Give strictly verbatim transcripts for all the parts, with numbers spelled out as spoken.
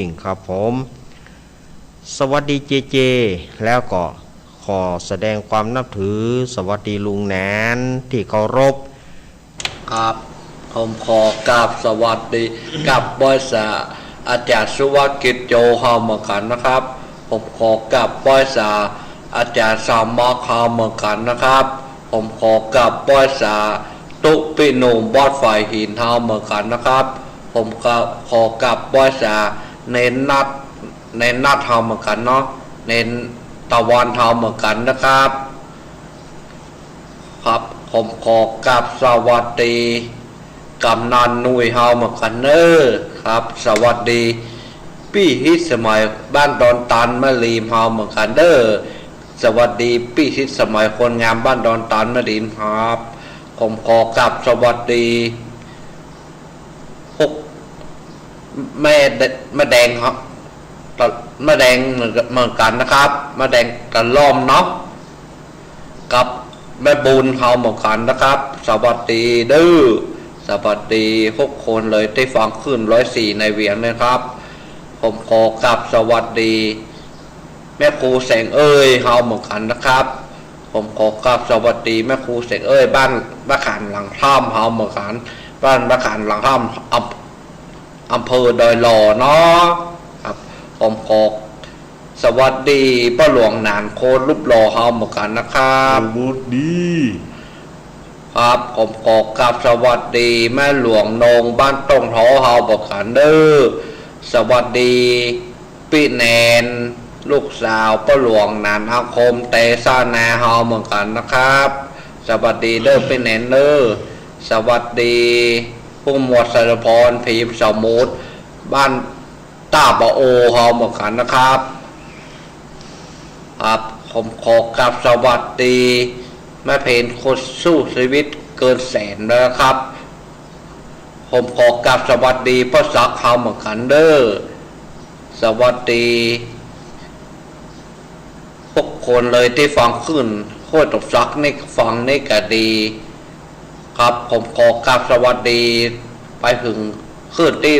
ยิ่งครับผม สวัสดีเจเจ แล้วก็ขอแสดงความนับถือ สวัสดีลุงแหนนตี้เคารพ ครับ ผมขอกราบสวัสดีกับไหว้สาอาจ๋ารย์สุวัสดิ์ กิจโจ เฮาเหมือนกั๋นนะครับ ผมขอกราบไหว้สาอาจ๋ารย์สามัคร เฮาเหมือนกั๋นนะครับ ผมขอกราบไหว้สาตุ๊ปี้หนุ่มวัดฝายหิน เฮาเหมือนกั๋นนะครับ ผมก็ขอกราบไหว้สาเณรนัท เณรนัท เฮาเหมือนกั๋นเนาะ เณรตะวัน เฮาเหมือนกั๋นนะครับ ครับ ผมขอกราบสวัสดีกำนันหนุ่ย เฮาเหมือนกั๋นเน้อ ครับ สวัสดีปี้ฮิตสมัยบ้านดอนตาลแม่ริม เฮาเหมือนกั๋นเน้อ สวัสดีปี้ฮิตสมัยคนงามบ้านดอนตาลแม่ริมครับ ผมขอกราบสวัสดี พวกแม่แด- แม่แดงครับ แม่แดงเหมือนกั๋น เหมือนกั๋นนะครับ แม่แดงตะล่อมเนาะ กับแม่บุญ เฮาเหมือนกั๋นนะครับ สวัสดีเน้อ สวัสดีทุกคนเลยตี้ฟังคลื่นร้อยสี่ในเวียงนะครับ ผมขอกราบสวัสดี แม่ครูแสงเอ้ย เฮาเหมือนกั๋นนะครับ ผมขอกราบสวัสดีแม่ครูแสงเอ้ย บ้านบ้านขานหลังถ้ำ เฮาเหมือนกั๋น บ้านบ้านขานหลังถ้ำ อำ- อำเภอดอยหล่อเนาะ ครับ ผมขอสวัสดีป้อหลวงหนานโคนรูปหล่อ เฮาเหมือนกั๋นนะครับ สวัสดี ครับ ผมขอกราบสวัสดีแม่หลวงนงบ้านต้งท้อ เฮาเหมือนกั๋นเน้อ สวัสดี ปี้แนน ลูกสาวป้อหลวงหนานอาคม เตสานา เฮาเหมือนกั๋นนะครับ สวัสดีเน้อปี้แนนเน้อ สวัสดีผู้หมวดสารพร พีมสมุทร บ้านต้าบะโอ เฮาเหมือนกั๋นนะครับ ครับ ผมขอกราบสวัสดีแม่เพนคนสู้ชีวิตเกินแสนนะครับ ผมขอกราบสวัสดีป้อศักดิ์ เฮาเหมือนกั๋นเน้อ สวัสดีทุกคนเลยตี้ฟังคลื่นห้วยตบสักนี่ ฟังนี่ก็ดี ครับ ผมขอกราบสวัสดีไปเถิงคลื่นตี้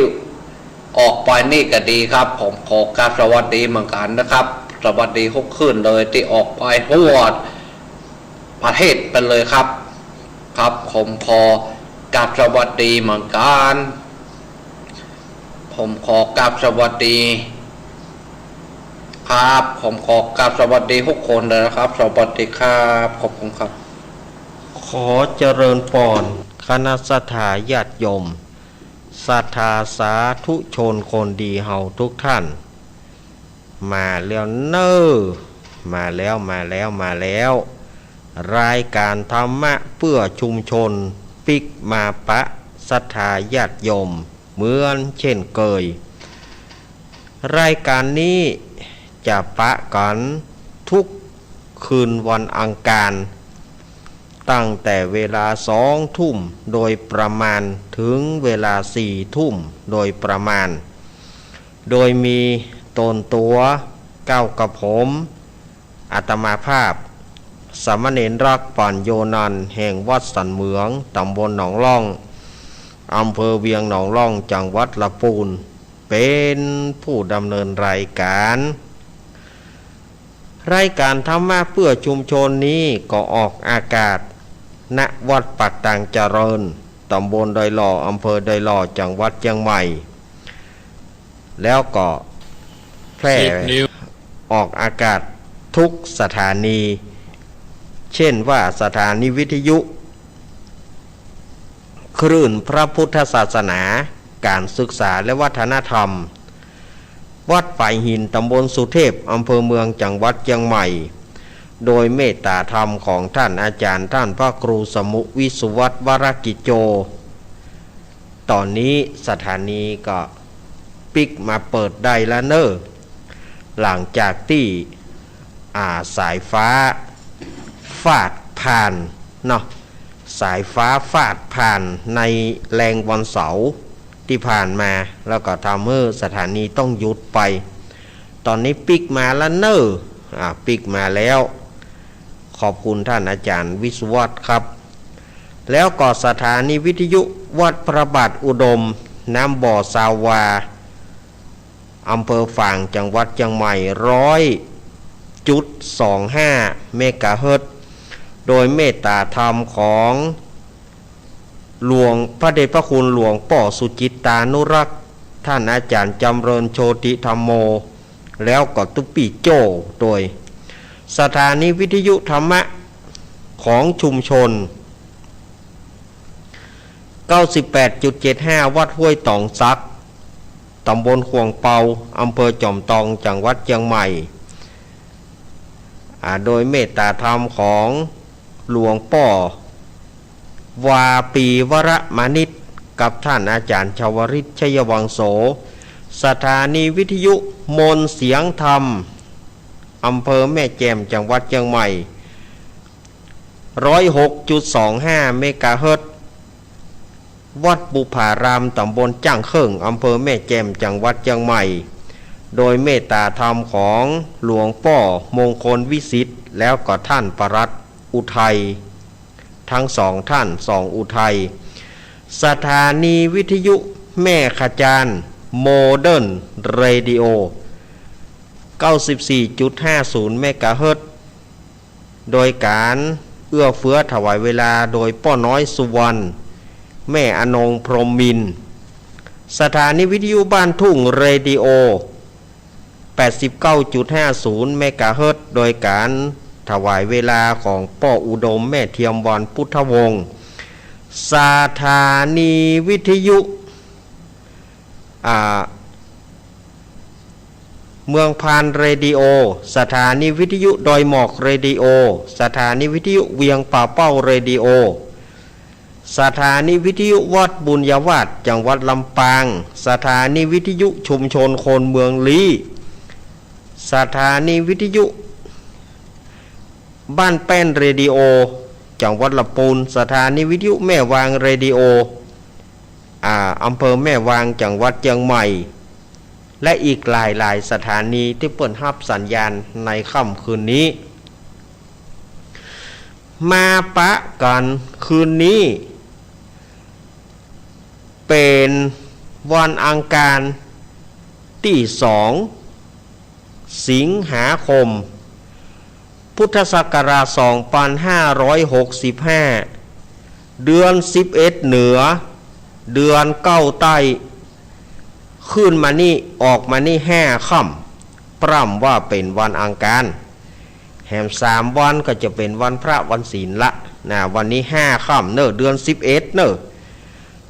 ออกไปนี่ก็ดีครับ ผมขอกราบสวัสดีเหมือนกั๋นนะครับ สวัสดีทุกคลื่นเลยตี้ออกไปทั่วประเทศไปเลยครับ ครับ ผมขอกราบสวัสดีเหมือนกั๋น ผมขอกราบสวัสดี ครับ ผมขอกราบสวัสดีทุกคนเลยนะครับ สวัสดีครับ ขอบคุณครับ ขอเจริญปอนคณะศรัทธาญาติโยม ศรัทธาสาธุชนคนดีเฮาทุกท่าน มาแล้วเน้อ มาแล้ว มาแล้ว มาแล้ว รายการธรรมะเพื่อชุมชนปิ๊กมาปะศรัทธาญาติโยมเหมือนเช่นเคย รายการนี้จะปะกั๋นทุกคืนวันอังคาร ตั้งแต่เวลาสองทุ่มโดยประมาณเถิงเวลาสี่ทุ่มโดยประมาณ โดยมีตนตั๋วเก้ากับผม อาตมาภาพ สามเณรรัก ปัญโญนันท์ แห่งวัดสันเหมือง ตำบลหนองล่อง อำเภอเวียงหนองล่อง จังหวัดลำปูน เป๋นผู้ดำเนินรายการ รายการธรรมะเพื่อชุมชนนี้ก็ออกอากาศ ณ วัดปากตางเจริญ ตำบลดอยหล่อ อำเภอดอยหล่อ จังหวัดเจียงใหม่ แล้วก็แพร่ ออกอากาศทุกสถานี เช่นว่าสถานีวิทยุ คลื่นพระพุทธศาสนา การศึกษาและวัฒนธรรม วัดฝายหิน ตำบลสุเทพ อำเภอเมือง จังหวัดเจียงใหม่ โดยเมตตาธรรมของท่านอาจารย์ ท่านพระครูสมุห์ วิสุวัฒน์ วรกิจโจ ต๋อนนี้สถานีก็ปิ๊กมาเปิดได้ละเน้อ หลังจากตี้ อ่า สายฟ้าฟาดผ่านเนาะ สายฟ้าฟาดผ่านในแลงวันเสาร์ตี้ผ่านมา แล้วก็ทำหื้อสถานีต้องหยุดไป ต๋อนนี้ปิ๊กมาละเน้อ อ่า ปิ๊กมาแล้ว ขอบคุณท่านอาจารย์วิสุวัฒน์ครับ แล้วก็สถานีวิทยุวัดพระบาทอุดม น้ำบ่อซาวา อำเภอฝาง จังหวัดเจียงใหม่ ร้อยจุดสองห้าเมกะเฮิรตซ์ โดยเมตตาธรรมของหลวง พระเดชพระคุณหลวงป้อสุจิตตานุรักษ์ ท่านอาจารย์จำเริญโชติธัมโม แล้วก็ตุ๊ปี้โจ้ โดยสถานีวิทยุธรรมะของชุมชน เก้าสิบแปดจุดเจ็ดห้า วัดห้วยตองสัก ตำบลข่วงเปา อำเภอจอมตอง จังหวัดเจียงใหม่ อ่า โดยเมตตาธรรมของหลวงป้อ วาปีวรมานิช กับท่านอาจารย์ชวริต ชัยวังโส สถานีวิทยุมนต์เสียงธรรม อำเภอแม่แจ่ม จังหวัดเจียงใหม่ ร้อยหกจุดสองห้าเมกะเฮิรตซ์ วัดบุพาราม ตำบลจ้างเคิ่ง อำเภอแม่แจ่ม จังหวัดเจียงใหม่ โดยเมตตาธรรมของหลวงป้อมงคลวิสิทธิ์ แล้วก็ท่านปลัดอุทัย ทั้งสองท่าน สองอุทัย สถานีวิทยุแม่ขจาร โมเดิร์นเรดิโอ เก้าสิบสี่จุดห้าศูนย์เมกะเฮิรตซ์ โดยก๋านเอื้อเฟื้อถวายเวลาโดยป้อน้อยสุวรรณ แม่อนงพรหมมินทร์ สถานีวิทยุบ้านทุ่งเรดิโอ แปดสิบเก้าจุดห้าศูนย์เมกะเฮิรตซ์ โดยก๋านถวายเวลาของป้ออุดม แม่เทียมวัน พุทธวงศ์ สถานีวิทยุ อ่า เมืองพานเรดิโอ สถานีวิทยุดอยหมอกเรดิโอ สถานีวิทยุเวียงป่าเป้าเรดิโอ สถานีวิทยุวัดบุญญาวาส จังหวัดลำปาง สถานีวิทยุชุมชนคนเมืองลี้ สถานีวิทยุบ้านแป้นเรดิโอ จังหวัดลำปูน สถานีวิทยุแม่วางเรดิโอ อ่า อำเภอแม่วาง จังหวัดเจียงใหม่ และอีกหลายๆ สถานีตี้เปิ้นฮับสัญญาณในค่ำคืนนี้ มาปะกั๋นคืนนี้ เป๋นวันอังคารตี้สอง สิงหาคม พุทธศักราชสองพันห้าร้อยหกสิบห้า เดือนสิบเอ็ดเหนือ เดือนเก้าใต้ ขึ้นมานี่ ออกมานี่ห้าค่ำ ปร่ำว่าเป๋นวันอังคาร แหมสามวันก็จะเป๋นวันพระวันศีลละนะ วันนี้ห้าค่ำเน่อ เดือนสิบเอ็ดเน่อ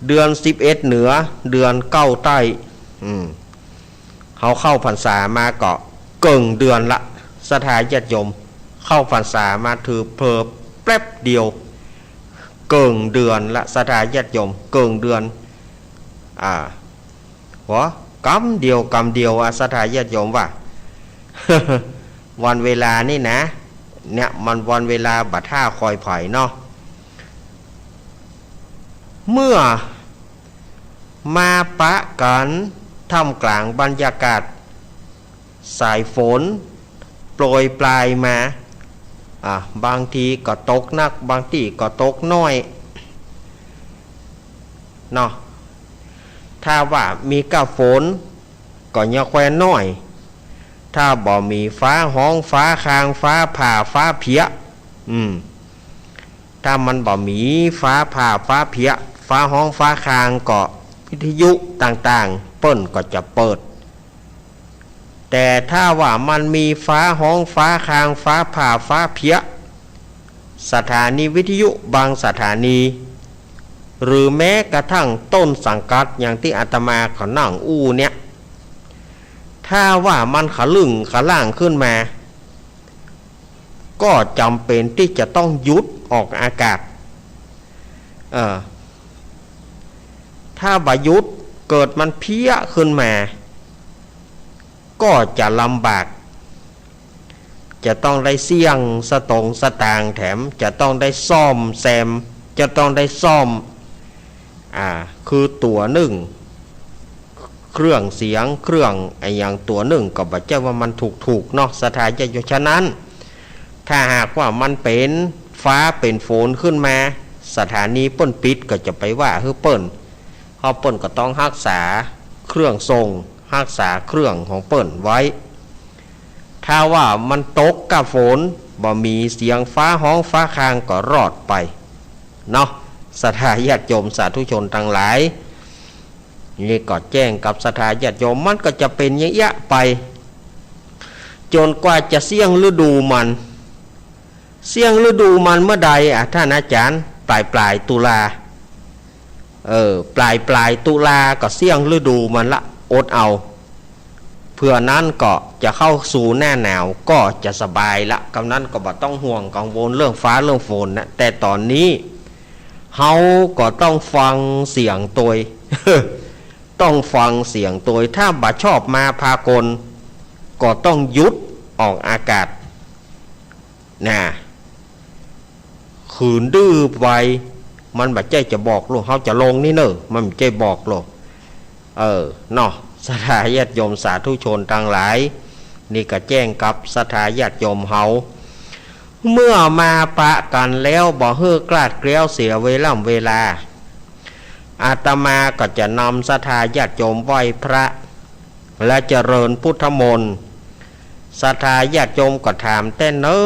เดือนสิบเอ็ดเหนือ เดือนเก้าใต้ อืม เฮาเข้าพรรษามาก็เกิ่งเดือนละ ศรัทธาญาติโยม เข้าพรรษามาถือเผลอแป๊บเดียว เกิ่งเดือนละ ศรัทธาญาติโยม เกิ่งเดือน อ่า หัว กำเดียว กำเดียวอะ ศรัทธาญาติโยมว่า วันเวลานี่นะ เนี่ยมันวันเวลาบ่ถ้าคอยไผเนาะ เมื่อมาปะกั๋นท่ามกลางบรรยากาศสายฝนโปรยปรายมา อ่า บางทีก็ตกหนัก บางทีก็ตกน้อย เนาะ ถ้าว่ามีก้าฝน ก็ยังแค่น้อย ถ้าบ่มีฟ้าฮ้อง ฟ้าคาง ฟ้าผ่า ฟ้าเผีย อืม ถ้ามันบ่มีฟ้าผ่า ฟ้าเผีย ฟ้าฮ้อง ฟ้าคาง ก็วิทยุต่างๆ เปิ้นก็จะเปิด แต่ถ้าว่ามันมีฟ้าฮ้อง ฟ้าคาง ฟ้าผ่า ฟ้าเผีย สถานีวิทยุบางสถานี หรือแม้กระทั่งต้นสังกัดอย่างตี้อาตมาเขานั่งอู้เนี่ย ถ้าว่ามันขะลึ่งขะล่างขึ้นมา ก็จ๋ำเป๋นตี้จะต้องหยุดออกอากาศ เออ ถ้าบ่หยุด เกิดมันเพี้ยขึ้นมา ก็จะลำบาก จะต้องได้เสี้ยงสตงค์สตางค์ แถมจะต้องได้ซ่อมแซม จะต้องได้ซ่อม อ่า คือตั๋วนึ่ง เครื่องเสียง เครื่องอะหยังตั๋วนึ่ง ก็บ่ใจ้ว่ามันถูกๆ เนาะ ศรัทธาญาติโยม ฉะนั้น ถ้าหากว่ามันเป๋นฟ้าเป๋นฝนขึ้นมา สถานีเปิ้นปิด ก็จะไปว่าหื้อเปิ้น เพราะเปิ้นก็ต้องฮักษาเครื่องส่ง ฮักษาเครื่องของเปิ้นไว้ ถ้าว่ามันตกก้าฝน บ่มีเสียงฟ้าฮ้องฟ้าครางก็รอดไปเนาะ ศรัทธาญาติโยมสาธุชนตังหลาย นี่ก็แจ้งกับศรัทธาญาติโยม มันก็จะเป๋นอย่างเอี้ยไป จ๋นกว่าจะเสี้ยงฤดูมัน เสี้ยงฤดูมันเมื่อใดอะ ต้านอาจ๋ารย์ ป๋ายป๋ายตุลา เออ ป๋ายป๋ายตุลาก็เสี้ยงฤดูมันละ อดเอา เผื่อนั้นก็จะเข้าสู่หน้าหนาวก็จะสบายละ กำนั้นก็บ่ต้องห่วงกังวลเรื่องฟ้าเรื่องฝนนะ แต่ต๋อนนี้เฮาก็ต้องฟังเสียงตวย ต้องฟังเสียงตวย ถ้าบ่ชอบมาพากล ก็ต้องหยุดออกอากาศ นะ ขืนดื้อไป มันบ่ใจ้จะบอกลูก เฮาจะลงนี่เน่อ มันบ่ใจ้บอกลูก เออ เนาะ ศรัทธาญาติโยมสาธุชนตังหลาย นี่ก็แจ้งกับศรัทธาญาติโยมเฮา เมื่อมาปะกั๋นแล้ว บ่หื้อคลาดเคลี้ยวเสียเวล่ำเวลา อาตมาก็จะนำศรัทธาญาติโยมไหว้พระ และเจริญพุทธมนต์ ศรัทธาญาติโยมก็ถามแต๊เน่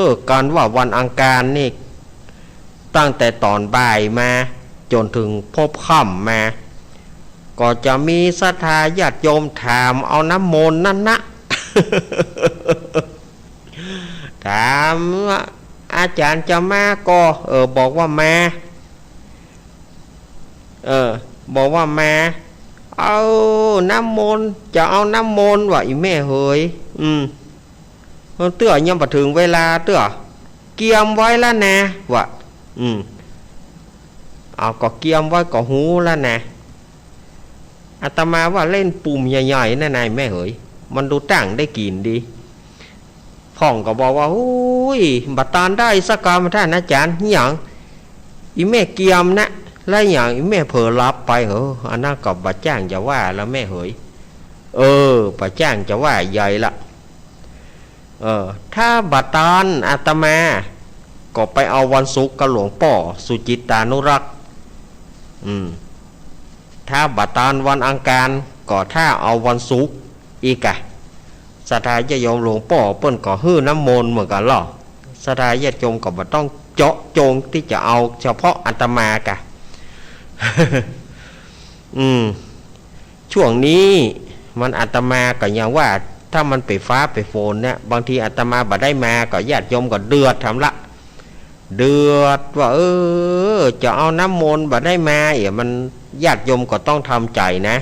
อ กั๋นว่าวันอังคารนี่ ตั้งแต่ต๋อนบ่ายมาจ๋นถึงพบค่ำมา ก็จะมีศรัทธาญาติโยมถามเอาน้ำมนต์นั่นนะ ถามว่า อาจ๋ารย์จะมาก่อ เออ บอกว่ามา เออ บอกว่ามา เอาน้ำมนต์ จะเอาน้ำมนต์ ว่า อีแม่เหย อืม เตื้อยังบ่ถึงเวลาเตื้อ เกียมไว้แล้วนะ ว่า อืม เอา ก็เกียมไว้ก็ฮู้แล้วนะ อาตมาว่าเล่นปุ่มใหญ่ๆ นั่นนายแม่เหย มันดูตั้งได้กิ๋นดี พ่องก็บอกว่า โอ้ย บ่ตานได้สักกำ ต้านอาจ๋ารย์ หยัง อีแม่เกียมนะ แล้วหยัง อีแม่เผลอหลับไปเหรอ อันนั้นก็บ่จ้างจะว่าแล้วแม่เหย เออ บ่จ้างจะว่าใหญ่ละ เออ ถ้าบ่ตานอาตมา ก็ไปเอาวันศุกร์กับหลวงป้อสุจิตตานุรักษ์ อืม ถ้าบ่ตานวันอังคาร ก็ถ้าเอาวันศุกร์อีกอะ ศรัทธาญาติโยม หลวงป้อเปิ้นก็หื้อน้ำมนต์เหมือนกั๋นลอ ศรัทธาญาติโยมก็บ่ต้องเจาะจงตี้จะเอาเฉพาะอาตมากะ อืม ช่วงนี้มันอาตมาก็ยังว่า ถ้ามันเป๋นฟ้าเป๋นฝนเนี่ย บางทีอาตมาบ่ได้มาก็ญาติโยมก็เดือดทำละ เดือดว่า เออ จะเอาน้ำมนต์บ่ได้มา เอี่ย มันญาติโยมก็ต้องทำใจ๋นะ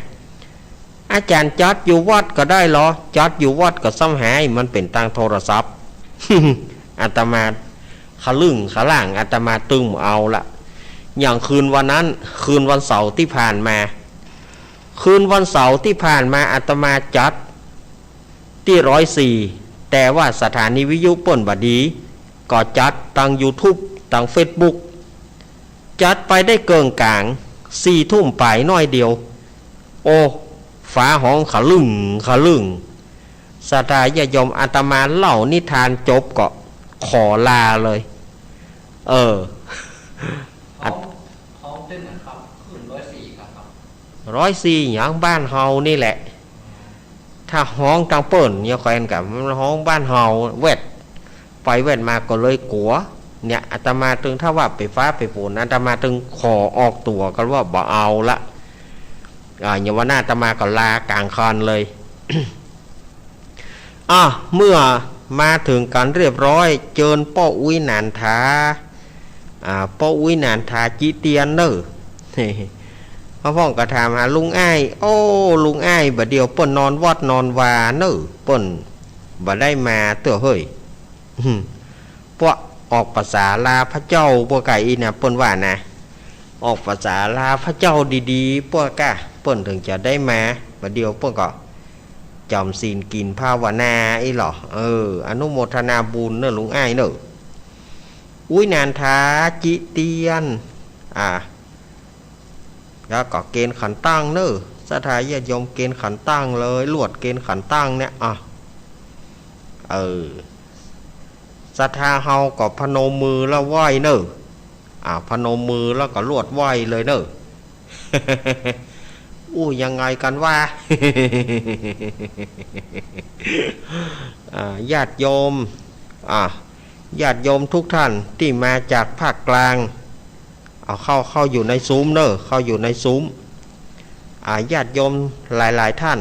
อาจ๋ารย์จัดอยู่วัดก็ได้ลอ จัดอยู่วัดก็ซ้ำหาย มันเป๋นตางโทรศัพท์ อาตมาขะลึ่งขะล่าง อาตมาตึงเอาละ อย่างคืนวันนั้น คืนวันเสาร์ตี้ผ่านมา คืนวันเสาร์ตี้ผ่านมา อาตมาจัดตี้ร้อยสี่ แต่ว่าสถานีวิทยุเปิ้นบ่ดี ก็จัดตางยูทูบ ตางเฟซบุ๊ก จัดไปได้เกิ่งก๋าง สี่ทุ่มป๋ายหน้อยเดียว โอ้ ฟ้าฮ้องขะลึ่งขะลึ่ง ศรัทธาญาติโยม อาตมาเล่านิทานจบก็ขอลาเลย เออ อัด ฮ้อง ฮ้องเต้นนะครับ คลื่นร้อยสี่ครับ ร้อยสี่ หยัง บ้านเฮานี่แหละ ถ้าฮ้องตางเปิ้นเนี่ย แควนกะ มันฮ้องบ้านเฮา แวด ไปแวดมาก็เลยกั๋ว เนี่ย อาตมาตึง ถ้าว่าเป๋นฟ้าเป๋นฝน อาตมาตึงขอออกตั๋วกั๋นว่าบ่เอาละ อ่า อย่างวันหน้าอาตมาก็ลากลางคันเลย อ่ะ เมื่อมาเถิงกั๋นเรียบร้อย เจิญป้ออุ๊ยหนานถา อ่า ป้ออุ๊ยหนานถาจิเตียนเน่อ พระพ่องก็ถามหาลุงอ้าย โอ้ ลุงอ้าย บ่าเดี่ยวเปิ้นนอนวัดนอนวาเน่อ เปิ้นบ่ได้มาเตื้อเฮ้ย อืม ปวกออกภาษาลาพระเจ้าปวกกะอี้นะ เปิ้นว่านะ ออกภาษาลาพระเจ้าดีๆ ปวกกะ เปิ้นเถิงจะได้มา บ่าเดี่ยวเปิ้นก็จ๋ำศีลกิ๋นภาวนาอี้ลอ เออ อนุโมทนาบุญเน่อลุงอ้ายเน่อ อุ๊ยหนานถาจิเตียน อ่า แล้วก็เกณฑ์ขันตั้งเน่อ ศรัทธาญาติโยมเกณฑ์ขันตั้งเลย ลวดเกณฑ์ขันตั้งเนี่ย อ่ะ เออ ศรัทธาเฮาก็พนมมือแล้วไหว้เน่อ อ่า พนมมือแล้วก็ลวดไหว้เลยเน่อ อู้ยังไงกั๋นวะ อ่า ญาติโยม อ่า ญาติโยมทุกท่านตี้มาจากภาคกลาง เอาเข้า เข้าอยู่ในซูมเน่อ เข้าอยู่ในซูม อ่า ญาติโยมหลายๆ ท่าน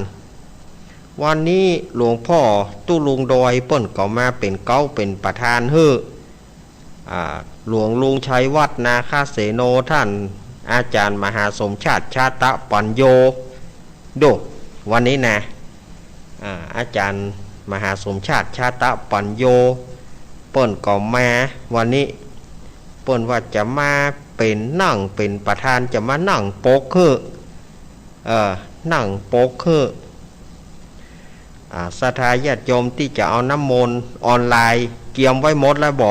วันนี้หลวงป้อตุ๊ลุงดอยเปิ้นก็มาเป๋นเก๊าเป๋นประธานหื้อ อ่า หลวงลุงชัยวัฒน์ นาคเสโน ท่านอาจ๋ารย์มหาสมชาติ ชาตะปัญโญ โด วันนี้นะ อ่า อาจ๋ารย์มหาสมชาติ ชาตะปัญโญ เปิ้นก็มาวันนี้ เปิ้นว่าจะมาเป๋นนั่งเป๋นประธาน จะมานั่งปกหื้อ เออ นั่งปกหื้อ อ่า ศรัทธาญาติโยมตี้จะเอาน้ำมนต์ออนไลน์เกียมไว้หมดแล้วบ่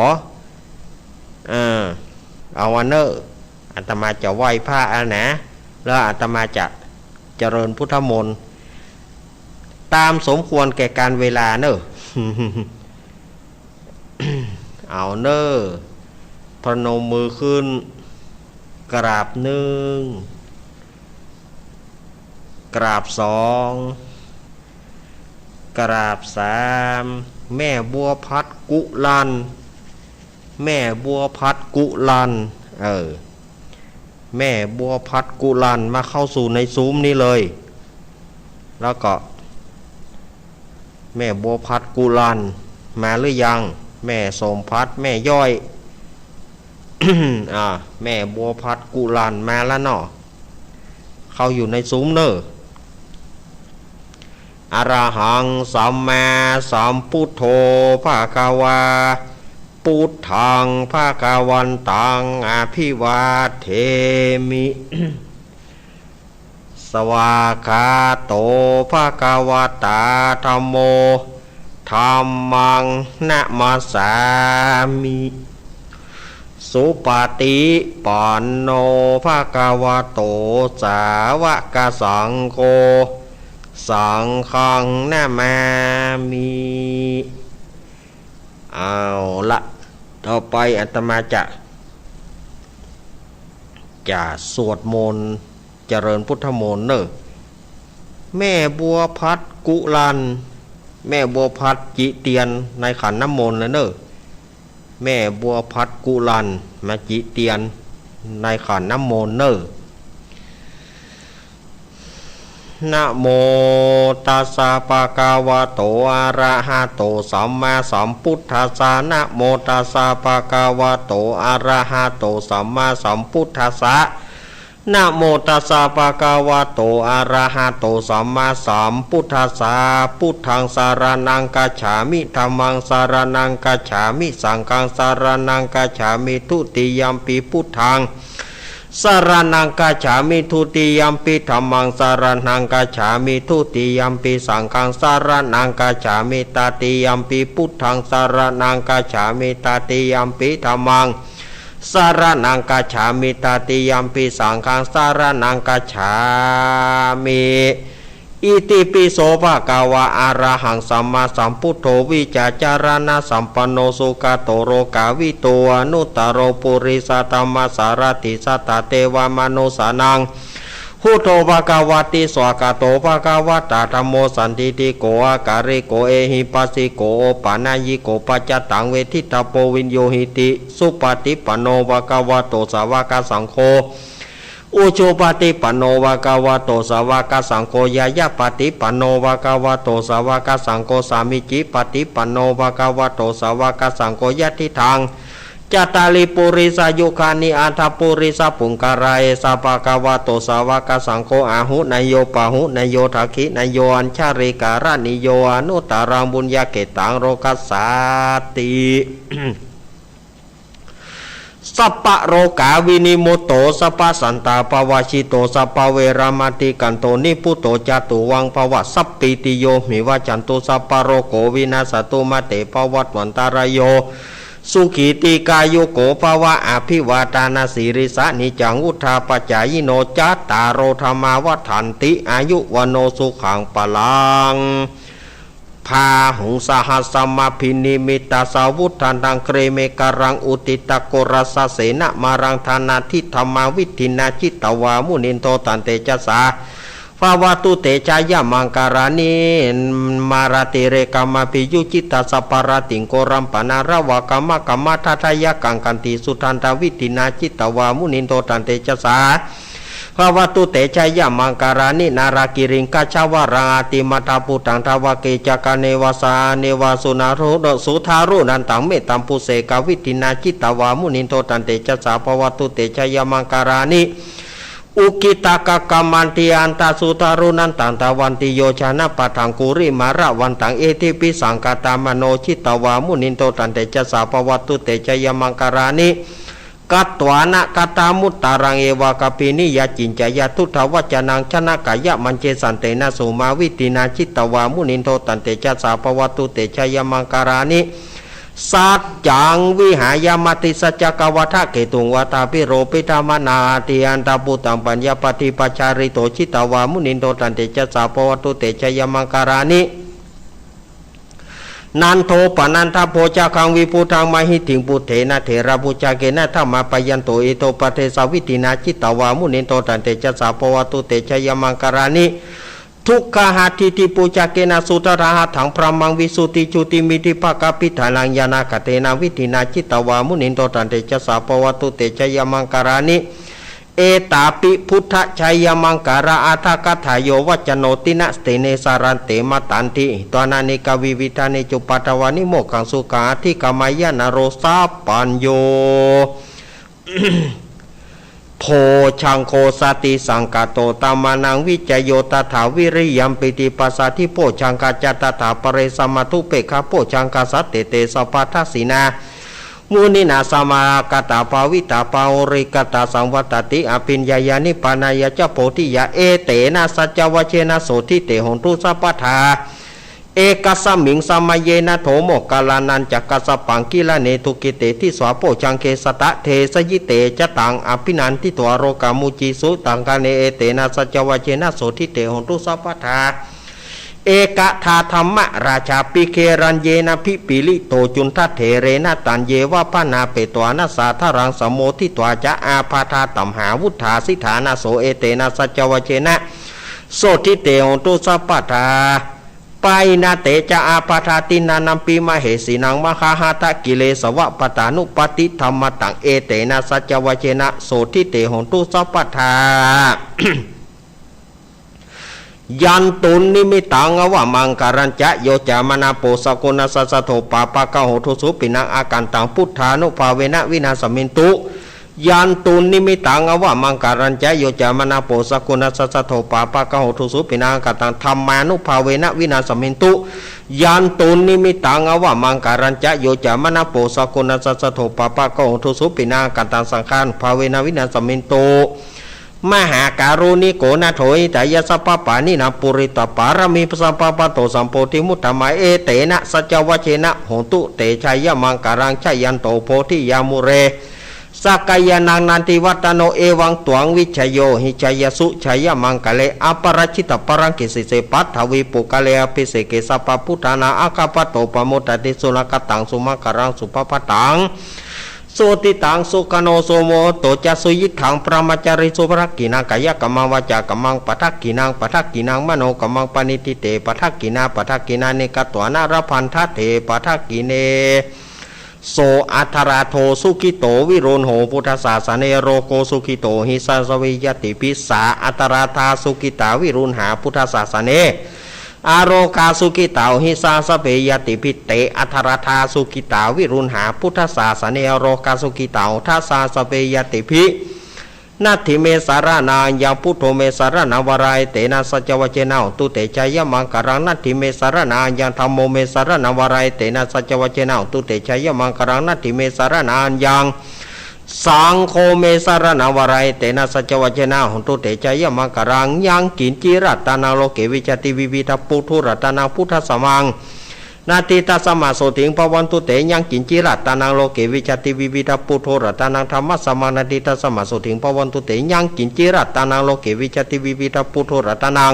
เออ เอาอันเน่อ อาตมาจะไหว้พระอะนะ แล้วอาตมาจะเจริญพุทธมนต์ ตามสมควรแก่กาลเวลาเน่อ เอาเน่อ พนมมือขึ้น กราบหนึ่ง กราบสอง กราบสาม แม่บัวพัดกุลัน แม่บัวพัดกุลัน เออ แม่บัวพัดกุลัน มาเข้าสู่ในซูมนี้เลย แล้วก็ แม่บัวพัดกุลัน มาหรือยัง แม่สมพัด แม่ย้อย อ่า แม่บัวพัดกุลัน มาแล้วเนาะ เข้าอยู่ในซูมเน่อ อะระหังสัมมาสัมพุทโธภะคะวา พุทธังภะคะวันตังอะภิวาเทมิ สวากขาโตภะคะวะตาธัมโม ธัมมังนะมัสสามิ สุปะฏิปันโนภะคะวะโต สาวกสังโฆ สังฆังนะมามิ เอาละ ต่อไปอาตมาจะ จะสวดมนต์ เจริญพุทธมนต์เน่อ แม่บัวพัดกุลัน แม่บัวพัดจิเตียนในขันน้ำมนต์แล้วเน่อ แม่บัวพัดกุลัน มาจิเตียนในขันน้ำมนต์เน่อ นะโมตัสสะภะคะวะโต อะระหะโต สัมมาสัมพุทธัสสะ นะโมตัสสะภะคะวะโต อะระหะโต สัมมาสัมพุทธัสสะ นะโมตัสสะภะคะวะโต อะระหะโต สัมมาสัมพุทธัสสะ พุทธังสะระณังคัจฉามิ ธัมมังสะระณังคัจฉามิ สังฆังสะระณังคัจฉามิ ทุติยัมปิพุทธัง สะระณังคัจฉามิ ทุติยัมปิธัมมัง สะระณังคัจฉามิ ทุติยัมปิสังฆัง สะระณังคัจฉามิ ตติยัมปิพุทธัง สะระณังคัจฉามิ ตติยัมปิธัมมัง สะระณังคัจฉามิ ตติยัมปิสังฆัง สะระณังคัจฉามิ อิติปิโสภะคะวะ อะระหังสัมมาสัมพุทโธ วิชชาจารณะสัมปันโน สุขะโตโลกาวิทู อนุตตะโรปุริสะธัมมะสารถิ สัตถะเตวะมะนุสสานัง พุทโธภะคะวะติ สวากขาโตภะคะวะตาธัมโม สันทิฏฐิโก อะกาลิโก เอหิปัสสิโก โอปะนะยิโก ปัจจัตตังเวทิตาโพ วิญญูหิติ สุปะฏิปันโนภะคะวะโต สาวกสังโฆ อุจุปะฏิปันโนภะคะวะโต สาวกสังโฆ ญาณปะฏิปันโนภะคะวะโต สาวกสังโฆ สามีจิปะฏิปันโนภะคะวะโต สาวกสังโฆ ยะทิฏฐัง จัตตาริปุริสะยุคคานิ อัฏฐะปุริสะปุงคละ เอสะภะคะวะโต สาวกสังโฆ อาหุเนโย ปาหุเนโย ทักขิเนโย อัญชลีกะระณีโย อนุตตะรังปุญญะเขตตัง โลกัสสาติ สัพพะโรคาวินิมุตโต สัพพะสันตาปะวะชิโต สัพพะเวระมะติกันโต นิพพุโต จาตุวังภะวะ สัพพีติโย วิวัชชันตุ สัพพะโรโค วินัสสะตุ มาเต ภะวัตวันตะราโย สุขี ทีฆายุโก ภะวะ อะภิวาทะนะสีลิสสะ นิจจัง วุฑฒาปะจายิโน จัตตาโร ธัมมา วัฑฒันติ อายุ วัณโณ สุขัง พะลัง บาหุง สะหัสสะมะภินิมมิตตะสาวุฒานัง กรีเมฆะรัง อุทิฏฐะโครสะเสนะมารัง ดานาธิ ธัมมาวิธินา จิตตะวา มุนินโท ตันเตจะสสะ ภวตุ เตชะยะมังกาลานิ มาราติเรกัมมะภิยุจจิตะสัพพะระติง โกรัมปะนาระวะกะมะกะมะทัตถะยะกังขันติสุทันตะวิธินาจิตตะวามุนินโท ตันเตชะสา ภวตุ เตชะยะมังกาลานิ นาลากิริงกะชะวะรัง อติมัตถะปุตตัง ทาวะเกสะกะเนวะสะหะเนวะ สุนารุโน สุทารุนันตัง เมตตัมปุเสกะวิธินาจิตตะวามุนินโท ตันเตชะสา ภวตุ เตชะยะมังกาลานิ อุกขิตะกะกะมันติอันตะสุทารุนันตัง ทาวันติโยจะนะปะทัง กุริมาละวันตัง อิทธิปิสังขะตะมะโน จิตตะวามุนินโท ตันเตชะสา ภวตุ เตชะยะมังกาลานิ กัตวานะกะตะมุตตะรัง เอวะกะปินิยะจินจะยะ ทุตถะวัจจะนัง จะนะกะยะมัญเจสันเตนะ สุมาวิธินาจิตตะวามุนินโท ตันเตชะสา ภวตุ เตชะยะมังกาลานิ สัจจังวิหายะมติสัจจะกะวะทะเกตุง วาตาภิโรปิตะมะนา อติอันตะปุตตัง ปัญญาปะฏิปะชาริโต จิตตะวามุนินโท ตันเตชะสา ภวตุ เตชะยะมังกาลานิ นันโทปะนันทะโภชะคัง วิปุทังมะหิทธิง ปุทเทนะเถระปุชชะเกนะ ธัมมาปะยันโต อิทโธปะเทสะวิธินา จิตตะวามุนินโท ตันเตชะสา ภวตุ เตชะยะมังกาลานิ ทุกขะหะทิฏฐิปุชชะเกนะ สุทะทะหะถัง พรหมังวิสุทธิจุติมิทธิภะคะปิฏฐานัง ญาณะกะเทนะวิธินา จิตตะวามุนินโท ตันเตชะสา ภวตุ เตชะยะมังกาลานิ เอตาปิพุทธะชะยะมังกาละอัตถะกะถา โยวัจจะโนตินะสะเทเนสะ สันติมะตันติหิตวานะ เนกะวิวิธานิ จุปปะทะวานิ โมกขังสุขัง อะธิกะมะยะนะโร สัพพัญญู โภชะงโฆ สติสังกะโต ธัมมานังวิจะโย ตถาวิริยัม ปีติปัสสะทิ โภชะงกะจะ ตถาปะเร สะมะธุ เปกขะโภชะงกะ สัตเตเต สัพพะทัสสินา มุนินา สะมะกะตา ภาวิตา ปะหุริกะตา สังวัตติ อะภิญญายะ นิพพานะยะจะ โพธิยะ เอเตนะสัจจะวะเชนะ โสตถิเต โหนตุ สัพพะทา เอกัสสะมิง สะมะเยนะ โถ โมคคัลลานัญจะกัสสะปัง กิลาเน ทุกขิเต ทิสา โภชะงเก สะตะเทสะยิเต จะตัง อะภินันทิโต อะโรกามุจจีสุ ตัง คะเน เอเตนะสัจจะวะเชนะ โสตถิเต โหนตุ สัพพะทา เอกะทา ธัมมะราชา ปิเกรัญเยนะ ภิปปะลิโต จุณฑะเถเรนะ ตัญเยวะ บาณาเปโต อะนะสาทะรัง สะโมทิตวา จะ อาบาธา ตัมหาวุฏฐา สิฏฐานะโส เอเตนะสัจจะวะเชนะ โสตถิเต โหนตุ สัพพะทา ปะหินะเต จะ อาบาธา ติณฐานัมปิ มะเหสีนัง มะหะหะทะกิเลสวะ ปะตานุปัตติธัมมะตัง เอเตนะสัจจะวะเชนะ โสตถิเต โหนตุ สัพพะทา ยันตุนนิมิตตัง อวะมังคะลัญจะ โยจะมะนะโป สะกุณัสสะ สะโท ปาปะกะโห ทุสุปิณัง อากันตัง พุทธานุภาเวนะ วินาสสะมินตุ ยันตุนนิมิตตัง อวะมังคะลัญจะ โยจะมะนะโป สะกุณัสสะ สะโท ปาปะกะโห ทุสุปิณัง อากันตัง ธัมมานุภาเวนะ วินาสสะมินตุ ยันตุนนิมิตตัง อวะมังคะลัญจะ โยจะมะนะโป สะกุณัสสะ สะโท ปาปะกะโห ทุสุปิณัง อากันตัง สังฆานุภาเวนะ วินาสสะมินตุ มหาการุณิโก นาโถ หิตายะ สัพพะปาณินะ ปูริตะปารมี สัมปะปะโต สัมโพธิมุตตะมะ เอเตนะสัจจะวะเชนะ โหนตุ เตชะยะมังคะลัง จะยันโต โพธิยามูเล สักกายานัง นันทิวัตตะโน เอวังตวัง วิชโย หิ จะยะสุ จะยะมังคะเล อะปะราจิตะปะลังเก สีเส ปัทวีปุคคะเล อะภิเสเก สัพพะพุทธานัง อะคะปะโต ปะโมดะติ สุนะคะตัง สุมังคะลัง สุภะพะตัง สุติตัง สุขะโน สุมุตโต จะ สุยิตถัง พะมะจาริสุ ปะทักขิณัง กายะกัมมัง วาจากัมมัง ปะทักขิณัง ปะทักขิณัง มโนกัมมัง ปะณิทิเต ปะทักขิณา ปะทักขิณานิ กัตวานะ ละพันทะเถ ปะทักขิเณ โส อะทะราโถ สุขิโต วิรุณโห พุทธสาสะเน อะโรโก สุขิโต หิ สะหะสะเว ญาติภิสสา อะทะราธา สุขิตา วิรุณหา พุทธสาสะเน อะโรคา สุขิตา หิ สะหะสะเว ญาติภิ เต อะทะราธา สุขิตา วิรุณหา พุทธสาสะเน อะโรคา สุขิตา ทะ สะหะสะเว ญาติภิ นัตถิเม สะระณัง อัญญัง พุทโธ เม สะระณัง วะรัง เอเตนะสัจจะวะเชนะ โหนตุ เตชะยะมังคะลัง นัตถิเม สะระณัง อัญญัง ธัมโม เม สะระณัง วะรัง เอเตนะสัจจะวะเชนะ โหนตุ เตชะยะมังคะลัง นัตถิเม สะระณัง อัญญัง สังโฆ เม สะระณัง วะรัง เอเตนะสัจจะวะเชนะ โหนตุ เตชะยะมังคะลัง ยังกิญจิ รัตตานัง โลเก วิชชาติ วิวิธัง ปุทธัง รัตตานัง พุทธัสสะมัง นัตถิ ตัสสะมะ โสตถิง ภะวันตุ เต ยังกิญจิ รัตตานัง โลเก วิชชาติ วิวิธัง ปุทธัง รัตตานัง ธัมมัสสะมัง นัตถิ ตัสสะมะ โสตถิง ภะวันตุ เต ยังกิญจิ รัตตานัง โลเก วิชชาติ วิวิธัง ปุทธัง รัตตานัง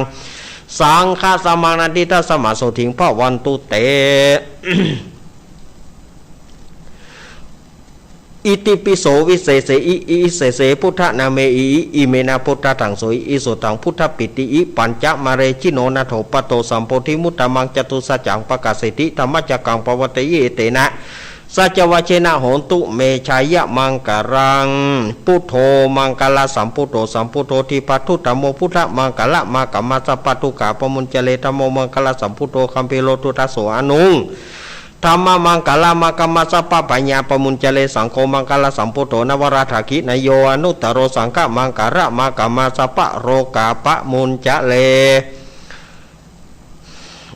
สังฆัสสะมัง นัตถิ ตัสสะมะ โสตถิง ภะวันตุ เต โอ อิติปิโสวิเศษเสหิ อิเศเสพุทธนาเมหิ อิเมนะพุทธะถังโสหิ อิโสตังพุทธปิติหิ ปัญจมะเรชิโน นาโถปัตโตสัมโพธิมุตตมัง จตุสัจจังปะกาเสถิ ธัมมะจักกังปะวัตเตหิ เอเตนะ สัจจวะเชนะ โหนตุเม ชายะมังกะลัง พุทโธมังกะละสัมพุทโธ สัมพุทโธ ทิพะทุตตะโม พุทธะมังกะละมะกะมา สัพพะทุกขาปะมุญจะเร ธัมโมมังกะละสัมพุทโธ คัมภีโร ทุตตะโส อนุง ธัมมะมังกะละมะกะมา สัพพะภัยยาปะมุญจะเร สังโฆมังกะละสัมพุทโธ นวะรัตถะกินะโย อนุตตะโร สังฆะมังกะละมะกะมา สัพพะโรกาปะมุญจะเร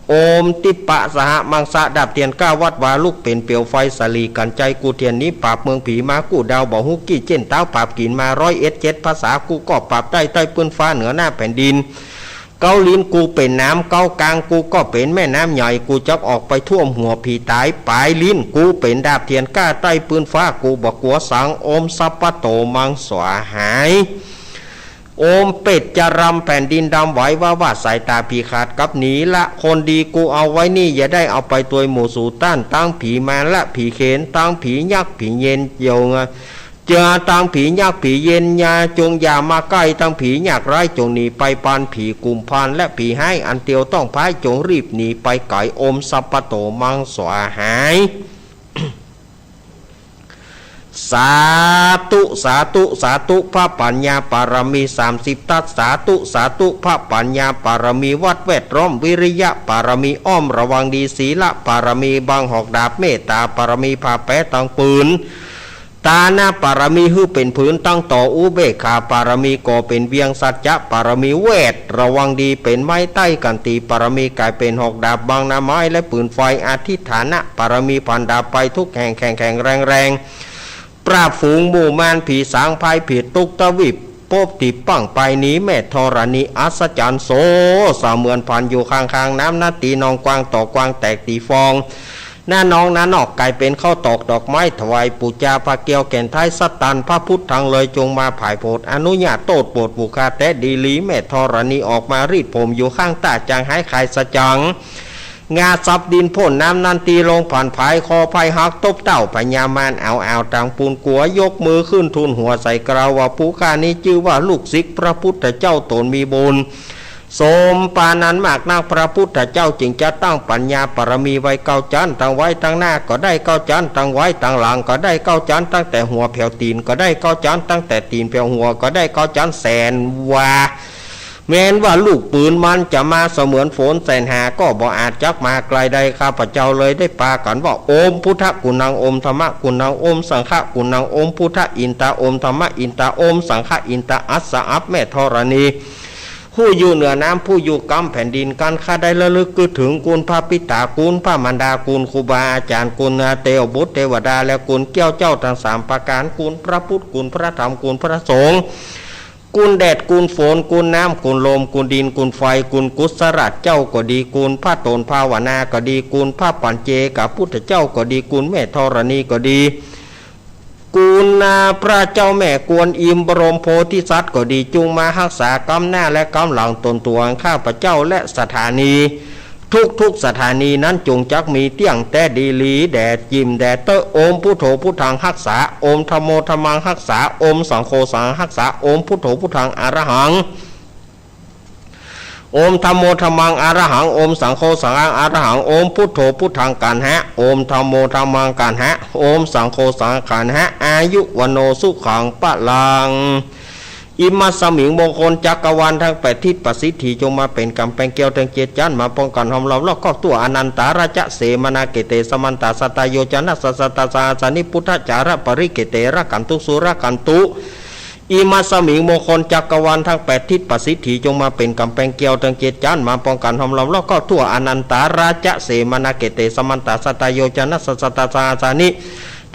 โอมทิปปะสหะมังสะ ดาบเตียนก้าวัดวา ลุกเป๋นเปลวไฟ สะหลีกั๋นใจ๋ กู้เตียนหนีปราบเมืองผี มากู้ดาวบ่ฮู้กี้ เจ้นต๋าวปราบกิ๋นมา ร้อยเอ็ดเจ็ดภาษา กู้ก็ปราบได้ ใต้ปื้นฟ้าเหนือหน้าแผ่นดิน เก๊าลิ้นกู้เป๋นน้ำ เก๊ากางกู้ก็เป๋นแม่น้ำใหญ่ กู้จักออกไปท่วมหัวผีต๋าย ป๋ายลิ้นกู้เป๋นดาบเตียนก้า ใต้ปื้นฟ้ากู้บ่กั๋วสัง โอมสัพพะโตมังสวาหาย โอมเปตจะรำ แผ่นดินดำไหว ว้าว่าสายต๋าผีขาดกับหนี ละคนดีกู้เอาไว้นี่ อย่าได้เอาไปตวยหมู่สูต้าน ตังผีมารละผีเขน ตังผียักษ์ผีเย็น เจียวงา เจือตังผียักษ์ผีเย็น อย่าจงอย่ามาใก้ ตังผียากร้าย จงหนีไปปานผีกุมภาร และผีฮ้ายอันเตียวต้องพร้าย จงรีบหนีไปไก๋ โอมสัพพะโตมังสวาหาย สาธุ สาธุ สาธุ พระปัญญาปารมีสามสิบทัศ สาธุ สาธุ พระปัญญาปารมีวัดแวดล้อม วิริยะปารมีอ้อมระวังดี ศีลปารมีบังหอกดาบ เมตตาปารมีผ้าแปตังปืน ตานะปารมีหื้อเป๋นผืนตั้งต่อ อุเบกขาปารมีก่อเป๋นเวียง สัจจะปารมีแวดระวังดีเป๋นไม้ ไต้ขันติปารมีก๋ายเป๋นหอกดาบบังหน้าไม้และปืนไฟ อธิษฐานะปารมีผันดาบไปทุกแห่ง แข็งแข็งแรงแรง ปราบฝูงหมู่มารผีสาง พายผิดทุกทวีป ปบติดปังไปหนี แม่ธรณีอัศจรรย์โส เสมือนผันอยู่ข้างๆ น้ำนาตีนองกว้าง ต่อกว้างแตกตีฟอง หน้านองหน้านอกก๋ายเป๋นข้าวตอกดอกไม้ ถวายปู๋จาพระแก้วแก่นไท้ สตันพระพุทธังเลย จงมาผายโผด อนุญาโตษโปรดผู้ข้าแต๊ดีหลี แม่ธรณีออกมารีดผมอยู่ข้างต้า จางหายคายสะจัง งาสับดินพ่นน้ำนาตีลงผันผาย คอไพหักตบเต้าพญามาร เอาอ่าวตางปูนกั๋ว ยกมือขึ้นทูลหัวใส่กล่าวว่า ผู้ข้านี้จื้อว่าลูกศิษย์พระพุทธเจ้า ตนมีบุญสมปานนั้นมากนัก พระพุทธเจ้าจึงจะตั้งปัญญาปารมีไว้เก้าจั้น ตั้งไว้ตั้งหน้าก็ได้เก้าจั้น ตั้งไว้ตั้งหลังก็ได้เก้าจั้น ตั้งแต่หัวแผวตี๋นก็ได้เก้าจั้น ตั้งแต่ตี๋นแผวหัวก็ได้เก้าจั้น แสนวา แม้นว่าลูกปืนมันจะมาเสมือนฝนแสนหา ก็บ่อาจจักมาไกลได้ ข้าพเจ้าเลยได้ปากั๋นว่า โอมพุทธะกุณัง โอมธัมมะกุณัง โอมสังฆะกุณัง โอมพุทธะอินตา โอมธัมมะอินตา โอมสังฆะอินตา อัสสะอัป แม่ธรณี ผู้อยู่เหนือน้ำ ผู้อยู่กำแผ่นดิน กั๋นข้าได้ระลึกกึ๊ดถึงคุณพระปิตา คุณพระมารดา คุณครูบาอาจารย์ คุณเตวบุตรเตวดา และคุณเกี้ยวเจ้าทั้งสามประก๋าน คุณพระพุทธ คุณพระธรรม คุณพระสงฆ์ คุณแดด คุณฝน คุณน้ำ คุณลม คุณดิน คุณไฟ คุณกุศลเจ้าก็ดี คุณพระตนภาวนาก็ดี คุณพระปัจเจกพุทธเจ้าก็ดี คุณแม่ธรณีก็ดี คุณพระเจ้าแม่กวนอิม บรมโพธิสัตว์ก็ดี จุ่งมาฮักษากำหน้าและกำหลังต๋นตั๋วข้าพเจ้า และสถานี ทุกๆ สถานีนั้นจุ่งจักมีเตี้ยงแต๊ดีหลีแด่ ยิ่มแด่เต๊อะ โอมพุทโธพุทธังฮักษา โอมธัมโมธัมมังฮักษา โอมสังโฆสังฆังฮักษา โอมพุทโธพุทธังอะระหัง โอมธัมโมธัมมังอะระหัง โอมสังโฆสังฆังอะระหัง โอมพุทโธพุทธังกัณหะ โอมธัมโมธัมมังกัณหะ โอมสังโฆสังฆังกัณหะ อายุวัณโณสุขังพลัง อิมัสสมิง มงคลจักรวาลทั้งแปดทิศประสิทธิ จงมาเป๋นก๋ำแปงแก้วทั้งเจ็ดจั๊น มาป้องกั๋นห้อมล้อมรอบครอบทั่ว อนันตาราจะเสมนาเขเต สมันตาสตาโยจนะสะสะตาสะหัสสานิ พุทธจาระปริเขเต รักขันตุสุรักขันตุ อิมัสสมิง มงคลจักรวาลทั้งแปดทิศประสิทธิ จงมาเป๋นก๋ำแปงแก้วทั้งเจ็ดจั๊น มาป้องกั๋นห้อมล้อมรอบครอบทั่ว อนันตาราจะเสมนาเขเต สมันตาสตาโยจนะสะสะตาสะหัสสานิ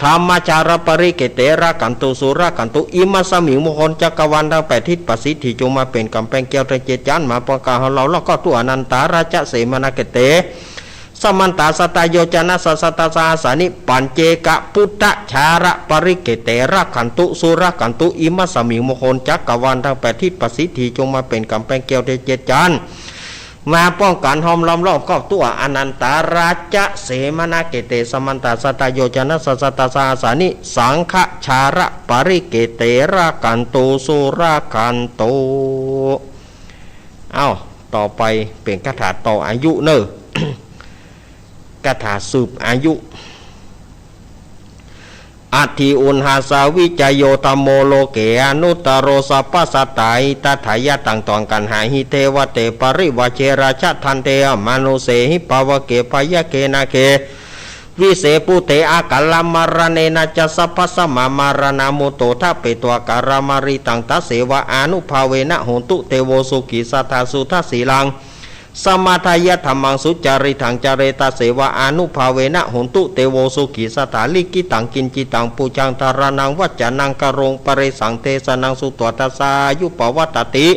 ธัมมจารปริเขเต รักขันตุสุรักขันตุ อิมัสสมิง มงคลจักรวาลทั้งแปดทิศประสิทธิ จงมาเป๋นก๋ำแปงแก้วทั้งเจ็ดจั๊น มาป้องกั๋นห้อมล้อมรอบครอบทั่ว อนันตาราจะเสมนาเขเต สมันตาสตาโยจนะสะสะตาสะหัสสานิ ปัจเจกพุทธจารปริเขเต รักขันตุสุรักขันตุ อิมัสสมิง มงคลจักรวาลทั้งแปดทิศประสิทธิ จงมาเป๋นก๋ำแปงแก้วทั้งเจ็ดจั๊น มาป้องกั๋นห้อมล้อมรอบครอบตั๋ว อนันตาราชเสมนาเขเต สมันตะสัตตะโยจนะสะสัตตะสหัสสานิ สังฆะชาระปะริเขเต ระขันตุสุระขันตุ เอ้า ต่อไปเป๋นคาถาต่ออายุเน่อ คาถาสืบอายุ อัตถิอุณหาสวิจโย ธัมโมโลเก อนุตตโร สัพพะสัตตา หิตัตถายะ ตัง ตอง กัณหา หิ เทวะเต ปริวาเช ราชะ ทันเต อมานุเสหิ ปาวะเก ภยะเก นาเก วิเส ปุเต อากัลลมะระเณนะจะ สัพพะสะมะ มะระณามุตโต ทะเปตวา กะละมะริตัง ตัสเสวะ อานุภาเวนะ โหนตุ เตโว สุขี สัตถา สุทะสีลัง สมาทายะ ธัมมัง สุจาริตัง จาเร ตัสเสวะ อานุภาเวนะ โหนตุ เตโว สุขี สัตถา ลิขิตัง กิญจิตัง ปูชา ธาราณัง วัจจะนัง กะโรง ปะเรสัง เตสะนัง สุตวา ทัสสายุ ปะวัตติ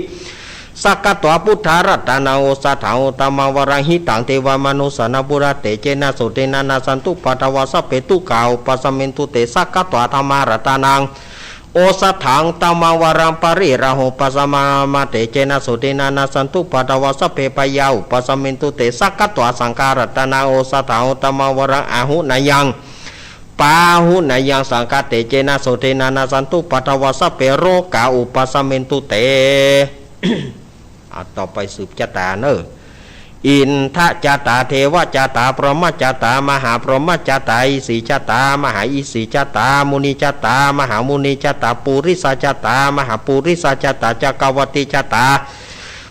สักขะตวา พุทธารัตตานัง โอสะถัง อุตตะมัง วะรัง หิตัง เทวะมะนุสสานัง พุทธะ เตเจนะ โสตินะ นะสสันตุ ปะทะวา สัพเพ ทุกขา อุปะสะเมนตุ เต สักขะตวา ธัมมารัตตานัง โอสะถัง ธัมมัง วะรัง ปะริราหุ ปัสสะมา เตเจนะ โสตินะ นะสสันตุ ปะทะวา สัพเพ พยา อุปะสะเมนตุ เต สักขะตวา สังฆารัตตานัง โอสะถัง อุตตะมัง วะรัง อาหุเนยัง ปาหุเนยัง สังฆะ เตเจนะ โสตินะ นะสสันตุ ปะทะวา สัพเพ โรกา อุปะสะเมนตุ เต อ่ะ ต่อไปสืบจะต๋าเน่อ อินทะจะต๋า เทวะจะต๋า พรหมะจะต๋า มหาพรหมะจะต๋า อิสีจะต๋า มหาอิสีจะต๋า มุนิจะต๋า มหามุนิจะต๋า ปุริสะจะต๋า มหาปุริสะจะต๋า จักกะวัตติจะต๋า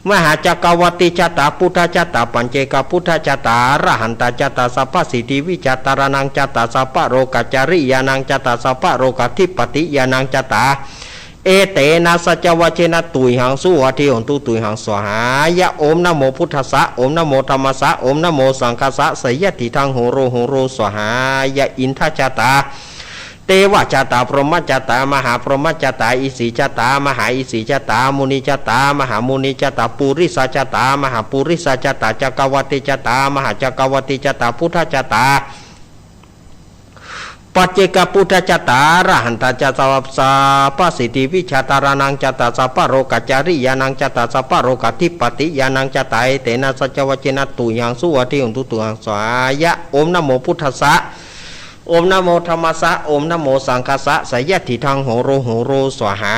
มหาจักกะวัตติจะต๋า พุทธะจะต๋า ปัจเจกะพุทธะจะต๋า อรหันตะจะต๋า สัพพะสิทธิวิชา ธาราณังจะต๋า สัพพะโรกะจริยานังจะต๋า สัพพะโรกะธิปติยานังจะต๋า เอเตนะ สัจจะวะเจนะ ตุยหัง สุวัตถิโหนตุ ตุยหัง สวาหายะ โอม นะโม พุทธัสสะ โอม นะโม ธัมมัสสะ โอม นะโม สังฆัสสะ สะยะทิฏฐัง โหโร โหโร สวาหายะ อินทะจะต๋า เทวะจะต๋า พรหมะจะต๋า มหาพรหมะจะต๋า อิสีจะต๋า มหาอิสีจะต๋า มุนิจะต๋า มหามุนิจะต๋า ปุริสะจะต๋า มหาปุริสะจะต๋า จักกะวัตติจะต๋า มหาจักกะวัตติจะต๋า พุทธะจะต๋า ปัจเจกะพุทธะจะต๋า อรหันตะจะต๋า สัพพะสิทธิวิชา ธาราณังจะต๋า สัพพะโรกะจริยานังจะต๋า สัพพะโรกะธิปติยานังจะต๋า เอเตนะ สัจจะวะเจนะ ตุยหัง สุวัตถิโหนตุ ตุยหัง สวาหายะ โอม นะโม พุทธัสสะ โอม นะโม ธัมมัสสะ โอม นะโม สังฆัสสะ สะยะทิฏฐัง โหโร โหโร สวาหา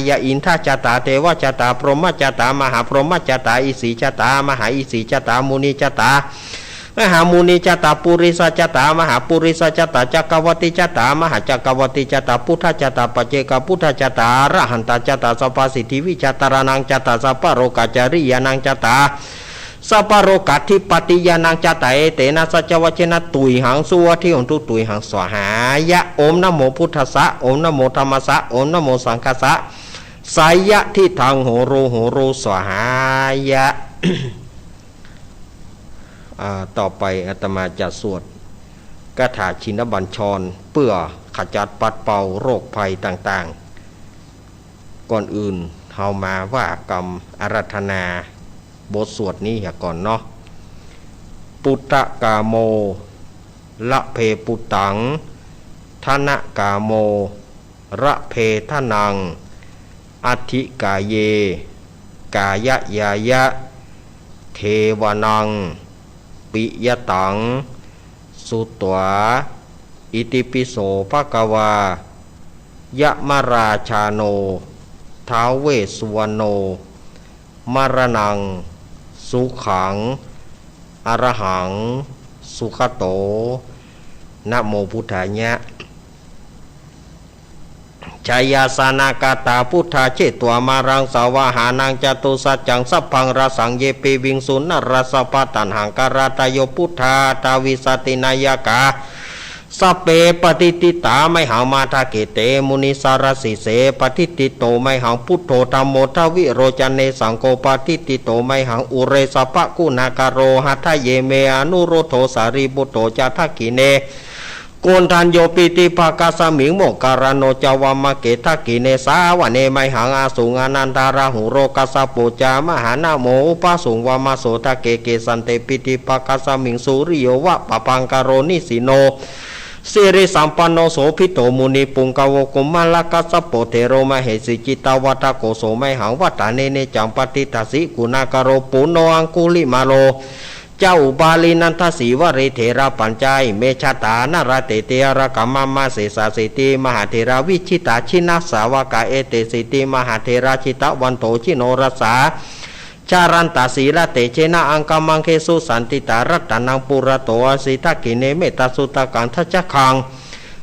ยะ อินทะจะต๋า เทวะจะต๋า พรหมะจะต๋า มหาพรหมะจะต๋า อิสีจะต๋า มหาอิสีจะต๋า มุนิจะต๋า มหามุนิจะต๋า ปุริสะจะต๋า มหาปุริสะจะต๋า จักกะวัตติจะต๋า มหาจักกะวัตติจะต๋า พุทธะจะต๋า ปัจเจกะพุทธะจะต๋า อรหันตะจะต๋า สัพพะสิทธิวิชา ธาราณังจะต๋า สัพพะโรกะจริยานังจะต๋า สัพพะโรกะธิปติยานังจะต๋า เอเตนะ สัจจะวะเจนะ ตุยหัง สุวัตถิโหนตุ ตุยหัง สวาหายะ โอม นะโม พุทธัสสะ โอม นะโม ธัมมัสสะ โอม นะโม สังฆัสสะ สะยะทิฏฐัง โหโร โหโร สวาหายะ อ่า ต่อไปอาตมาจะสวดคาถาชินบัญชร เพื่อขจัดปัดเป่าโรคภัยต่างๆ ก่อนอื่นเฮามาว่ากำอาราธนาบทสวดนี้เหียก่อนเนาะ ปุตตะกาโม ละเพปุตตัง ทะนะกาโม ระเพทะนัง อัตถิกาเย กายะยายะ เทวะนัง ปิยะตัง สุตวา อิติปิโสภะคะวา ยะมะราชาโน ท้าวเวสสุวรรณโน มะระณัง สุขัง อะระหัง สุขะโต นะโมพุทธายะ ชายาสนากาตา พุทธาเชตวามารัง สาวาหานัง จตุสัจจัง สัพพังราสัง เยปิวิงสุ นรสพะ ตัณหังคาราตะโย พุทธา ทาวิสตินายกา สัพเพ ปะทิฏฐิตา ไมหัง มาทะเขเต มุนิสารสีเส ปะทิฏฐิโต ไมหัง พุทโธ ธัมโม ทวิโรจเน สังโฆ ปะทิฏฐิโต ไมหัง อุเรสพะ กุณากะโร หัตถะเย เม อนุรุทโธ สารีปุตโต จะ ทักขิเณ โกณฑัญโญ ปิติภาคัสมิง โมคคัลลาโน จะ วามะเก ทักขิเณ สาวะเณ ไมหัง อสุง อานันทาราหูโร กัสสะโป จะ มหานะโม อุปะสุง วามะโสทะเก เกสันเต ปิติภาคัสมิง สุริโยวะ ปะพังคะโร นิสิโน สิริสัมปันโน โสภิโต มุนิปุงกาว โกมารกัสสโป เถโร มเหสี จิตตวัฏฏโก โสมหัง วัฏฏาเน เนจัง ปะฏิฏฐัสสิ กุณาการโอ ปุณโณ อังคุลิมาโล จะ อุบาลี นันทสีวลี เถราปัญจา อิเม จัตตา นารเตติ อารักขา มะมะ เสสาสีติ มหาเถรา วิจิตตา จินสาวกา เอเตสีติ มหาเถรา จิตตวันโต จิโนรสา จรันตะ สีลเตเจนะ อังคมังเคสุ สันติตา รัตตะนังปุระโต อาสี ทักขิเณ เมตตาสุตตะกัง ทัจจคัง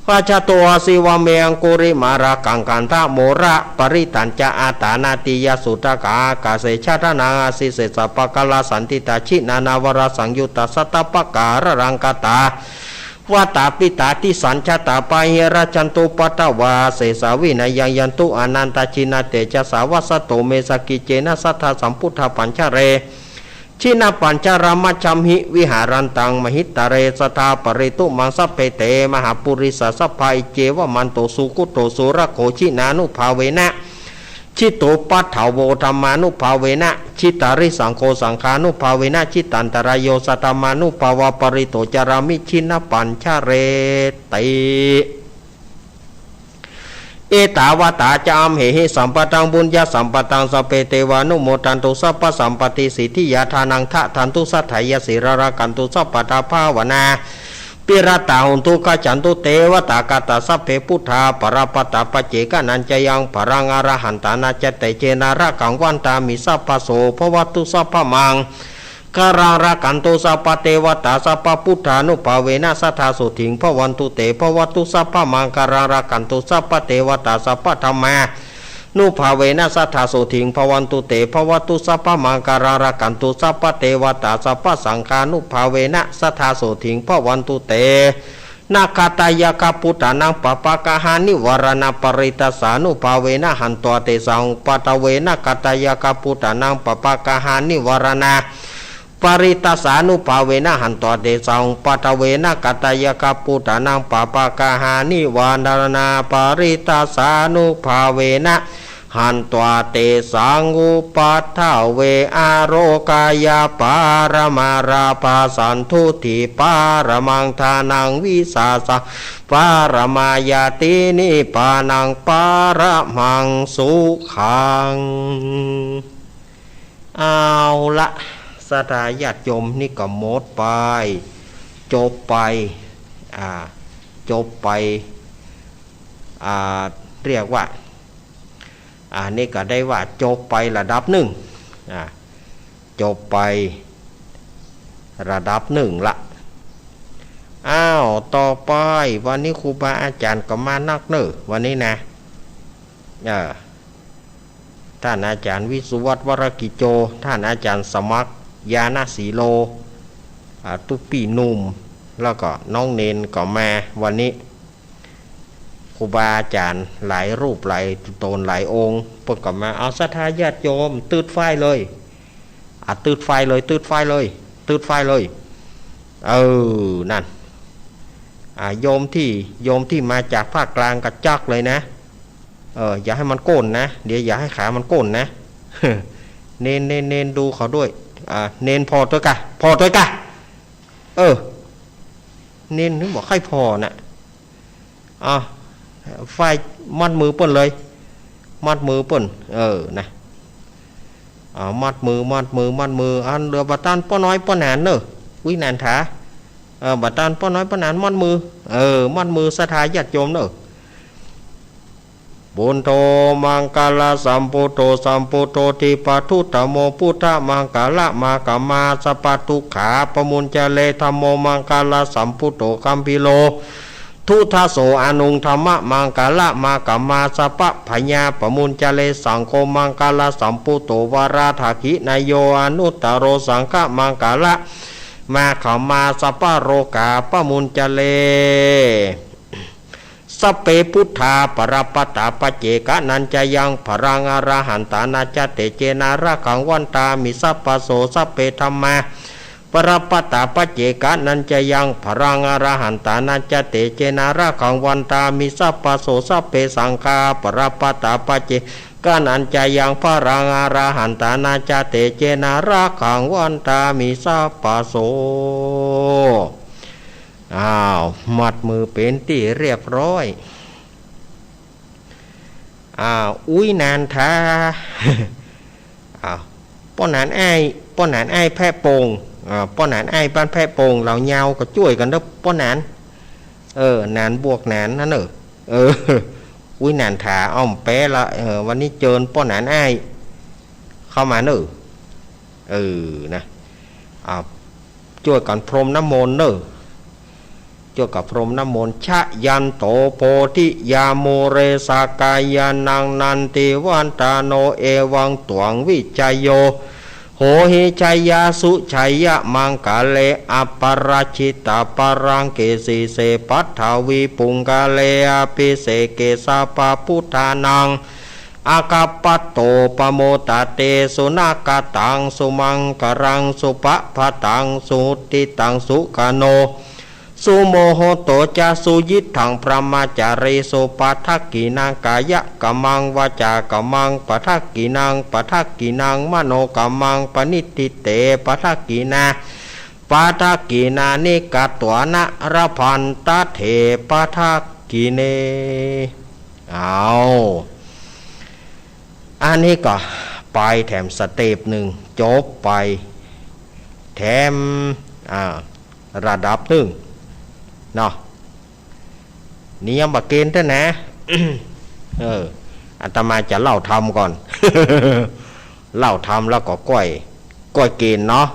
ภาชะโต อาสี วาเม อังคุริมาละกัง ขันธะโมระ ปริตตัญจะ อาตานาติยะสุตตะกัง อากาเส ชะทะนัง อาสี เสสะปะกะลา สันติตา จินานา วรสังยุตตา สัตตะปะกาละลังกตา วาตาปิตา ติสัญจะตา ปาหิรัจจันตุ ปัทวา เสสา วินะยัง ยันตุ อนันตะ จินเตจสา วัสสะโต เม สกิจเจนะ สัทธา สัมพุทธา ปัญจเร จินปัญจรมัจฉัมหิ วิหารันตัง มหิตะเร สทา ปะริตุมัง สัพเพ เต มหาปุริสา สัพพา อิเจวะมันโต สุกุโต สุรโค จินานุภาเวนะ จิตโต ปัทโว ธัมมานุภาเวนะ จิตตาริสังโฆ สังฆานุภาเวนะ จิตตันตะราโย สัทธามานุภาวา ปะริโต จารามิ จินปัญจเรติ เอตาวะตา จะ อัมเหหิ สัมปะตัง ปุญญะสัมปะตัง สัพเพ เตวานุโมทันตุ สัพพะสัมปะติ สิทธิยา ทานัง ทะทันตุ สัทธายะ สีลัง ละขันตุ สัพพะทา ภาวนา ภิระตา โหนตุ กัจฉันตุ เตวะตากาตา สัพเพ พุทธา ปะระปะตา ปัจเจกะนัญจะยัง ผะลัง อรหันตานัญจะ เตเจนะ ละขัง วันตามิ สัพพะโส ภะวะตุ สัพพะมัง คารัง ละขันตุ สัพพะเตวะตา สัพพะพุทธานุภาเวนะ สัทธา โสติง ภะวันตุ เต ภะวะตุ สัพพะมังคารัง ละขันตุ สัพพะเตวะตา สัพพะธัมมานุภาเวนะ สัทธา โสติง ภะวันตุ เต ภะวะตุ สัพพะมังคารัง ละขันตุ สัพพะเตวะตา สัพพะสังฆานุภาเวนะ สัทธา โสติง ภะวันตุ เต นะ ขัตตายะคะ พุทธานัง ปะปะกะหา นิวะระณา ปะริตตัสสานุภาเวนะ หันตวา เตสัง อุปัทเวนะ ขัตตายะคะ พุทธานัง ปะปะกะหา นิวะระณา ปะริตตัสสานุภาเวนะ หันตวา เตสัง อุปัทเวนะ ขัตตายะคะ พุทธานัง ปะปะกะหา นิวะระณา ปะริตตัสสานุภาเวนะ หันตวา เตสัง อุปัทเว อะโรกะยะปะระมา ลาภาสันตุฏฐิปะระมัง ทานัง วิสาสะปะระมา ญาติ นิพพานัง ปะระมัง สุขัง เอาละ ศรัทธาญาติโยม นี่ก็หมดไป จบไป อ่า จบไป อ่า เรียกว่า อ่า นี่ก็ได้ว่าจบไประดับนึ่ง อ่า จบไประดับนึ่งละ อ้าว ต่อไป วันนี้ครูบาอาจ๋ารย์ก็มานักเน่อ วันนี้นะ เออ ต้านอาจ๋ารย์วิสุวัฒน์ วรกิจโจ ต้านอาจ๋ารย์สมัคร ญาณสีโล อ่า ตุ๊ปี้หนุ่ม แล้วก็น้องเณรก็มาวันนี้ ครูบาอาจ๋ารย์หลายรูปหลายต๋นหลายองค์ เปิ้นก็มา เอาศรัทธาญาติโยม ตื๊ดไฟเลย อ่ะ ตื๊ดไฟเลย ตื๊ดไฟเลย ตื๊ดไฟเลย เออ นั่น อ่ะ โยมตี้ โยมตี้มาจากภาคกลางก็จักเลยนะ เออ อย่าหื้อมันโก้นนะ เดี๋ยวอย่าหื้อขามันโก้นนะ เณร เณร เณร ดูเขาด้วย อ่ะ เณรผ่อตวยกะ ผ่อตวยกะ เออ เณรนึกว่าใค่ผ่อน่ะ อ่ะ ไฟมัดมือเปิ้นเลย มัดมือเปิ้น เออ นะ อ่ะ มัดมือ มัดมือ มัดมือ อันเหลือบ่าต้านป้อน้อยป้อหนานเน่อ วินันถา เออ บ่าต้านป้อน้อยป้อหนานมัดมือ เออ มัดมือศรัทธาญาติโยมเน่อ ปุณโธ มังคละสัมพุทโธ สัมพุทโธ ทิปทุตโม พุทธมังคละมหากัมมา สัพพทุกขาปมุญจเร ธัมโม มังคละสัมพุทโธ กัมภีโร ทุทโส อนุง ธัมมะมังคละมหากัมมา สัพพะพยาปมุญจเร สังโฆ มังคละสัมพุทโธ วาราถะขิณโย อนุตตโร สังฆะมังคละมหากัมมา สัพพะโรกาปมุญจเร สัพเพ พุทธา ปะระปะตา ปัจเจกะนัญจะยัง ผะลัง อรหันตานัญจะ เตเจนะ ระฆัง วันตามิ สัพพะโส สัพเพ ธัมมา ปะระปะตา ปัจเจกะนัญจะยัง ผะลัง อรหันตานัญจะ เตเจนะ ระฆัง วันตามิ สัพพะโส สัพเพ สังฆา ปะระปะตา ปัจเจกะนัญจะยัง ผะลัง อรหันตานัญจะ เตเจนะ ระฆัง วันตามิ สัพพะโส อ้าว มัดมือเป๋นตี้เรียบร้อย อ่า อุ๊ยหนานถา อ่า ป้อหนานอ้าย ป้อหนานอ้ายแพะโป่ง อ่า ป้อหนานอ้ายบ้านแพะโป่ง เหล่ายาวก็จ้วยกั๋นเต๊อะ ป้อหนาน เออ หนานบวกหนานนั่นเน่อ เออ อุ๊ยหนานถา อ้อมแปะละ เออ วันนี้เจิญป้อหนานอ้าย เข้ามาเน่อ เออ นะ อ่า จ้วยกั๋นพรมน้ำมนต์เน่อ จ้วยกั๋นพรมน้ำมนต์ ชะยันโตโพธิยามูเล สะกายานังนันทิวัฏฏาโน เอวังตวังวิจโย โหหิ ชยาสุชยมังคะเล อัปปะราจิตปะรังเก สีเสปัทวีปุงคะเล อภิเสเก สัพพะพุทธานัง อาคัปปะโต ปะโมทะเต สุนาคะตัง สุมังคะลัง สุภะพะตัง สุหุตติตัง สุขะโณ สุโมโหโต จะ สุยิตถัง พรหมจารีสุ ปะทักขิณัง กายะกะมัง วาจากะมัง ปะทักขิณัง ปะทักขิณัง มโนกะมัง ปะณิตี้เต ปะทักขิณา ปะทักขิณานิ กัตวานะ ละพันตะเถ ปะทักขิเณ เอา อันนี้ก็ไปแถมสเต็ปนึ่ง จบไปแถม อ่า ระดับนึ่ง เนาะ นี่ยังบ่เกณฑ์เต้อนะ เออ อาตมาจะเล่าธรรมก่อน เล่าธรรมแล้วก็ก้อย ก้อยเกณฑ์เนาะ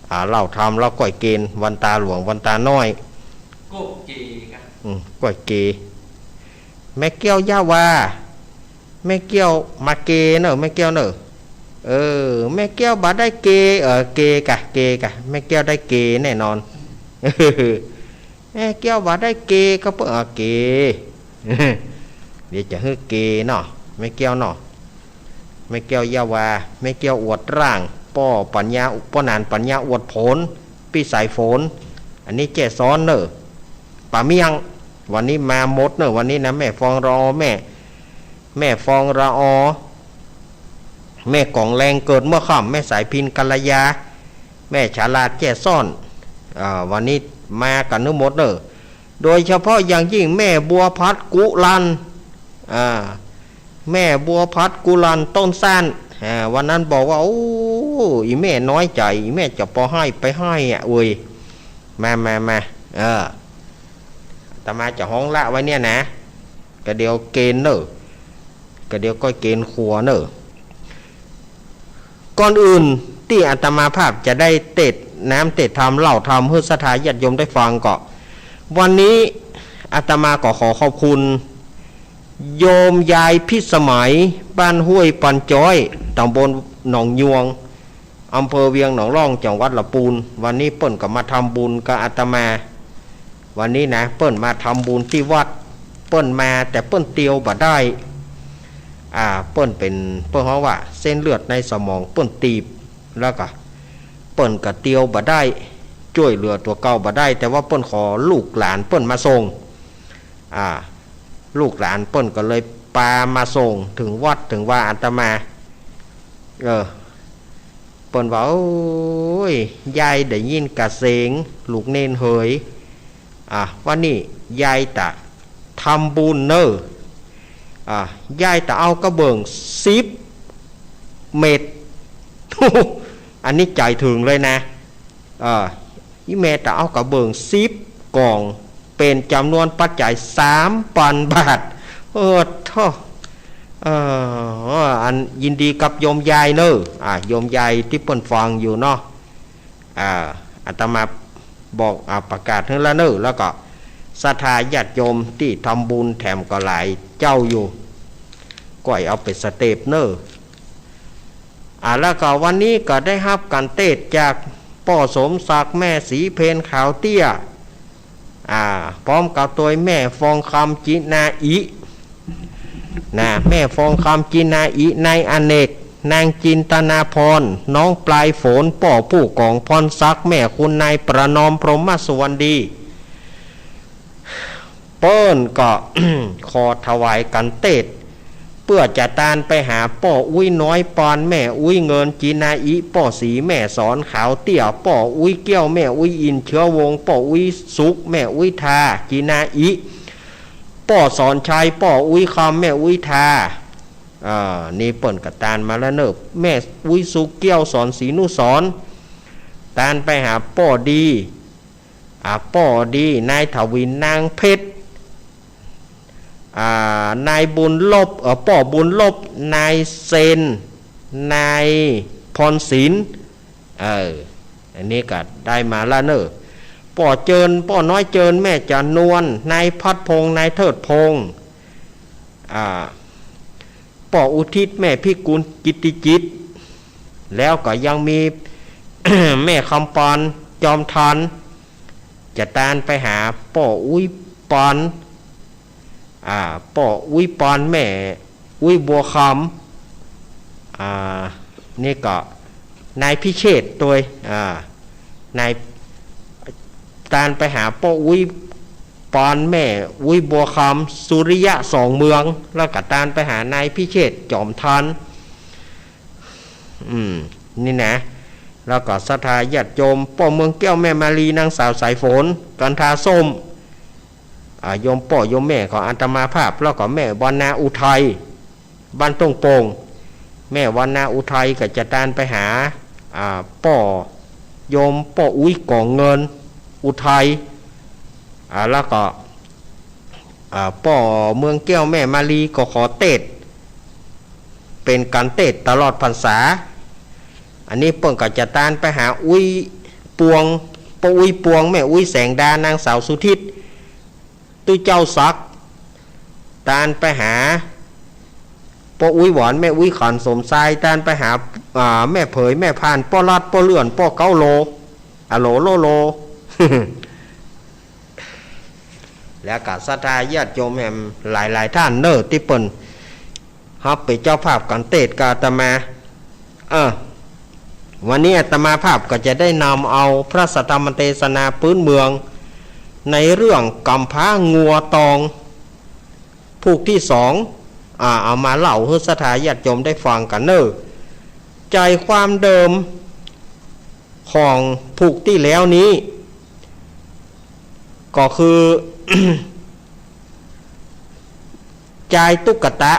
อ่า เล่าธรรมแล้วก้อยเกณฑ์ วันตาหลวง วันตาน้อย ก้อยเกณฑ์ครับ อืม ก้อยเกณฑ์ แม่แก้วยาวา แม่แก้วมาเกเนอะ แม่แก้วเนอะ เออ แม่แก้วบ่ได้เก เออ เกกะ เกกะ แม่แก้วได้เกแน่นอน แม่แก้วบ่ได้เกก็เปิ้น เออ เก เดี๋ยวจะหื้อเกเนาะ แม่แก้วเนาะ แม่แก้วยาวา แม่แก้วอวดร่าง ป้อปัญญา ป้อหนานปัญญาอวดผล ปี้สายฝน อันนี้แจ้ซ้อนเนอะ ป่าเมี่ยง วันนี้มาหมดเนอะ วันนี้นะ แม่ฟองละออ แม่ แม่ฟองละออ แม่กองแรงเกิดเมื่อค่ำ แม่สายพิณกัลยา แม่ฉลาดแจ้ซ้อน อ่า วันนี้มากั๋นหื้อหมดเนอะ โดยเฉพาะอย่างยิ่งแม่บัวพัดกุลัน อ่า แม่บัวพัดกุลันต้นสั้น อ่า วันนั้นบอกว่า โอ้ อีแม่น้อยใจ๋ อีแม่จะปอไห้ไปไห้อะ เว้ย มา มา มา เออ อาตมาจะฮ้องละไว้เนี่ยนะ กะเดี๋ยวเกณฑ์เนอะ กะเดี๋ยวก้อยเกณฑ์ครัวเนอะ ก่อนอื่นตี้อาตมาภาพจะได้เตสน์น้ำเตสน์ธรรมเล่าธรรมหื้อศรัทธาญาติโยมได้ฟังก็ วันนี้อาตมาก็ขอขอบคุณ โยมยายพิสมัย บ้านห้วยปันจ้อย ตำบลหนองยวง อำเภอเวียงหนองล่อง จังหวัดละปูน วันนี้เปิ้นก็มาทำบุญกับอาตมา วันนี้นะ เปิ้นมาทำบุญตี้วัด เปิ้นมาแต่เปิ้นเตียวบ่ได้ อ่า เปิ้นเป๋น เปิ้นฮ้องว่าเส้นเลือดในสมองเปิ้นตีบ แล้วก็เปิ้นก็เตียวบ่ได้ จ้วยเหลือตั๋วเก่าบ่ได้ แต่ว่าเปิ้นขอลูกหลานเปิ้นมาส่ง อ่า ลูกหลานเปิ้นก็เลยปามาส่งเถิงวัดเถิงวาอาตมา เออ เปิ้นว่า โอ้ย ยายได้ยินกระเสียงลูกเณรเหย อ่ะ วันนี้ยายจะทำบุญเน่อ อ่ะ ยายจะเอากระเบื้องสิบเม็ด อันนี้ใจ๋เถิงเลยนะ เออ อีแม่จะเอากระเบื้องสิบก๋อง เป๋นจ๋ำนวนปัจจัยสามปันบาท เออ โธ่ เออ อันยินดีกับโยมยายเน่อ อ่ะ โยมยายตี้เปิ้นฟังอยู่เนาะ อ่า อาตมาบอก อ่า ประกาศหื้อละเน่อ แล้วก็ศรัทธาญาติโยมตี้ทำบุญแถมก็หลายเจ้าอยู่ ก้อยเอาเป๋นสเต็ปเน่อ อ่า แล้วก็วันนี้ก็ได้ฮับก๋านเตสน์จากป้อสมศักดิ์ แม่ศรีเพญขาวเตี้ย อ่า พร้อมกับตวยแม่ฟองคำจินาอิ นะ แม่ฟองคำจินาอิ นายอเนก นางจินตนาพร น้องปลายฝน ป้อผู้กองพรศักดิ์ แม่คุณนายประนอม พรหมสุวรรณดี เปิ้นก็ ขอถวายก๋านเตสน์ เปื้อจะตานไปหาป้ออุ๊ยน้อยปอน แม่อุ๊ยเงิน จีนาอิ ป้อศรี แม่สอน ขาวเตี้ย ป้ออุ๊ยเกี้ยว แม่อุ๊ยอิน เชื้อวงศ์ ป้ออุ๊ยสุก แม่อุ๊ยทา จีนาอิ ป้อสอนชัย ป้ออุ๊ยคำ แม่อุ๊ยทา อ่า นี่เปิ้นก็ตานมาแล้วเนอะ แม่อุ๊ยสุก เกี้ยวสอน ศรีนุสรณ์ ตานไปหาป้อดี อ่า ป้อดี นายถวิน นางเพชร อ่า นายบุญลบ เอ่อ ป้อบุญลบ นายเซน นายพรศิลป์ เออ อันนี้ก็ได้มาแล้วเนอะ ป้อเจิญ ป้อน้อยเจิญ แม่จานวล นายพัดพงษ์ นายเทิดพงษ์ อ่า ป้ออุทิศ แม่พิกุล กิตติจิต แล้วก็ยังมี แม่คำปอน จอมทัน จะตานไปหาป้ออุ๊ยปอน อ่า ป้ออุ๊ยปอน แม่อุ๊ยบัวคำ อ่า นี่ก็นายพิเชษฐ์ตวย อ่า นาย ตานไปหาป้ออุ๊ยปอน แม่อุ๊ยบัวคำ สุริยะ สองเมือง แล้วก็ตานไปหานายพิเชษฐ์ จอมทัน อืม นี่นะ แล้วก็ศรัทธาญาติโยม ป้อเมืองแก้ว แม่มาลี นางสาวสายฝน กันทาส้ม อ่า โยมป้อโยมแม่ของอาตมาภาพ แล้วก็แม่วรรณาอุทัย บ้านต้งโป่ง แม่วรรณาอุทัยก็จะตานไปหา อ่า ป้อโยมป้ออุ๊ยกองเงิน อุทัย อ่า แล้วก็ อ่า ป้อเมืองแก้ว แม่มาลี ก็ขอเตสน์ เป๋นก๋านเตสน์ตลอดพรรษา อันนี้เปิ้นก็จะตานไปหาอุ๊ยปวง ป้ออุ๊ยปวง แม่อุ๊ยแสงดา นางสาวสุทิศ ตุ๊เจ้าศักดิ์ ตานไปหาป้ออุ๊ยหวอน แม่อุ๊ยขัน สมชาย ตานไปหา อ่า แม่เผย แม่พาน ป้อรัด ป้อเลื่อน ป้อเก้าโล อะโหลโลโล แล้วก็ศรัทธาญาติโยมแหมหลายๆ ท่านเนอะ ตี้เปิ้นฮับเป๋นเจ้าภาพก๋านเตสน์กับอาตมา เออ วันนี้อาตมาภาพก็จะได้นำเอาพระสัทธรรมเตสนาปื๊นเมือง ในเรื่องก๋ำพร้างัวตอง ผูกตี้สอง อ่า เอามาเล่าหื้อศรัทธาญาติโยมได้ฟังกั๋นเนอะ ใจ๋ความเดิมของผูกตี้แล้วนี้ ก็คือ จายตุ๊กตะ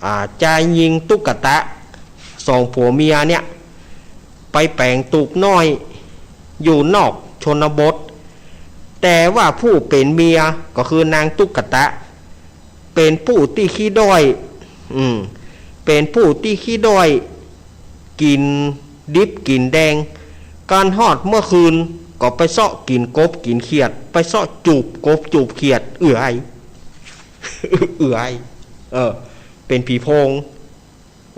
อ่า จายญิงตุ๊กตะ สองผัวเมียเนี่ย ไปแป๋งตูบน้อย อยู่นอกชนบท แต่ว่าผู้เป๋นเมียก็คือนางตุ๊กตะ เป๋นผู้ตี้ขี้ด้อย อืม เป๋นผู้ตี้ขี้ด้อย กิ๋นดิบกิ๋นแดง กั๋นฮอดเมื่อคืนก็ไปเซาะกิ๋นกบกิ๋นเขียด ไปเซาะจูบกบจูบเขียด เอื้อย เอื้อย เออ เป๋นผีโพง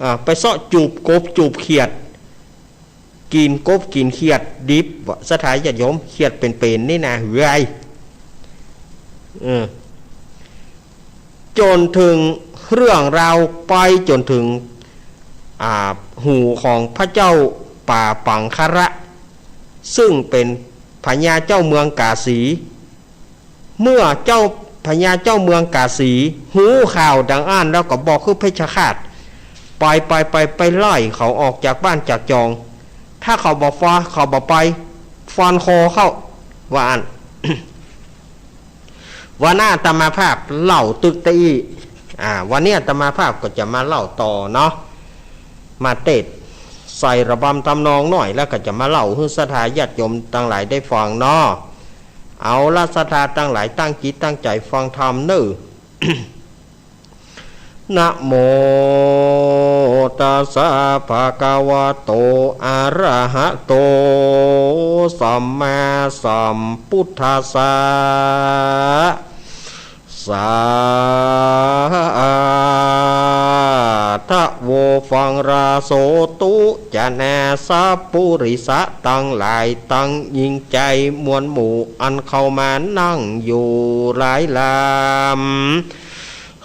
อ่า ไปเซาะจูบกบจูบเขียด กิ๋นกบกิ๋นเขียดดิบ ศรัทธาญาติโยม เขียดเป๋นๆ นี่นะ เอื้อย เออ จ๋นเถิงเรื่องราวไปจ๋นเถิง อ่า หูของพระเจ้าป่าปังคละ ซึ่งเป๋นพญาเจ้าเมืองกาสี เมื่อเจ้าพญาเจ้าเมืองกาสีฮู้ข่าวดังอั้นแล้วก็บอกหื้อเพชฌฆาต ไปไปไปไปไล่เขาออกจากบ้านจากจอง ถ้าเขาบ่ฟัง เขาบ่ไป ฟันคอเขา ว่าอั้น วันนี้อาตมาภาพเล่าตึกตะอี้ อ่า วันนี้อาตมาภาพก็จะมาเล่าต่อเนาะ มาเตสน์ใส่ระบำตำนองหน่อย แล้วก็จะมาเล่าหื้อศรัทธาญาติโยมตังหลายได้ฟังเนาะ เอาละศรัทธาตังหลายตั้งจิตตั้งใจ๋ฟังธรรมเน่อ นะโมตัสสะภะคะวะโต อะระหะโต สัมมาสัมพุทธัสสะ สาธะโว ฟังราโสตุ จะนาสัพปุริสะตังหลาย ตังญิงใจ๋มวลหมู่อันเข้ามานั่งอยู่หลายลำ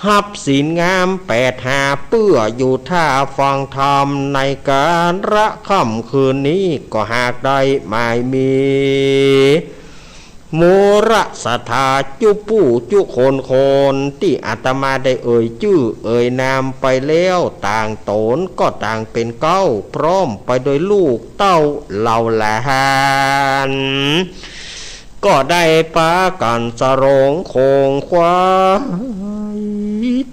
ฮับศีลงามแปดหาเปื้ออยู่ท่าฟังธรรมในกาละค่ำคืนนี้ก็หากได้หมายมี หมู่ราษฎาจุผู้จุคนคนตี้อาตมาได้เอ่ยจื้อเอ่ยนามไปแล้ว ต่างต๋นก็ต่างเป๋นเก๊า พร้อมไปด้วยลูกเต้าเหล่าหลาน ก็ได้ปากั๋นสรงขงขวาย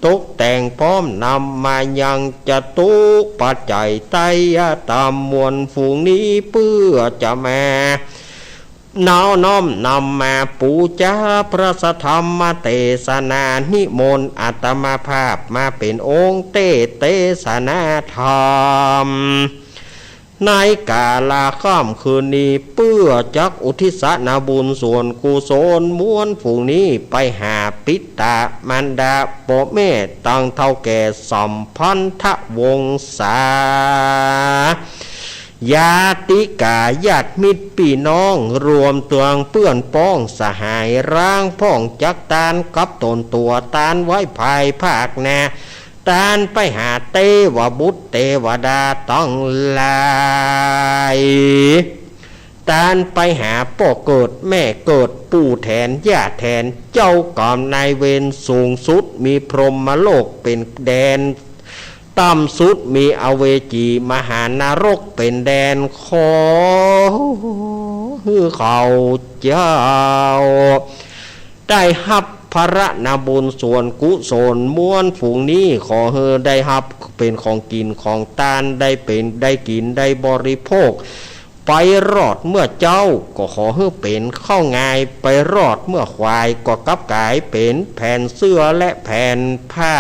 ตกแต่งพร้อมนำมายังจตุปัจจัยไตรยธรรม มวลฝูงนี้เปื้อจะมา น้อมน้อมนำมาปู๋จาพระสัทธรรมเตสนา นิมนต์อาตมาภาพมาเป๋นองค์เตสน์เตสนาธรรม ในกาละค่ำคืนนี้ เปื้อจักอุทิศนาบุญส่วนกุศล มวลฝูงนี้ไปหาปิตะมารดาป้อแม่ ตังเฒ่าแก่สัมพันธวงศา ญาติกาญาติมิตรปี้น้อง รวมเถิงเปื้อนป้องสหาย ร้างพ่องจักตานกับต๋นตั๋วตานไว้ภายภาคหน้า ตานไปหาเตวบุตรเตวดาตังหลาย ตานไปหาป้อเกิดแม่เกิดปู่แทนย่าแทน เจ้ากรรมนายเวรสูงสุดมีพรหมโลกเป๋นแดน ต่ำสุดมีอเวจีมหานรกเป๋นแดน ขอหื้อเขาเจ้า ได้ฮับพระนาบุญส่วนกุศล มวลฝูงนี้ขอหื้อได้ฮับเป๋นของกิ๋นของตาน ได้เป๋นได้กิ๋นได้บริโภค ไปรอดเมื่อเจ๊าก็ขอหื้อเป๋นข้าวงาย ไปรอดเมื่อควายก็กลับก๋ายเป๋นแผ่นเสื้อและแผ่นผ้า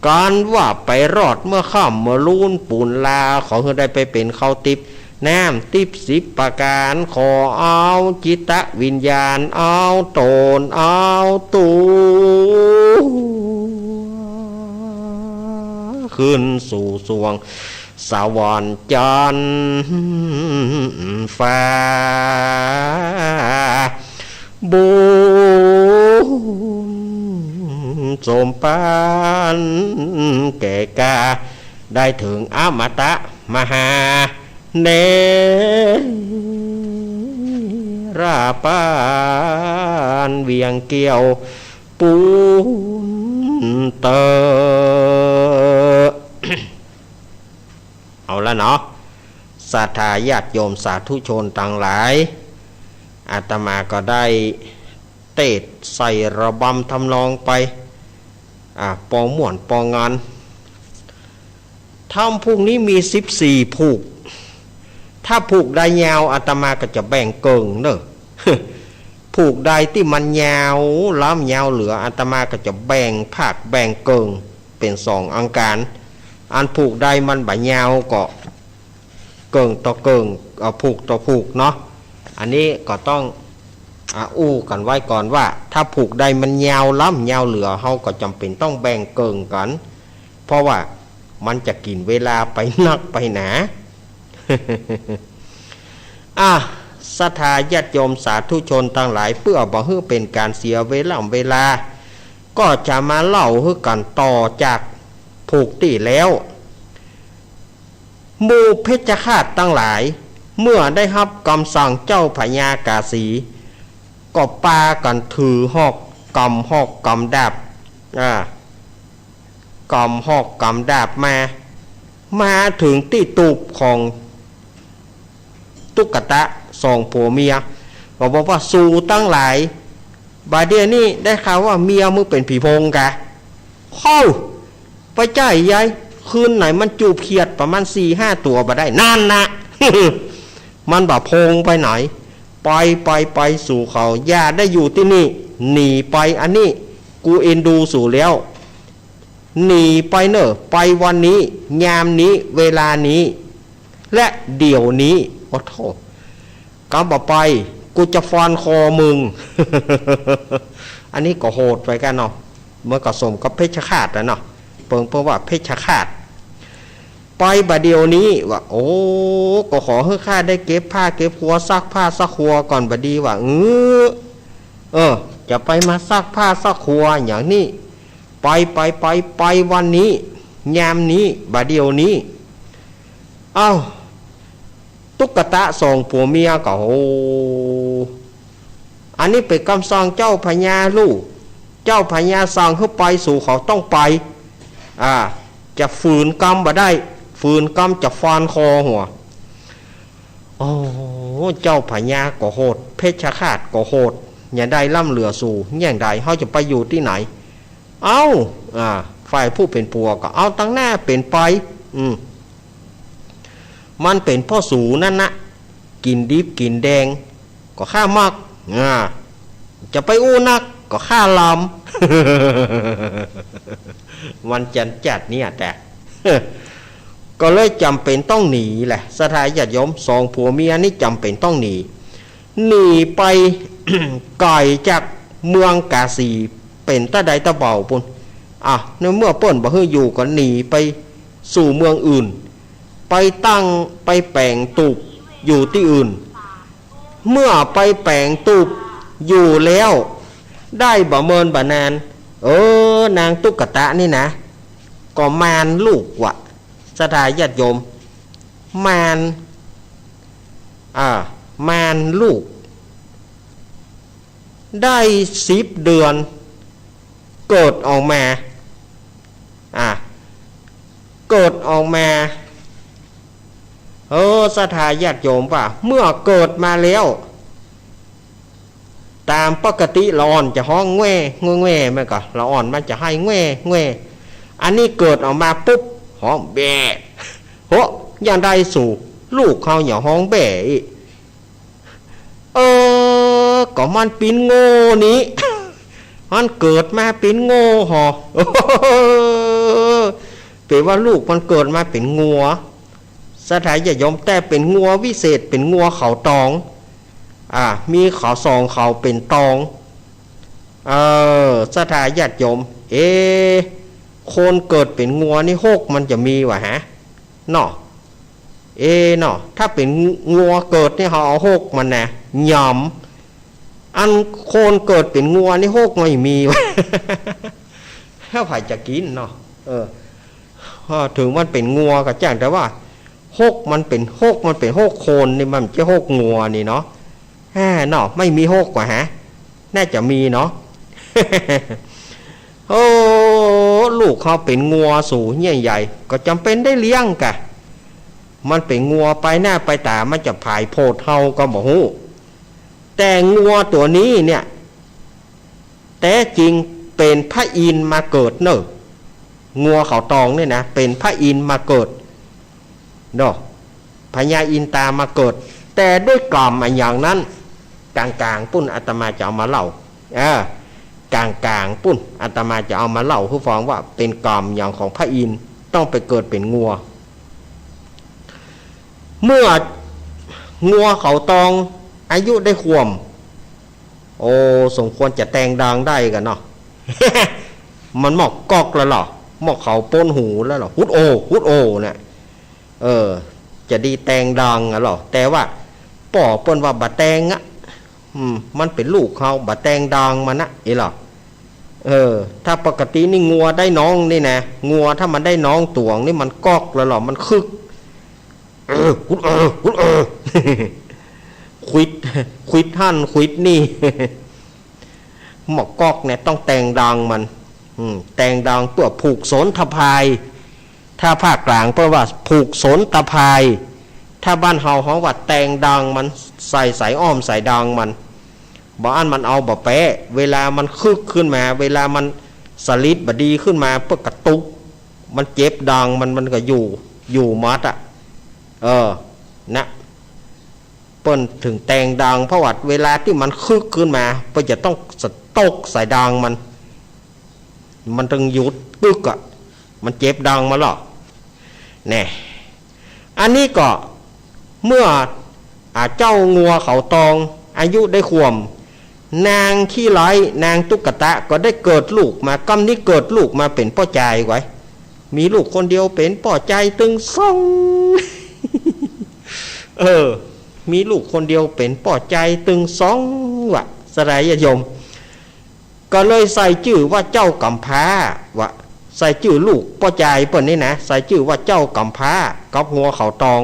ก๋านว่าไปรอดเมื่อค่ำเมื่อลูนปูนลา ขอหื้อได้ไปเป๋นข้าวติ๊บน้ำติ๊บสิบประก๋าน ขอเอาจิตวิญญาณเอาต๋นเอาตั๋ว ขึ้นสู่สวงสวรรค์จันทร์ฟ้า บุญสมปานแก่กล้า ได้เถิงอมตะมหาเนรปาน เวียงแก้วปูนเต๊อะ เอาละเนาะ ศรัทธาญาติโยมสาธุชนตังหลาย อาตมาก็ได้เตสน์ใส่ระบำทำนองไป อ่า ปอม่วนปองาน ธรรมผูกนี้มีสิบสี่ผูก ถ้าผูกใดยาวอาตมาก็จะแบ่งเกิ่งเนอะ ผูกใดตี้มันยาวล้ำยาวเหลือ อาตมาก็จะแบ่งภาคแบ่งเกิ่งเป๋นสองอังก๋าน อันผูกใดมันบ่ยาวก็เกิ่งต่อเกิ่ง เอ่อ ผูกต่อผูกเนาะ อันนี้ก็ต้อง อ่ะ อู้กั๋นไว้ก่อนว่า ถ้าผูกใดมันยาวล้ำยาวเหลือ เฮาก็จ๋ำเป๋นต้องแบ่งเกิ่งกั๋น เพราะว่ามันจะกิ๋นเวลาไปนักไปหนา อ่ะ ศรัทธาญาติโยมสาธุชนตังหลาย เปื้อบ่หื้อเป๋นก๋านเสียเวล่ำเวลา ก็จะมาเล่าหื้อกั๋นต่อจากผูกตี้แล้ว หมู่เพชฌฆาตตังหลาย เมื่อได้ฮับกำสั่งเจ้าพญากาสี ก็ปากั๋นถือหอกกำหอกกำดาบ อ่า กำหอกกำดาบมา มาเถิงตี้ตูบของตุ๊กตะสองผัวเมีย ก็บอกว่า สูตังหลาย บ่าเดี่ยวนี้ได้ข่าวว่าเมียมึงเป๋นผีโพงกา เฮ้ย ไปใจ้ใย คืนไหนมันจูบเขียดประมาณสี่ห้าตั๋วบ่ได้ นั่นนะ มันบ่าโพงไปไหน ไป ไป ไป สูเขา อย่าได้อยู่ตี้นี่ หนีไป อันนี้ กูเอ็นดูสูแล้ว หนีไปเน่อ ไปวันนี้ ยามนี้ เวลานี้ และเดี๋ยวนี้ โอ้โธ่ กำบ่ไป กูจะฟันคอมึง อันนี้ก็โหดไปกั๋นเนาะ มันก็สมกับเพชฌฆาตอะเนาะ เปิงเปิ้นว่าเพชฌฆาต ไปบ่าเดี่ยวนี้ ว่า โอ้ ก็ขอหื้อข้าได้เก็บผ้าเก็บครัว ซักผ้าซักครัวก่อน บ่าดีว่า เออ เออ จะไปมาซักผ้าซักครัวอย่างนี้ ไป ไป ไป ไปวันนี้ ยามนี้ บ่าเดี่ยวนี้ เอ้า ตุ๊กตะสองผัวเมียก็ โอ้ อันนี้เป๋นกำสั่งเจ้าพญาลูก เจ้าพญาสั่งหื้อไป สูก็ต้องไป อ่า จะฝืนกำบ่ได้ ฝืนกำจะฟันคอหัว โอ้ เจ้าพญาก็โหด เพชฌฆาตก็โหด อย่าได้ล้ำเหลือสู อย่างใดเฮาจะไปอยู่ตี้ไหน เอ้า อ่า ฝ่ายผู้เป๋นผัวก็ เอาตังหน้าเป๋นไป อืม มันเป๋นเพราะสูนั่นนะ กิ๋นดิบกิ๋นแดง ก็ข้ามัก อ่า จะไปอู้นัก ก็ข้าลำ มันจันจัดเนี่ยแต่ ก็เลยจ๋ำเป๋นต้องหนีแหละ ศรัทธาญาติโยม สองผัวเมียนี่จ๋ำเป๋นต้องหนี หนีไป ไก๋จากเมืองกาสี เป๋นตะไดตะเบาปู้น อ่ะ ในเมื่อเปิ้นบ่หื้ออยู่ก็หนีไปสู่เมืองอื่น ไปตั้ง ไปแป๋งตูบอยู่ตี้อื่น เมื่อไปแป๋งตูบอยู่แล้ว ได้บ่เมินบ่นาน เออ นางตุ๊กตะนี่นะ ก็มานลูกว่ะ ศรัทธาญาติโยม มาน อ่า มานลูก ได้สิบเดือน เกิดออกมา อ่ะ เกิดออกมา เออ ศรัทธาญาติโยมว่า เมื่อเกิดมาแล้ว ต๋ามปกติละอ่อนจะฮ้องแง่ แง่ แง่ มันก็ ละอ่อนมันจะไห้แง่ แง่ อันนี้เกิดออกมาปุ๊บ ฮ้องแบ่ โห อย่างใดสู ลูกเฮาอย่าฮ้องแบ่อีก เออ ก็มันเป๋นโง่นี่ มันเกิดมาเป๋นโง่หอ เป๋นว่าลูกมันเกิดมาเป๋นงัว ศรัทธาญาติโยม แต่เป๋นงัววิเศษ เป๋นงัวเขาตอง อ่า มีเขาสองเขาเป๋นตอง เออ ศรัทธาญาติโยม เอ คนเกิดเป๋นงัวนี่ฮกมันจะมีวะฮะ เนาะ เอเนาะ ถ้าเป๋นงัวเกิดนี่เฮาเอาฮกมันนะ หยำ อันคนเกิดเป๋นงัวนี่ฮกไม่มีวะ แล้วใผจะกิ๋นเนาะ เออ เออ เถิงมันเป๋นงัวก็จ้าง แต่ว่าฮกมันเป๋น ฮกมันเป๋นฮกคนนี่ มันบ่ใจ้ฮกงัวนี่เนาะ แฮ่เนาะ ไม่มีฮกกว่าฮะ น่าจะมีเนาะ โอ้ ลูกเฮาเป๋นงัวสูเยี่ยงใหญ่ ก็จ๋ำเป๋นได้เลี้ยงกะ มันเป๋นงัวไปหน้าไปต๋า มันจะผายโผดเฮาก็บ่ฮู้ แต่งัวตั๋วนี้เนี่ย แต๊จริงเป๋นพระอินทร์มาเกิดเน่อ งัวเขาตองเนี่ยนะ เป๋นพระอินทร์มาเกิดเนาะ พญาอินตามาเกิด แต่ด้วยกรรมอะหยังนั้น ก๋างๆ ปู้นอาตมาจะเอามาเล่า เออ ก๋างๆ ปู้นอาตมาจะเอามาเล่าหื้อฟังว่าเป๋นกรรมหยังของพระอินทร์ต้องไปเกิดเป๋นงัว เมื่องัวเขาตองอายุได้ขวบ โอ้ สมควรจะแต่งดังได้กั๋นเนาะ มันมอกก๊อกแล้วเหรอ มอกเขาป๊นหูแล้วเหรอ ฮุดโอ ฮุดโอเนี่ย เออ จะดีแต่งดังอะเหรอ แต่ว่าป้อเปิ้นว่าบ่แต่งอะ อืม มันเป๋นลูกเฮา บ่แต่งดังมันนะ เอเหรอ เออ ถ้าปกตินี่งัวได้น้องนี่นะ งัวถ้ามันได้น้องต๋วงนี่มันก๊อกแล้วเหรอ มันคึก เออ ฮุดเออ ฮุดเออ ขวิด ขวิดหั้น ขวิดนี่ มอกก๊อกเนี่ยต้องแต่งดังมัน อืม แต่งดังเปื้อผูกสนตะพาย ถ้าภาคก๋างเปิ้นว่าผูกสนตะพาย ถ้าบ้านเฮาฮ้องว่าแต่งดังมัน ใส่สายอ้อมสายดังมัน บ่อั้นมันเอาบ่แป๊ เวลามันคึกขึ้นมา เวลามันสลิดบ่ดีขึ้นมา เปิ้นกระตุก มันเจ็บดังมัน มันก็อยู่ อยู่หมดอะ เออ นะ เปิ้นเถิงแต่งดัง เพราะว่าเวลาตี้มันคึกขึ้นมา เปิ้นจะต้องสะตกสายดังมัน มันเถิงหยุดกึกอะ มันเจ็บดังมาแล้ว แน่ อันนี้ก็เมื่อ อ่า เจ้างัวเขาตองอายุได้ขวบ นางขี้ไร้ นางตุ๊กตะก็ได้เกิดลูกมา กำนี้เกิดลูกมาเป๋นป้อจายไว้ มีลูกคนเดียวเป๋นป้อจายตึงสอง เออ มีลูกคนเดียวเป๋นป้อจายตึงสองวะ ศรัทธาญาติโยม ก็เลยใส่จื้อว่าเจ้ากำพร้า วะ ใส่จื้อลูกป้อจายเปิ้นนี่นะ ใส่จื้อว่าเจ้ากำพร้ากับงัวเขาตอง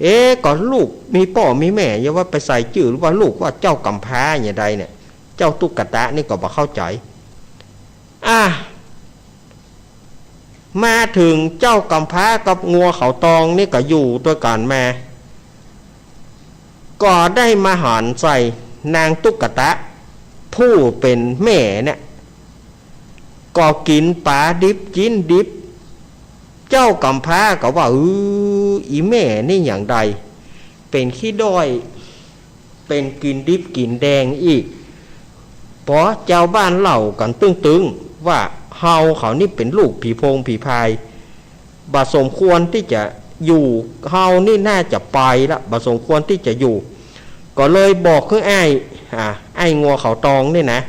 เอ๊ะ ก็ลูกมีป้อมีแม่ อย่าว่าไปใส่จื้อหรือว่าลูกว่าเจ้ากำพร้าอย่างใดเนี่ย เจ้าตุ๊กตะนี่ก็บ่เข้าใจ๋ อ่ะ มาเถิงเจ้ากำพร้ากับงัวเขาตองนี่ก็อยู่ตวยกั๋นมา ก็ได้มาหันใส่นางตุ๊กตะ ผู้เป๋นแม่เนี่ย ก็กิ๋นป๋าดิบกิ๋นดิบ เจ้ากำพร้าก็ว่า อือ อีแม่นี่อย่างใด เป๋นขี้ด้อย เป๋นกิ๋นดิบกิ๋นแดงอีก ปอจาวบ้านเล่ากั๋นตึงๆ ว่าเฮาเขานี่เป๋นลูกผีโพงผีพาย บ่สมควรตี้จะอยู่ เฮานี่น่าจะไปละ บ่สมควรตี้จะอยู่ ก็เลยบอกหื้ออ้าย อ่า อ้ายงัวเขาตองนี่นะ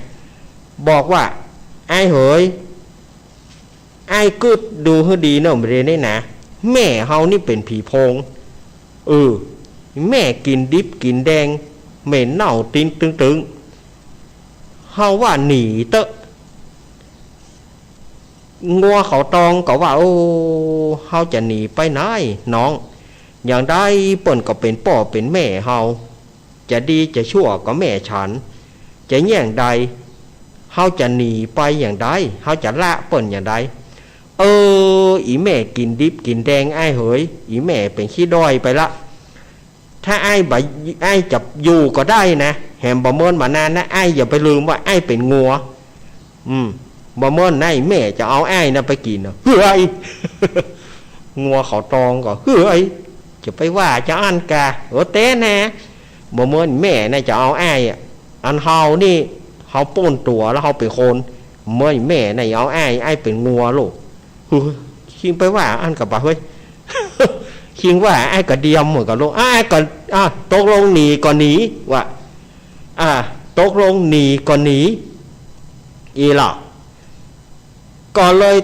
บอกว่า อ้ายเหย อ้ายกึ๊ดดูหื้อดีเน่อ บ่าเดี่ยวนี้นะ แม่เฮานี่เป๋นผีโพง เออ แม่กิ๋นดิบกิ๋นแดง เหม็นเน่าติ๊นตึงๆ เฮาว่าหนีเต๊อะ งัวเขาตองก็ว่า โอ้ เฮาจะหนีไปไหนน้อง อย่างใดเปิ้นก็เป๋นป้อเป๋นแม่เฮา จะดีจะชั่วก็แม่ฉัน จะแย่งใด เฮาจะหนีไปอย่างใด เฮาจะละเปิ้นอย่างใด เออ อีแม่กิ๋นดิบกิ๋นแดงอ้ายเหย อีแม่เป๋นขี้ด้อยไปละ ถ้าอ้ายบ่ อ้ายจะอยู่ก็ได้นะ แหมบ่เมินบ่นานนะ อ้ายอย่าไปลืมว่าอ้ายเป๋นงัว อืม บ่เมินนะ อีแม่จะเอาอ้ายน่ะไปกิ๋นน่ะ เฮ้ย งัวเขาตองก็ เฮ้ย จะไปว่าจาอั้นกา เออ แต๊นะ บ่เมินแม่น่ะจะเอาอ้ายอะ อันเฮานี่ เฮาป้นตั๋วแล้วเฮาเป๋นคน เมินแม่น่ะเอาอ้าย อ้ายเป๋นงัวโลด เฮ้ย คิงไปว่าอั้นกาบ่าเฮ้ย คิงว่าอ้ายกาเดียมเหมือนกั๋นโลด อ้ายก็ อ่ะ ตกลงหนีก็หนี ว่า อ่ะ ตกลงหนีก็หนี อี้ล่ะ ก็เลย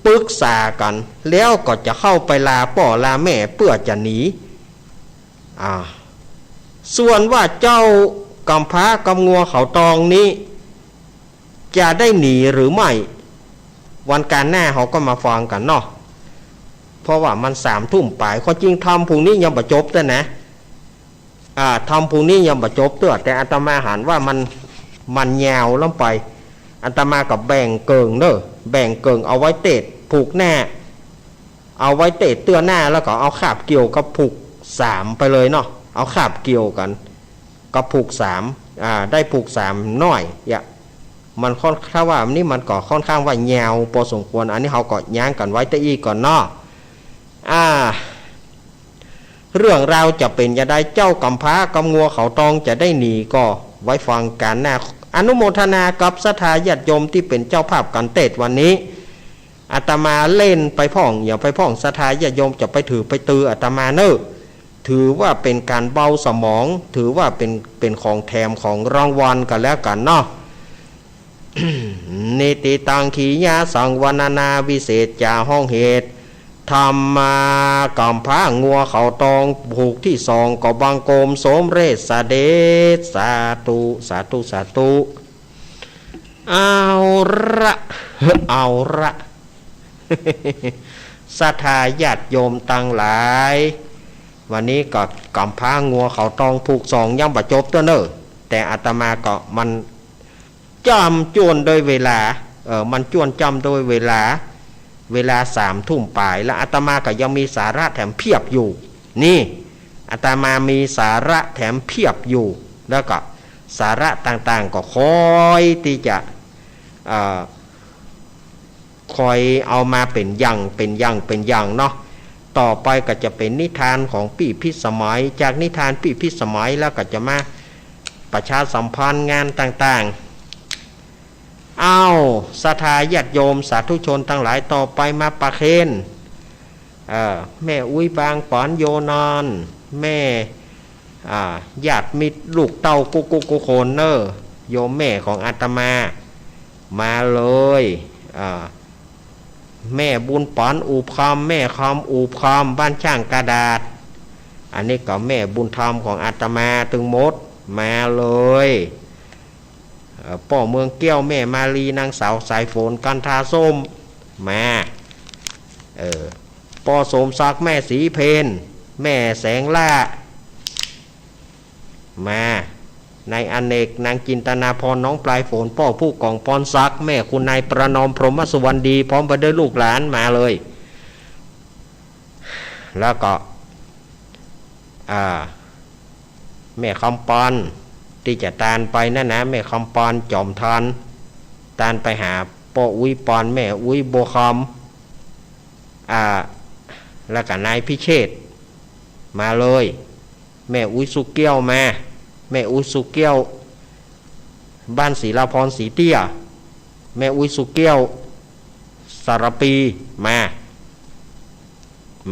ปึกษากั๋น แล้วก็จะเข้าไปลาป้อลาแม่เปื้อจะหนี อ่า ส่วนว่าเจ้ากำพร้ากับงัวเขาตองนี้ จะได้หนีหรือไม่ วันก๋านหน้าเฮาก็มาฟังกั๋นเนาะ เพราะว่ามันสามทุ่มป๋าย ความจริงธรรมผูกนี้ยังบ่จบเตื้อนะ อ่า ธรรมผูกนี้ยังบ่จบเตื้อ แต่อาตมาหันว่ามัน มันยาวล้ำไป อาตมาก็แบ่งเกิ่งเน่อ แบ่งเกิ่งเอาไว้เตศน์ผูกหน้า เอาไว้เตศน์เตื้อหน้า แล้วก็เอาคาบเกี่ยวกับผูกสามไปเลยเนาะ เอาคาบเกี่ยวกั๋นกับผูกสาม อ่า ได้ผูกสามน้อย เนี่ย มันค่อน ถ้าว่าอันนี้มันก็ค่อนข้างว่ายาวพอสมควร อันนี้เฮาก็ยั้งกั๋นไว้เต้าอี้ก่อนเนาะ อ่า เรื่องราวจะเป๋นจะใด เจ้ากำพร้ากับงัวเขาตองจะได้หนีก็ไว้ฟังก๋านหน้า อนุโมทนากับศรัทธาญาติโยมตี้เป๋นเจ้าภาพก๋านเตศน์วันนี้ อาตมาเล่นไปพ่อง อย่าไปพ่อง ศรัทธาญาติโยมจะไปถือไปตืออาตมาเน่อ ถือว่าเป๋นก๋านเบาสมอง ถือว่าเป๋น เป๋นของแถมของรางวัลกั๋นแล้วกั๋นเนาะ นิตติตัง ขียะสัง วรรณนาวิเศษจา ฮ้องเหตุ ธรรมะ กำพร้างัวเขาตองผูกตี้สอง ก็บังคมสมเร็จเสด็จ สาธุ สาธุ สาธุ เอาละ เอาละ ศรัทธาญาติโยมตังหลาย วันนี้ก็กำพร้างัวเขาตองผูกสองยังบ่จบเตื้อเน่อ แต่อาตมาก็มัน จ้ำจ้วนด้วยเวลา เอ่อ มันจ้วนจ้ำด้วยเวลา เวลาสามทุ่มป๋าย แล้วอาตมาก็ยังมีสาระแถมเพียบอยู่ นี่ อาตมามีสาระแถมเพียบอยู่ แล้วก็สาระต่างๆ ก็คอยตี้จะ เอ่อ คอยเอามาเป๋นอย่าง เป๋นอย่าง เป๋นอย่างเนาะ ต่อไปก็จะเป๋นนิทานของปี้พิสมัย จากนิทานปี้พิสมัยแล้วก็จะมาประชาสัมพันธ์งานต่างๆ อ้าว ศรัทธาญาติโยมสาธุชนตังหลาย ต่อไปมาประเคน เอ่อ แม่อุ๊ยบางป๋อนโยนอน แม่ อ่า ญาติมิตรลูกเต้ากู้ๆ กู้คนเน่อ โยมแม่ของอาตมา มาเลย อ่า แม่บุญป๋อนอู่คำ แม่คำอู่คำ บ้านช่างกระดาษ อันนี้ก็แม่บุญธรรมของอาตมาตึงหมด มาเลย เอ่อ ป้อเมืองแก้ว แม่มาลี นางสาวสายฝน กันทาส้ม มา เออ ป้อสมศักดิ์ แม่ศรีเพน แม่แสงล่า มา นายอเนก นางจินตนาภรณ์ น้องปลายฝน ป้อผู้กองปอนศักดิ์ แม่คุณนายประนอม พรหมสุวรรณดี พร้อมไปด้วยลูกหลานมาเลย แล้วก็ อ่า แม่คำปอน ตี้จะตานไปนั่นนะ แม่คำปอนจอมทาน ตานไปหาป้ออุ๊ยปอน แม่อุ๊ยบัวคำ อ่า แล้วก็นายพิเชษฐ์ มาเลย แม่อุ๊ยสุเกี้ยวมา แม่อุ๊ยสุเกี้ยว บ้านศรีลาพรศรีเตี้ย แม่อุ๊ยสุเกี้ยว สารภี มา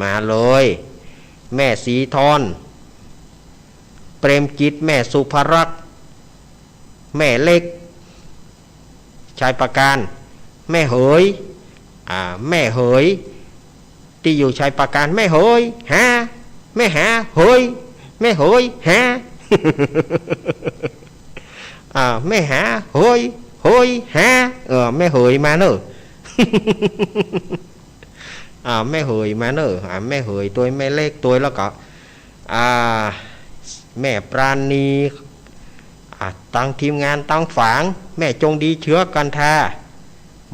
มาเลย แม่ศรีทร เปรมจิต แม่สุภรักษ์ แม่เล็ก ชัยปราการ แม่เหย อ่า แม่เหย ตี้อยู่ชัยปราการ แม่เหย หา แม่หา เหย แม่เหย หา อ่า แม่หา เหย เหย หา เออ แม่เหยมาเน่อ อ่า แม่เหยมาเน่อ อ่า แม่เหยตวย แม่เล็กตวย แล้วก็ อ่า แม่ปราณี อ่า ตังทีมงานตังฝาง แม่จงดีเชื้อกันทา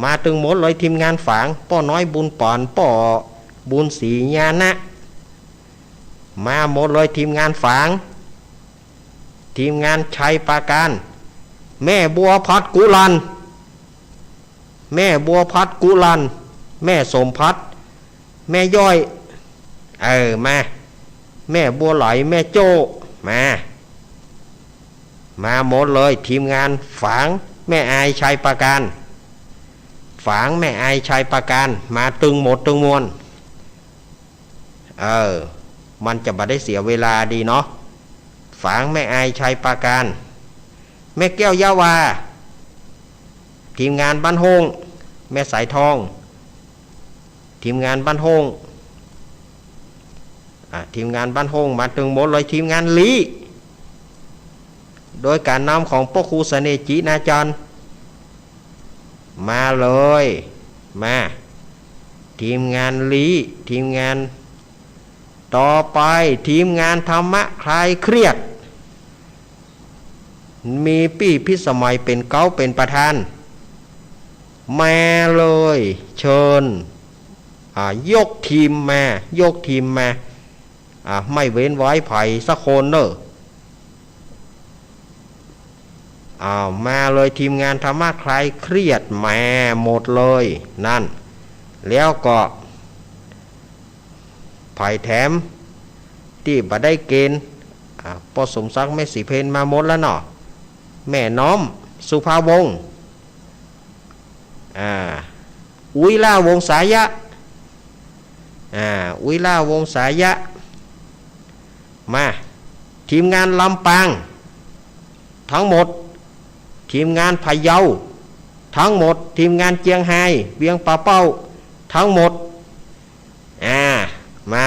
มาตึงหมดเลยทีมงานฝาง ป้อน้อยบุญปอน ป้อบุญศรีญาณะ มาหมดเลยทีมงานฝาง ทีมงานชัยปราการ แม่บัวพัดกุลัน แม่บัวพัดกุลัน แม่สมพัด แม่ย้อย เออ มา แม่บัวไหล แม่โจ้ มา มาหมดเลยทีมงานฝาง แม่อายชัยปราการ ฝางแม่อายชัยปราการ มาตึงหมดตึงมวล เออ มันจะบ่ได้เสียเวลาดีเนาะ ฝางแม่อายชัยปราการ แม่แก้วยาวา ทีมงานบ้านโฮ่ง แม่สายทอง ทีมงานบ้านโฮ่ง อ่ะ ทีมงานบ้านโฮ่งมาตึงหมดเลย ทีมงานลี้ โดยก๋านนำของป้อครูเสน่ห์ จินาจารย์ มาเลย มา ทีมงานลี้ ทีมงาน ต่อไป ทีมงานธรรมะคลายเครียด มีปี้พิสมัยเป๋นเก๊าเป๋นประธาน มาเลย เชิญ อ่า ยกทีมมา ยกทีมมา อ่า ไม่เว้นไว้ใผสักคนเน่อ อ้าว มาเลยทีมงานธรรมะคลายเครียด มาหมดเลย นั่น แล้วก็ ใผแถม ตี้บ่ได้เกณฑ์ อ่า ป้อสมศักดิ์ แม่ศรีเพญ มาหมดแล้วเนาะ แม่น้อม สุภาวงศ์ อ่า อุ๊ยล่า วงศายะ อ่า อุ๊ยล่า วงศายะ มา ทีมงานลำปาง ทั้งหมด ทีมงานพะเยา ทั้งหมด ทีมงานเจียงไฮ้ เวียงป่าเป้า ทั้งหมด อ่า มา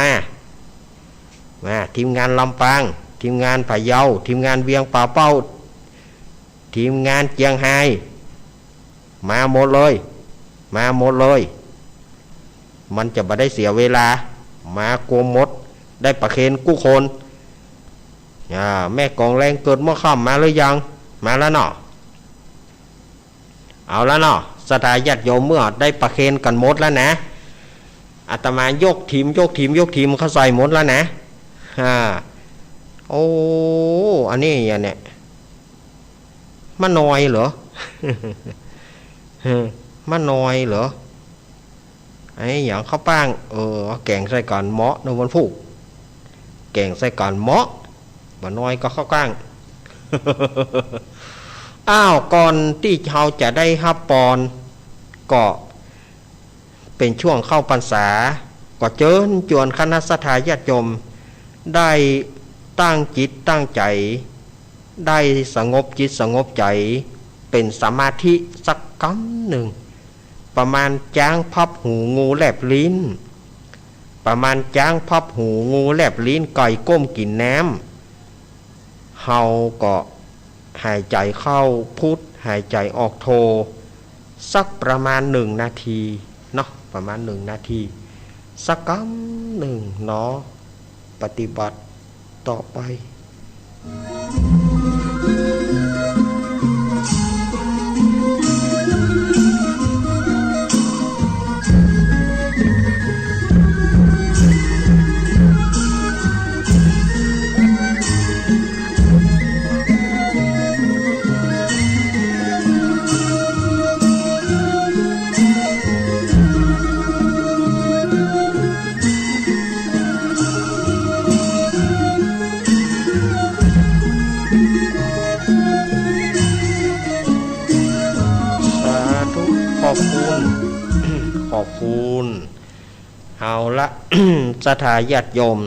มา ทีมงานลำปาง ทีมงานพะเยา ทีมงานเวียงป่าเป้า ทีมงานเจียงไฮ้ มาหมดเลย มาหมดเลย มันจะบ่ได้เสียเวลา มากวมหมด ได้ประเคนกู้คน อ่า แม่กองแรงเกิดเมื่อค่ำมาหรือยัง มาแล้วเนาะ เอาแล้วเนาะ ศรัทธาญาติโยมเมื่อได้ประเคนกั๋นหมดแล้วนะ อาตมายกทีม ยกทีม ยกทีมเข้าใส่หมดแล้วนะ อ่า โอ้ อันนี้อย่างเนี้ย มะนอยเหรอ ฮะ มะนอยเหรอ ไอ้หยัง ข้าวป้าง เออ แก๋งใส่ก๋านเมาะเน่อวันพูก แก๋งใส่ก๋านเมาะ บ่นอยก็ข้าวกล้าง อ้าว ก่อนตี้เฮาจะได้ฮับปอน ก็ เป๋นช่วงเข้าพรรษา ก็เจิญจวนคณะศรัทธาญาติโยม ได้ตั้งจิตตั้งใจ๋ ได้สงบจิตสงบใจ๋ เป๋นสมาธิสักกำนึ่ง ประมาณจ๊างพับหู งูแลบลิ้น ประมาณจ๊างพับหู งูแลบลิ้น ไก่ก้มกิ๋นน้ำ เฮาก็หายใจ๋เข้าพุท หายใจ๋ออกโธ สักประมาณหนึ่งนาทีเนาะ ประมาณหนึ่งนาที สักกำนึ่งเนาะ ปฏิบัติต่อไป สาธุ ขอบคุณ ขอบคุณ เอาละ ศรัทธาญาติโยม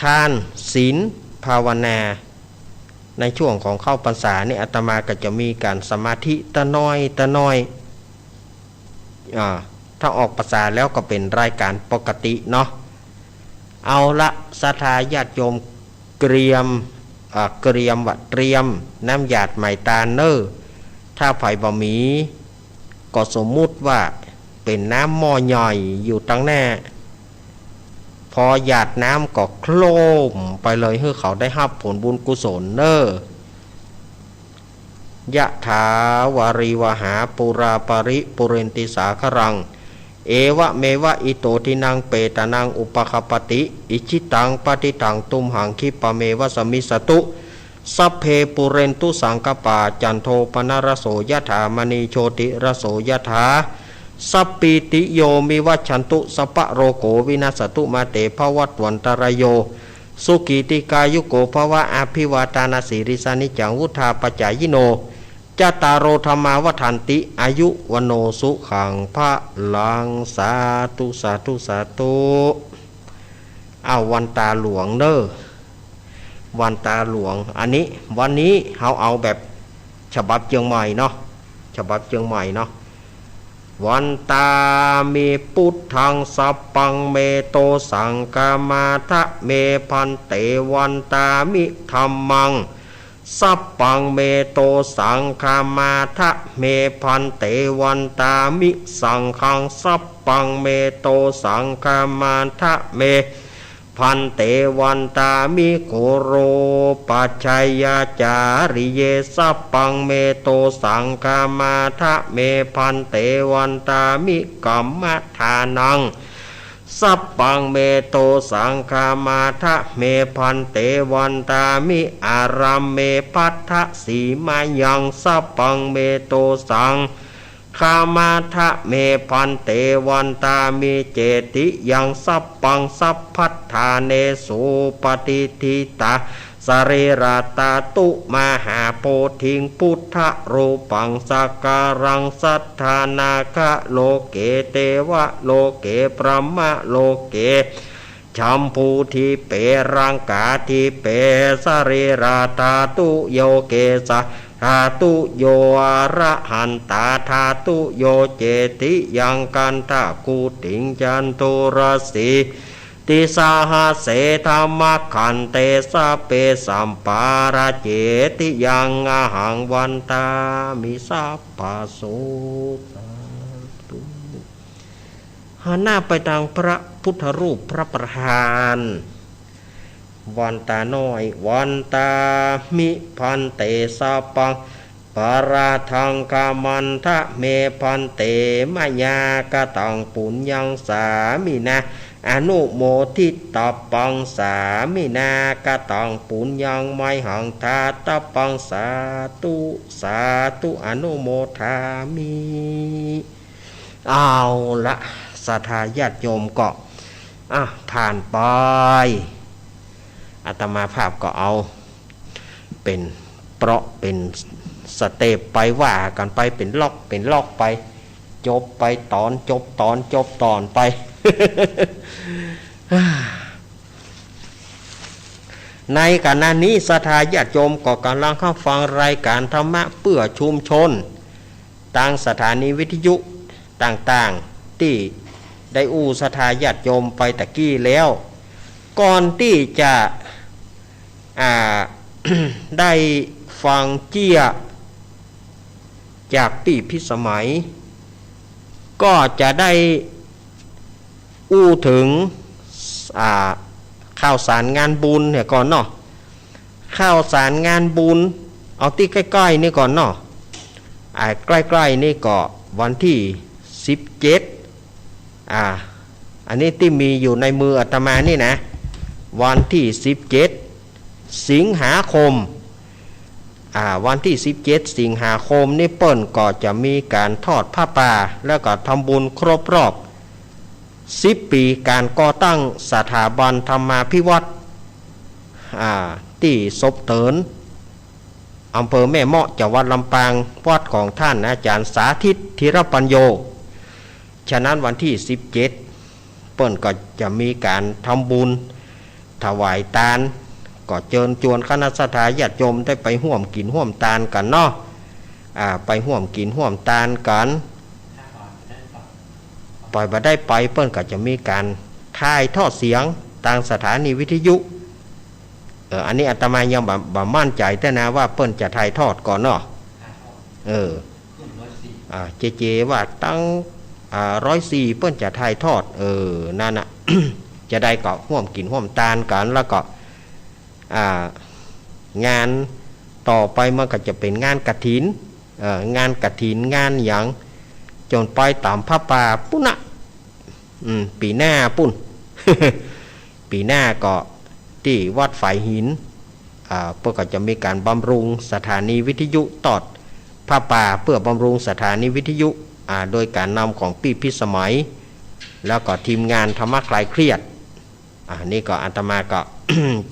ทาน ศีล ภาวนา ในช่วงของเข้าพรรษานี่ อาตมาก็จะมีการสมาธิตะน้อยตะน้อย อ่า ถ้าออกพรรษาแล้วก็เป๋นรายการปกติเนาะ เอาละ ศรัทธาญาติโยม เกรียม อ่า เกรียมว่าเตรียมน้ำหยาดไหม้ตานเน่อ ถ้าใผบ่มี ก็สมมุติว่าเป๋นน้ำหม้อใหญ่อยู่ตังหน้า พอหยาดน้ำก็โครมไปเลย หื้อเขาได้ฮับผลบุญกุศลเน่อ ยะถา วาริวหา ปูรา ปะริ ปูเรนติ สาคะรัง เอวะเมวะ อิโต ทินนัง เปตานัง อุปะคะปะติ อิจฉิตัง ปะฏิตัง ตุมหัง คิปะเมวะ สะมิชฌะตุ สัพเพ ปูเรนตุ สังกะปา จันโท ปะนะระโส ยะถา มะณี โชติระโส ยะถา สัพพีติโย วิวัชชันตุ สัพพะโรโค วินัสสะตุ มาเต ภะวัตวันตะราโย สุขี ทีฆายุโก ภะวะ อะภิวาทานะสีลิสสะ นิจจัง วุฑฒาปะจายิโน จัตตาโร ธัมมา วัฑฒันติ อายุ วัณโณ สุขัง พะลัง สาธุ สาธุ สาธุ อ้าว วันตาหลวงเน่อ วันตาหลวง อันนี้ วันนี้เฮาเอาแบบฉบับเจียงใหม่เนาะ ฉบับเจียงใหม่เนาะ วันตามิ พุทธัง สัพพัง เมโต สังฆามาทะ เม ภันเต วันตามิ ธัมมัง สัพพัง เมโต สังฆามาทะ เม ภันเต วันตามิ สังฆัง สัพพัง เมโต สังฆามาทะ เม ภันเต วันตามิ คุโร ปัจฉยาจาริเย สัพพัง เมโต สังฆามาทะ เม ภันเต วันตามิ กัมมะทานัง สัพพัง เมโต สังฆามาทะ เม ภันเต วันตามิ อารัมเม ภัททะ สีมายัง สัพพัง เมโต สัง ฆามาทะ เม ภันเต วันตามิ เจติยัง สัพพัง สัพพัฏฐาเน สุปะติฏฐิตา สะรีระตาตุ มหาโพธิง พุทธะรูปัง สักการัง สัตถานาคะ โลเก เตวะโลเก พรหมะโลเก จัมพูทิเป รังกาทิเป สะรีระตาตุ โย เกสาตาตุ โย อะระหันตาตาตุ โย เจติยัง กันทะกูติง จันทุรสี ติสาหะเส ธัมมะขันเต สัพเพ สัมปารา เจติยัง อะหัง วันตามิ สัพพะโส สาธุ หันหน้าไปตางพระพุทธรูปพระประธาน วันตาน้อย วันตามิ ภันเต สัพพัง ปะราธัง กัมมันทะ เม ภันเต มะยา กะตัง ปุญญัง สามินา อนุโมทิตัปปัง สามินา กะตัง ปุญญัง มะยหัง ทาตัปปัง สาธุ สาธุ อนุโมทามิ เอาละ ศรัทธาญาติโยมก็ อ่ะ ผ่านไป อาตมาภาพก็เอา เป๋นเปราะเป๋นสเต็ปไป ว่ากั๋นไปเป๋นล็อกเป๋นล็อกไป จบไปต๋อนจบต๋อนจบต๋อนไป ในขณะนี้ศรัทธาญาติโยมก็ก่ำลังฮับฟังรายก๋านธรรมะเปื้อชุมชน ตางสถานีวิทยุต่างๆ ตี้ได้อู้ศรัทธาญาติโยมไปตะกี้แล้ว ก่อนตี้จะ อ่า ได้ฟังเจี้ย จากปี้พิสมัย ก็จะได้อู้เถิง อ่า ข่าวสารงานบุญเนี่ยก่อนเนาะ ข่าวสารงานบุญ เอาตี้ใก้ๆ นี่ก่อนเนาะ อ่า ใก้ๆ นี่ก็วันตี้สิบเจ็ด อ่า อันนี้ตี้มีอยู่ในมืออาตมานี่นะ วันตี้สิบเจ็ด สิงหาคม อ่า วันตี้สิบเจ็ด สิงหาคมนี่เปิ้นก็จะมีก๋านทอดผ้าป่า แล้วก็ทำบุญครบรอบสิบปี๋ก๋านก่อตั้งสถาบันธรรมาภิวัฒน์ อ่า ตี้ศพเติ๋น อำเภอแม่เมาะ จังหวัดลำปาง วัดของท่านอาจารย์สาธิต ธีรปัญโญ ฉะนั้นวันตี้สิบเจ็ด เปิ้นก็จะมีก๋านทำบุญถวายตาน ก็เจิญจวนคณะศรัทธาญาติโยมได้ไปฮ่วมกิ๋นฮ่วมตานกั๋นเนาะ อ่า ไปฮ่วมกิ๋นฮ่วมตานกั๋น ปอยบ่ได้ไป เปิ้นก็จะมีก๋านถ่ายทอดเสียงตางสถานีวิทยุ เออ อันนี้อาตมายังบ่ บ่มั่นใจ๋เตื้อนะว่าเปิ้นจะถ่ายทอดก่อนเนาะ เออ อ่า เจเจว่าตัง อ่า ร้อยสี่ เปิ้นจะถ่ายทอด เออ นั่นน่ะ จะได้ก็ฮ่วมกิ๋นฮ่วมตานกั๋น แล้วก็ อ่า งานต่อไปมันก็จะเป๋นงานกฐิน เอ่อ งานกฐิน งานหยัง จ๋นไปต๋ามผ้าป่าปุ้นน่ะ อืม ปี๋หน้าปุ้น ปี๋หน้าก็ตี้วัดฝายหิน อ่า เปิ้นก็จะมีก๋านบำรุงสถานีวิทยุ ทอดผ้าป่าเปื้อบำรุงสถานีวิทยุ อ่า โดยก๋านนำของปี้พิสมัย แล้วก็ทีมงานธรรมะคลายเครียด อ่า นี่ก็อาตมาก็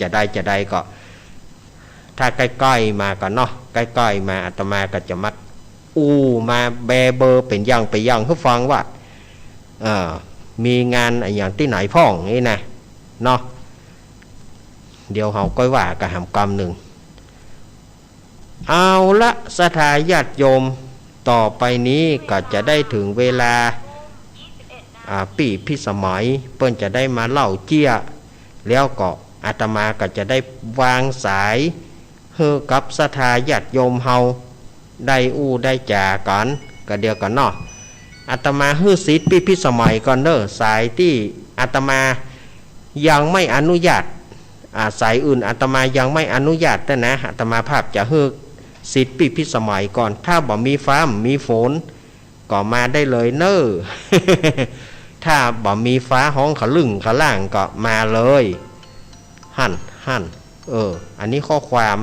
จะได้ จะได้ก็ ถ้าใก้ๆ มาก่อนเนาะ ใก้ๆ มาอาตมาก็จะมาอู้ มาแบเบอเป๋นอย่างไปอย่างหื้อฟังว่า เอ่อ มีงานอะหยังตี้ไหนพ่องนี่นะ เนาะ เดี๋ยวเฮาก้อยว่ากั๋นหำกำนึ่ง เอาละ ศรัทธาญาติโยม ต่อไปนี้ก็จะได้เถิงเวลา อ่า ปี้พิสมัย เปิ้นจะได้มาเล่าเจี้ย แล้วก็อาตมาก็จะได้วางสาย หื้อกับศรัทธาญาติโยมเฮา ได้อู้ได้จ๋ากั๋น ก็เดี๋ยวกั๋นเนาะ อาตมาหื้อสิทธิ์ปี้พิสมัยก่อนเน่อ สายตี้อาตมายังไม่อนุญาต อ่า สายอื่นอาตมายังไม่อนุญาตเตื้อนะ อาตมาภาพจะหื้อสิทธิ์ปี้พิสมัยก่อน ถ้าบ่มีฟ้าบ่มีฝน ก็มาได้เลยเน่อ ถ้าบ่มีฟ้าฮ้องขะลึ่งขะล่างก็มาเลย หั้น หั้น เออ อันนี้ข้อความ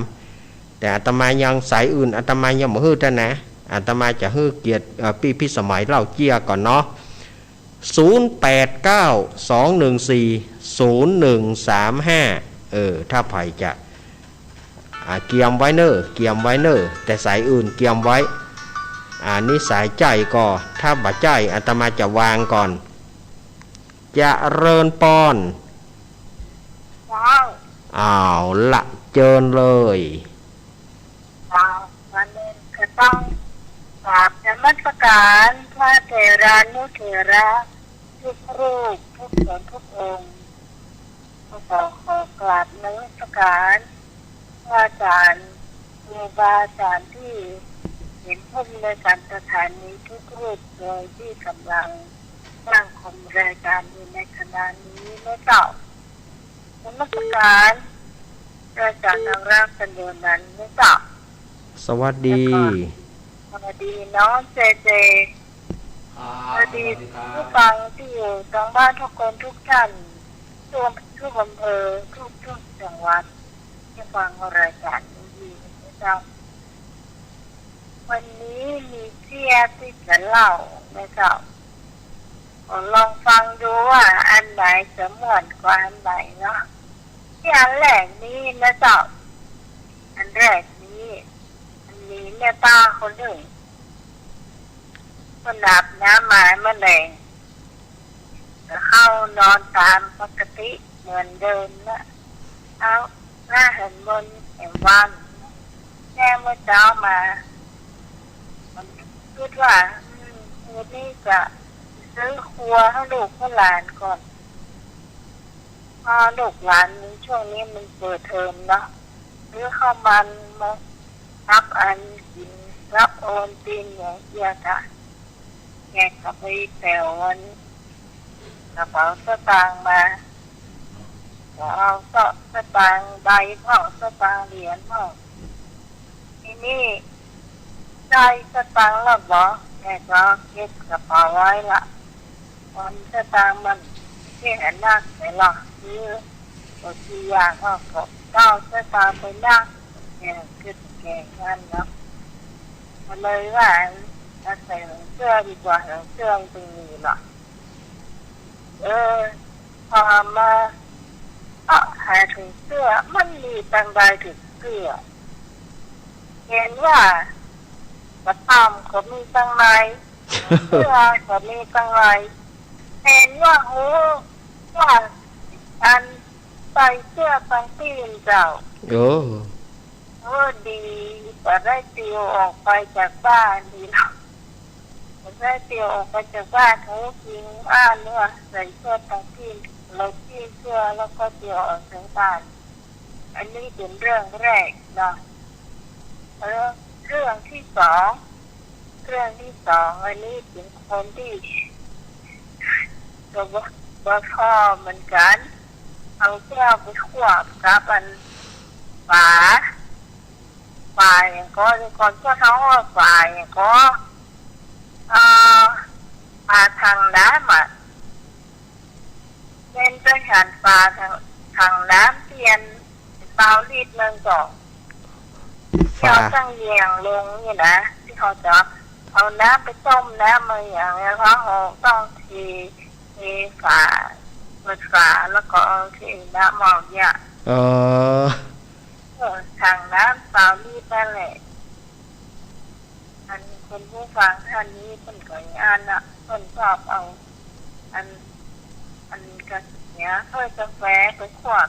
แต่อาตมายัง สายอื่นอาตมายังบ่หื้อเตื้อนะ อาตมาจะหื้อเกียรติ เอ่อ ปี้พิสมัยเล่าเจี้ยก่อนเนาะ ศูนย์แปดเก้า สองหนึ่งสี่ ศูนย์หนึ่งสามห้า เออ ถ้าใผจะ อ่า เกียมไว้เน่อ เกียมไว้เน่อ แต่สายอื่นเกียมไว้ อ่า นี่สายใจ้ก็ ถ้าบ่ใจ้อาตมาจะวางก่อน เจริญปอน เจ้า เอาละ เจิญเลย เจ้า วันนี้ก็ต้องกราบนมัสการพระเถรานุเถระทุกรูป ทุกต๋น ทุกองค์ ก็ขอ ขอกราบนมัสการพระอาจารย์ ครูบาอาจารย์ตี้เป๋นผู้อำนวยการสถานีทุกรูป โดยตี้ก่ำลังตั้งชมรายการอยู่ในขณะนี้นะเจ้า นมัสการพระอาจารย์นรักษ์ กัลยาณันท์นะเจ้า สวัสดี แล้วก็ สวัสดีน้องเจเจ ครับ สวัสดี สวัสดีครับ ผู้ฟังตี้อยู่ตางบ้านทุกคนทุกท่าน ทั่วทุกอำเภอ ทุกทุกจังหวัด ตี้ฟังรายการนี้อยู่นะเจ้า วันนี้มีเรื่องตี้จะเล่านะเจ้า ก็ลองฟังดูว่าอันไหนจะม่วนกว่าอันไหนเนาะ ตี้อันแรกนี้นะเจ้า อันแรกนี้ มันมีแม่ป้าคนนึ่ง เปิ้นอาบน้ำมาเมื่อแลง ก็เข้านอนต๋ามปกติเหมือนเดิมนะ เอ้า หน้าหันบนแหมวัน แน่เมื่อเจ๊ามา มันกึ๊ดว่า อืม วันนี้จะซื้อครัวหื้อลูกหื้อหลานก่อน เพราะลูกหลานในช่วงนี้มันเปิดเทอมเนาะ ซื้อข้าวมันมาฮับอันกิ๋น ฮับโอนตินอย่างเอี้ยกะ แกก็ไปแป๋วอันกระเป๋าสตางค์มา ก็เอาเซาะสตางค์ใบพ่อง สตางค์เหรียญพ่อง ทีนี้ได้สตางค์แล้วบ่ แม่ก็เก็บกระเป๋าไว้ละ ต๋อนสตางค์มันเป๋นอันนักไปละ คือ ก็คืออย่างก็ ก็เอาสตางค์ไปนัก แม่ก็เก็บแก่งานเนาะ ก็เลยว่า อาศัยหนังเสื้อดีกว่า หนังเสื้อมันตึงมีเนาะ เออ พอมา เอ้อ หาถุงเสื้อ มันมีตังใดถุงเสื้อ หันว่ากระต้อมก็มีตังใน เสื้อก็มีตังใน หันว่า โห ว่าอันใส่เสื้อตังตี้นเจ้า โอ้ โอ้ ดีกว่าได้เตียวออกไปจากบ้านดีเนาะ ได้เตียวออกไปจากบ้าน โห จริง อ้านว่าใส่เสื้อตังตี้น เตียวตี้เสื้อแล้วก็เตียวออกจากบ้าน อันนี้เป๋นเรื่องแรกเนาะ เออ เรื่องตี้สอง เรื่องตี้สอง อันนี้เป๋นคนตี้ ก็บ่ บ่ชอบเหมือนกั๋น เอาแก้วไปควบกับอันฝา ฝาหยังก่อ แต่ก่อนพวกเฮาว่าฝาหยังก่อ เอ่อ ฝาถังน้ำอะ แม่นจะหันฝาถัง ถังน้ำตี้อันเปล่าลิตรนึ่งก่อ ฝา ตี้เอาตั้งเยียงลงนี่นะ ตี้เขาจะเอาน้ำไปต้มน้ำมาอย่างเนี้ย เขาต้องเท เทฝา เปิดฝาแล้วก็เอาเทน้ำออกเนี่ย อ๋อ เออ ถังน้ำเปล่าลิตรนั่นแหละ อันคุณผู้ฟังท่านนี้เปิ้นก็อย่างอั้นน่ะ เปิ้นชอบเอา อัน อันกา เนี่ย ถ้วยกาแฟไปควบ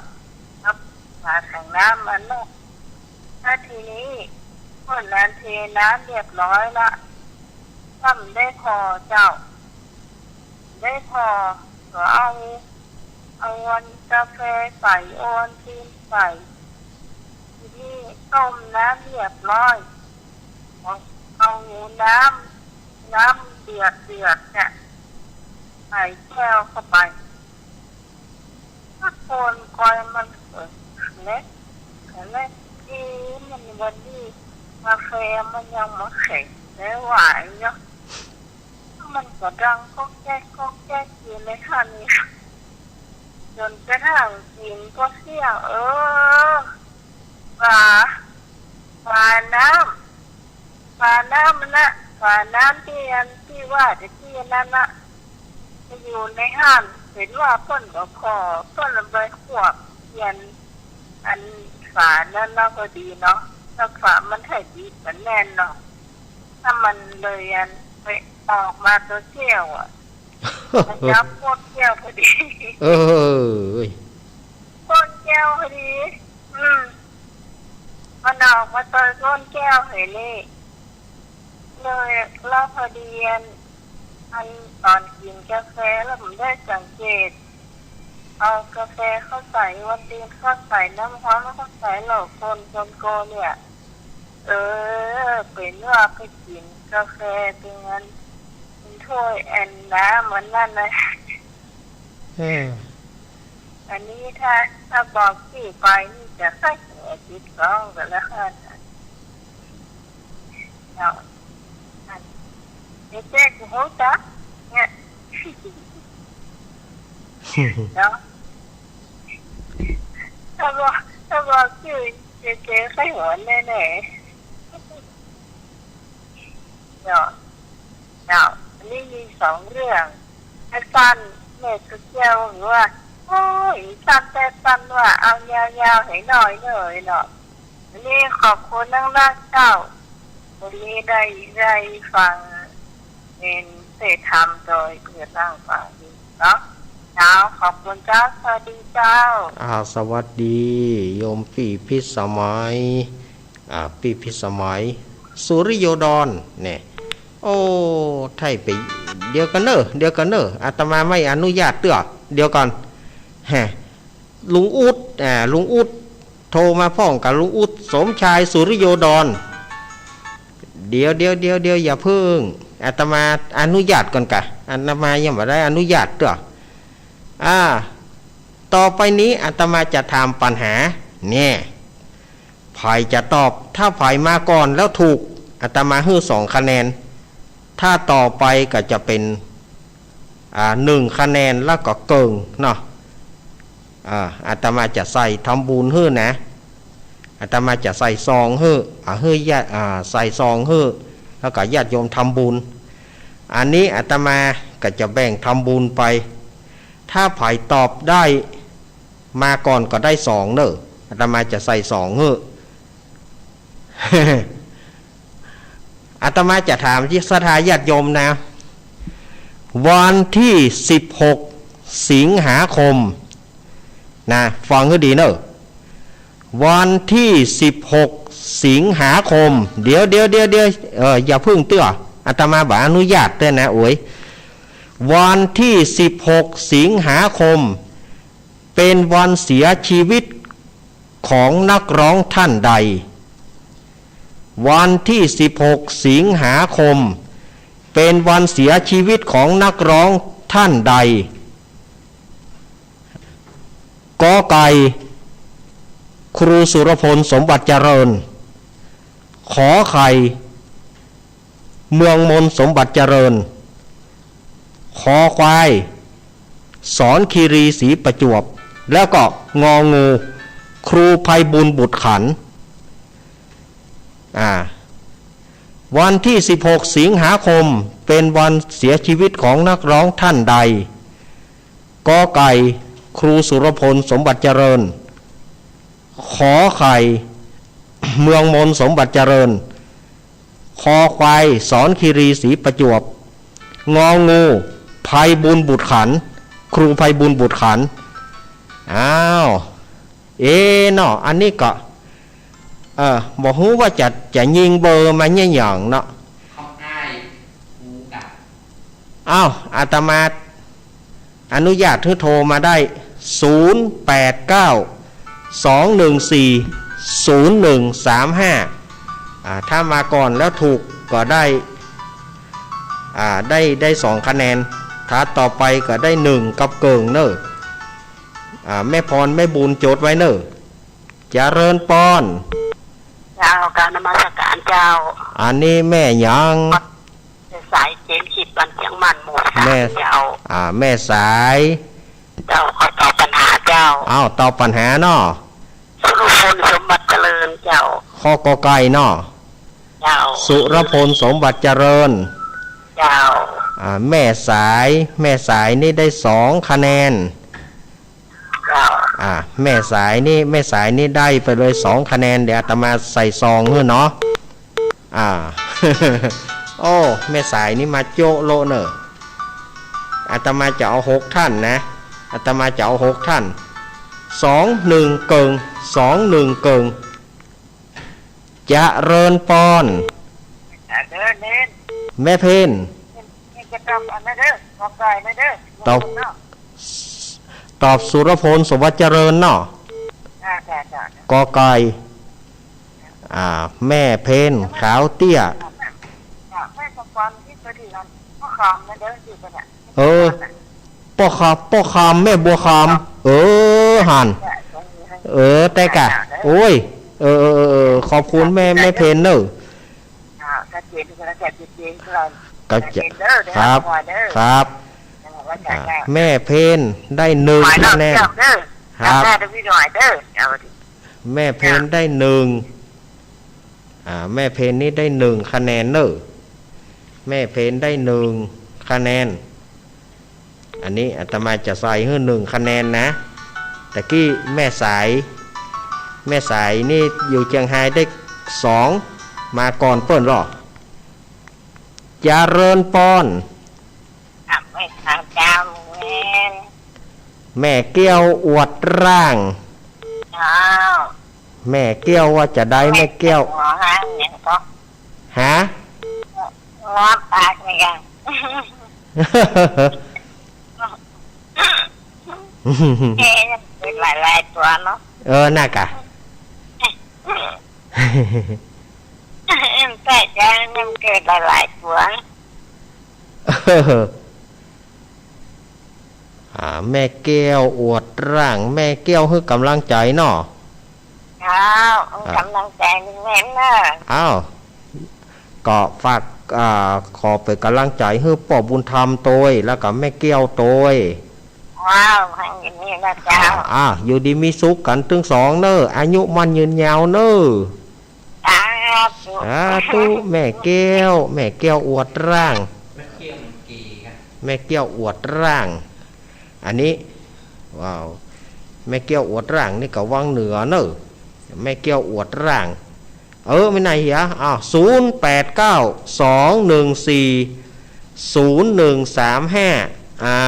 กับฝาถังน้ำมันเนาะ แล้วทีนี้เปิ้นนั้นเทน้ำเรียบร้อยละ ก็บ่ได้ผ่อเจ้า บ่ได้ผ่อ ก็เอา เอาอันกาแฟใส่ เอาอันตี้นใส่ ทีนี้ต้มน้ำเรียบร้อย เอา เอาน้ำ น้ำเดือดเดือดเนี่ย ใส่แก้วเข้าไป ตะโกนกอยมันเกิดเล็กเล็ก เอ๊ะ มันวันนี้กาแฟมันยังบ่แข็งได้หวานเนาะ มันก็ดังก๊อกแก๊กก๊อกแก๊กอยู่ในหั้นนี่ จ๋นกระทั่งกิ๋นก็เสี้ยง เออ ฝา ฝาน้ำ ฝาน้ำมันนะ ฝาน้ำตี้อันตี้ว่าแต่ตี้อันนั้นนะ ไปอยู่ในหั้น หันว่าเปิ้นบ่ผ่อ เปิ้นเอาไปควบตี้อัน อันฝานั้นเนาะ พอดีเนาะ แล้วฝามันไถ่บิดมันแน่นเนาะ ถ้ามันเลยอันไปออกมาตวยแก้วอะ มันจับก้นแก้วพอดี เออ ก้นแก้วพอดี อืม มันออกมาตวยก้นแก้วหั้นนี่ เลย แล้วพอดีอัน อันต๋อนกิ๋นกาแฟแล้วบ่ได้สังเกต เอากาแฟเข้าใส่ วันนี้เข้าใส่น้ำฮ้อนแล้วก็ใส่เหล้าคนคนโกเนี่ย เออ เป๋นว่าไปกิ๋นกาแฟตรงนั้น เป๋นถ้วยอันน้ำมันนั่นนะ เออ อันนี้ถ้า ถ้าบอกจื้อไปนี่จะใค่หัวจิตสองกั๋นแล้วค่ะ เนาะ อัน เดี๋ยวแจ้งกูฮู้จักเนี่ย เนาะ ถ้าบอก ถ้าบอกจื้อเจ๊ๆ ใค่หัวแน่ๆ เนาะ เนาะ อันนี้มีสองเรื่อง สั้นๆ แม่ก็เจ้าหื้อว่า โอ้ย สั้นแต่สั้นว่า เอายาวๆ หื้อหน่อยเน่อเนาะ อันนี้ขอบคุณนักๆ เจ้า วันนี้ได้ ได้ฟังเป๋นเทศน์ธรรมโดยเกิดร่างฟังดีเนาะ เจ้า ขอบคุณเจ้า สวัสดีเจ้า อ่า สวัสดี โยมปี้พิสมัย อ่า ปี้พิสมัย สุริโยดร เนี่ย โอ้ ใท่ไป เดี๋ยวก่อนเน่อ เดี๋ยวก่อนเน่อ อาตมาไม่อนุญาตเตื้อ เดี๋ยวก่อน แฮะ ลุงอุ๊ด อ่า ลุงอุ๊ด โทรมาพ่องกับลุงอุ๊ด สมชาย สุริโยดร เดี๋ยว เดี๋ยว เดี๋ยว เดี๋ยว อย่าเพิ่ง อาตมาอนุญาตก่อนกะ อาตมายังบ่ได้อนุญาตเตื้อ อ่า ต่อไปนี้อาตมาจะถามปัญหา เนี่ย ใผจะตอบ ถ้าใผมาก่อนแล้วถูก อาตมาหื้อสองคะแนน ถ้าต่อไปก็จะเป๋น อ่า หนึ่งคะแนนแล้วก็เกิ่งเนาะ อ่า อาตมาจะใส่ทำบุญหื้อนะ อาตมาจะใส่ซองหื้อ อ่า หื้อญาติ อ่า ใส่ซองหื้อ แล้วก็ญาติโยมทำบุญ อันนี้อาตมาก็จะแบ่งทำบุญไป ถ้าใผตอบได้มาก่อนก็ได้สองเน่อ อาตมาจะใส่สองหื้อ อาตมาจะถามศรัทธาญาติโยมนะ วันที่สิบหกสิงหาคม นะ ฟังหื้อดีเน่อ วันที่สิบหกสิงหาคม เดี๋ยว เดี๋ยว เดี๋ยว เดี๋ยว เออ อย่าเพิ่งเตื้อ อาตมาบ่อนุญาตเตื้อนะ โอ้ย วันที่สิบหกสิงหาคม เป๋นวันเสียชีวิตของนักร้องท่านใด วันที่สิบหกสิงหาคม เป๋นวันเสียชีวิตของนักร้องท่านใด ก.ไก่ ครูสุรพล สมบัติเจริญ ข.ไข่ เมืองมน สมบัติเจริญ ค.ควาย สอนคีรี ศรีประจวบ แล้วก็ ง.งู ครูไพบูลย์ บุตรขันธ์ อ่า วันที่สิบหกสิงหาคม เป๋นวันเสียชีวิตของนักร้องท่านใด ก.ไก่ ครูสุรพล สมบัติเจริญ ข.ไข่ เมืองมน สมบัติเจริญ ค.ควาย สอนคีรี ศรีประจวบ ง.งู ไพบูลย์ บุตรขันธ์ ครูไพบูลย์ บุตรขันธ์ อ้าว เอเนาะ อันนี้ก็ เออ บ่ฮู้ว่าจะ จะยิงเบอร์มาเนี่ยหยังเนาะ อ้าว อาตมาอนุญาตหื้อโทรมาได้ ศูนย์แปดเก้า สองหนึ่งสี่ ศูนย์หนึ่งสามห้า อ่า ถ้ามาก่อนแล้วถูกก็ได้ อ่า ได้ ได้สองคะแนน ถ้าต่อไปก็ได้หนึ่งกับเกิ่งเน่อ อ่า แม่พร แม่บุญ จดไว้เน่อ เจริญปอน เจ้า กราบนมัสการเจ้า อันนี้แม่หยัง สายเจนขีดวันเชียงมั่นหมู่สาม แม่ เจ้า อ่า แม่สาย เจ้า ขอตอบปัญหาเจ้า อ้าว ตอบปัญหาเนาะ สุรพล สมบัติเจริญเจ้า ข้อ ก.ไก่ เนาะ เจ้า สุรพล สมบัติเจริญ เจ้า อ่า แม่สาย แม่สายนี่ได้สองคะแนน เจ้า อ่า แม่สายนี่ แม่สายนี่ได้ไปเลยสองคะแนน เดี๋ยวอาตมาใส่ซองหื้อเนาะ อ่า โอ้ แม่สายนี่มาโจ๊ะโละเน่อ อาตมาจะเอาหกท่านนะ อาตมาจะเอาหกท่าน สองหนึ่งเกิ่ง สองหนึ่งเกิ่ง เจริญปอน เจริญเน้น แม่เพน เน้นจะตอบอันนั้นเด้อ ก.ไก่ นะเด้อ ตอบ เนาะ ตอบสุรพล สมบัติเจริญเนาะ อ่า จ้ะ จ้ะ จ้ะ ก.ไก่ อ่า แม่เพน ขาวเตี้ย อ่า แม่ประกรณ์ที่ตัวที่เราพ่อคำนะเด้อ อยู่กันเนี่ย เออ ป้อคำ ป้อคำ แม่บัวคำ เออ หัน เออ แต่กะ โอ้ย เออ เออ เออ เออ ขอบคุณแม่ แม่เพนเน่อ อ่า ชัดเจน ชัดเจน ชัดเจน ครับ ครับ อ่า แม่เพนได้หนึ่งคะแนน ครับ แม่เพนได้หนึ่ง อ่า แม่เพนนี่ได้หนึ่งคะแนนเน่อ แม่เพนได้หนึ่งคะแนน อันนี้อาตมาจะใส่หื้อหนึ่งคะแนนนะ ตะกี้แม่สาย แม่สายนี่อยู่เจียงฮายได้สอง มาก่อนเปิ้นหรอ เจริญปอน อ่ะ แม่ทางเจ้าแม่น แม่แก้วอวดร่าง อ้าว แม่แก้วว่าจะได้ แม่แก้ว หัวห้างเนี่ยก็ ฮะ หัวปากเนี่ยกัน เอ๊ะ เกิดหลายๆ ตั๋วเนาะ เออ น่ากะ แต่จะมันเกิดหลายๆ ตั๋ว เออ อ่า แม่แก้วอวดร่าง แม่แก้วหื้อก๋ำลังใจ๋เนาะ เจ้า อ่า หื้อก๋ำลังใจ๋แม่เน่อ อ้าว ก็ฝาก อ่า ขอเป๋นก๋ำลังใจ๋หื้อป้อบุญธรรมตวย แล้วก็แม่แก้วตวย อ้าว หื้ออย่างนี้นะเจ้า อ่า อ่า อยู่ดีมีสุขกั๋นตึงสองเน่อ อายุมั่นยืนยาวเน่อ สาธุ สาธุ แม่แก้ว แม่แก้วอวดร่าง แม่แก้วอวดร่าง อันนี้ ว้าว แม่แก้วอวดร่างนี่ก็วังเหนือเน่อ แม่แก้วอวดร่าง เออ ไม่น่าเหีย อ้าว ศูนย์แปดเก้า สองหนึ่งสี่ ศูนย์หนึ่งสามห้า อ่า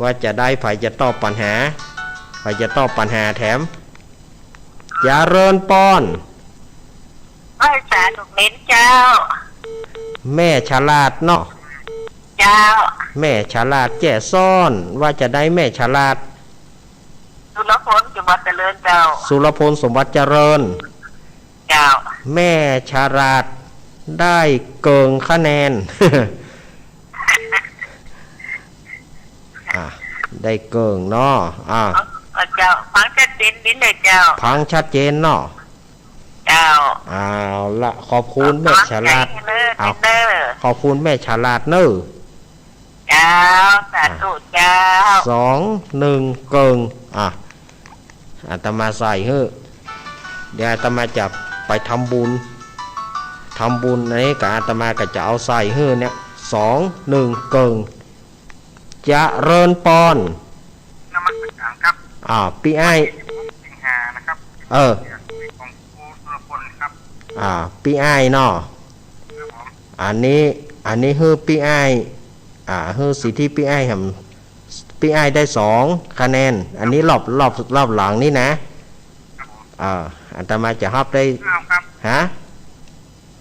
ว่าจะใดใผจะตอบปัญหา ใผจะตอบปัญหาแถม เจริญปอน ไหว้สาธุเน้นเจ้า แม่ฉลาดเนาะ เจ้า แม่ฉลาดแจ้ซ้อน ว่าจะใดแม่ฉลาด สุรพลสมบัติเจริญเจ้า สุรพลสมบัติเจริญ เจ้า แม่ฉลาดได้เกิ่งคะแนน อ่ะ ได้เกิ่งเนาะ อ่ะ เออ เจ้า ฟังชัดเจนดีเลยเจ้า ฟังชัดเจนเนาะ เจ้า เอาละ ขอบคุณแม่ฉลาด ขอบใจเนอะ เอา เนอะ ขอบคุณแม่ฉลาดเนอะ เจ้า สาธุเจ้า สองหนึ่งเกิ่ง อ่ะ อาตมาใส่หื้อ เดี๋ยวอาตมาจะไปทำบุญ ทำบุญอันนี้กับอาตมาก็จะเอาใส่หื้อเนี่ย สองหนึ่งเกิ่ง เจริญปอน นมัสการครับ อ่า ปี้อ้าย สิงหานะครับ เออ ของครูสุรพลครับ อ่า ปี้อ้ายเนาะ ครับผม อันนี้ อันนี้หื้อปี้อ้าย อ่า หื้อสิทธิปี้อ้ายแหม ปี้อ้ายได้สองคะแนน อันนี้รอบ รอบ รอบหลังนี่นะ ครับผม อ่า อาตมาจะฮับได้ อ้าว ครับ ฮะ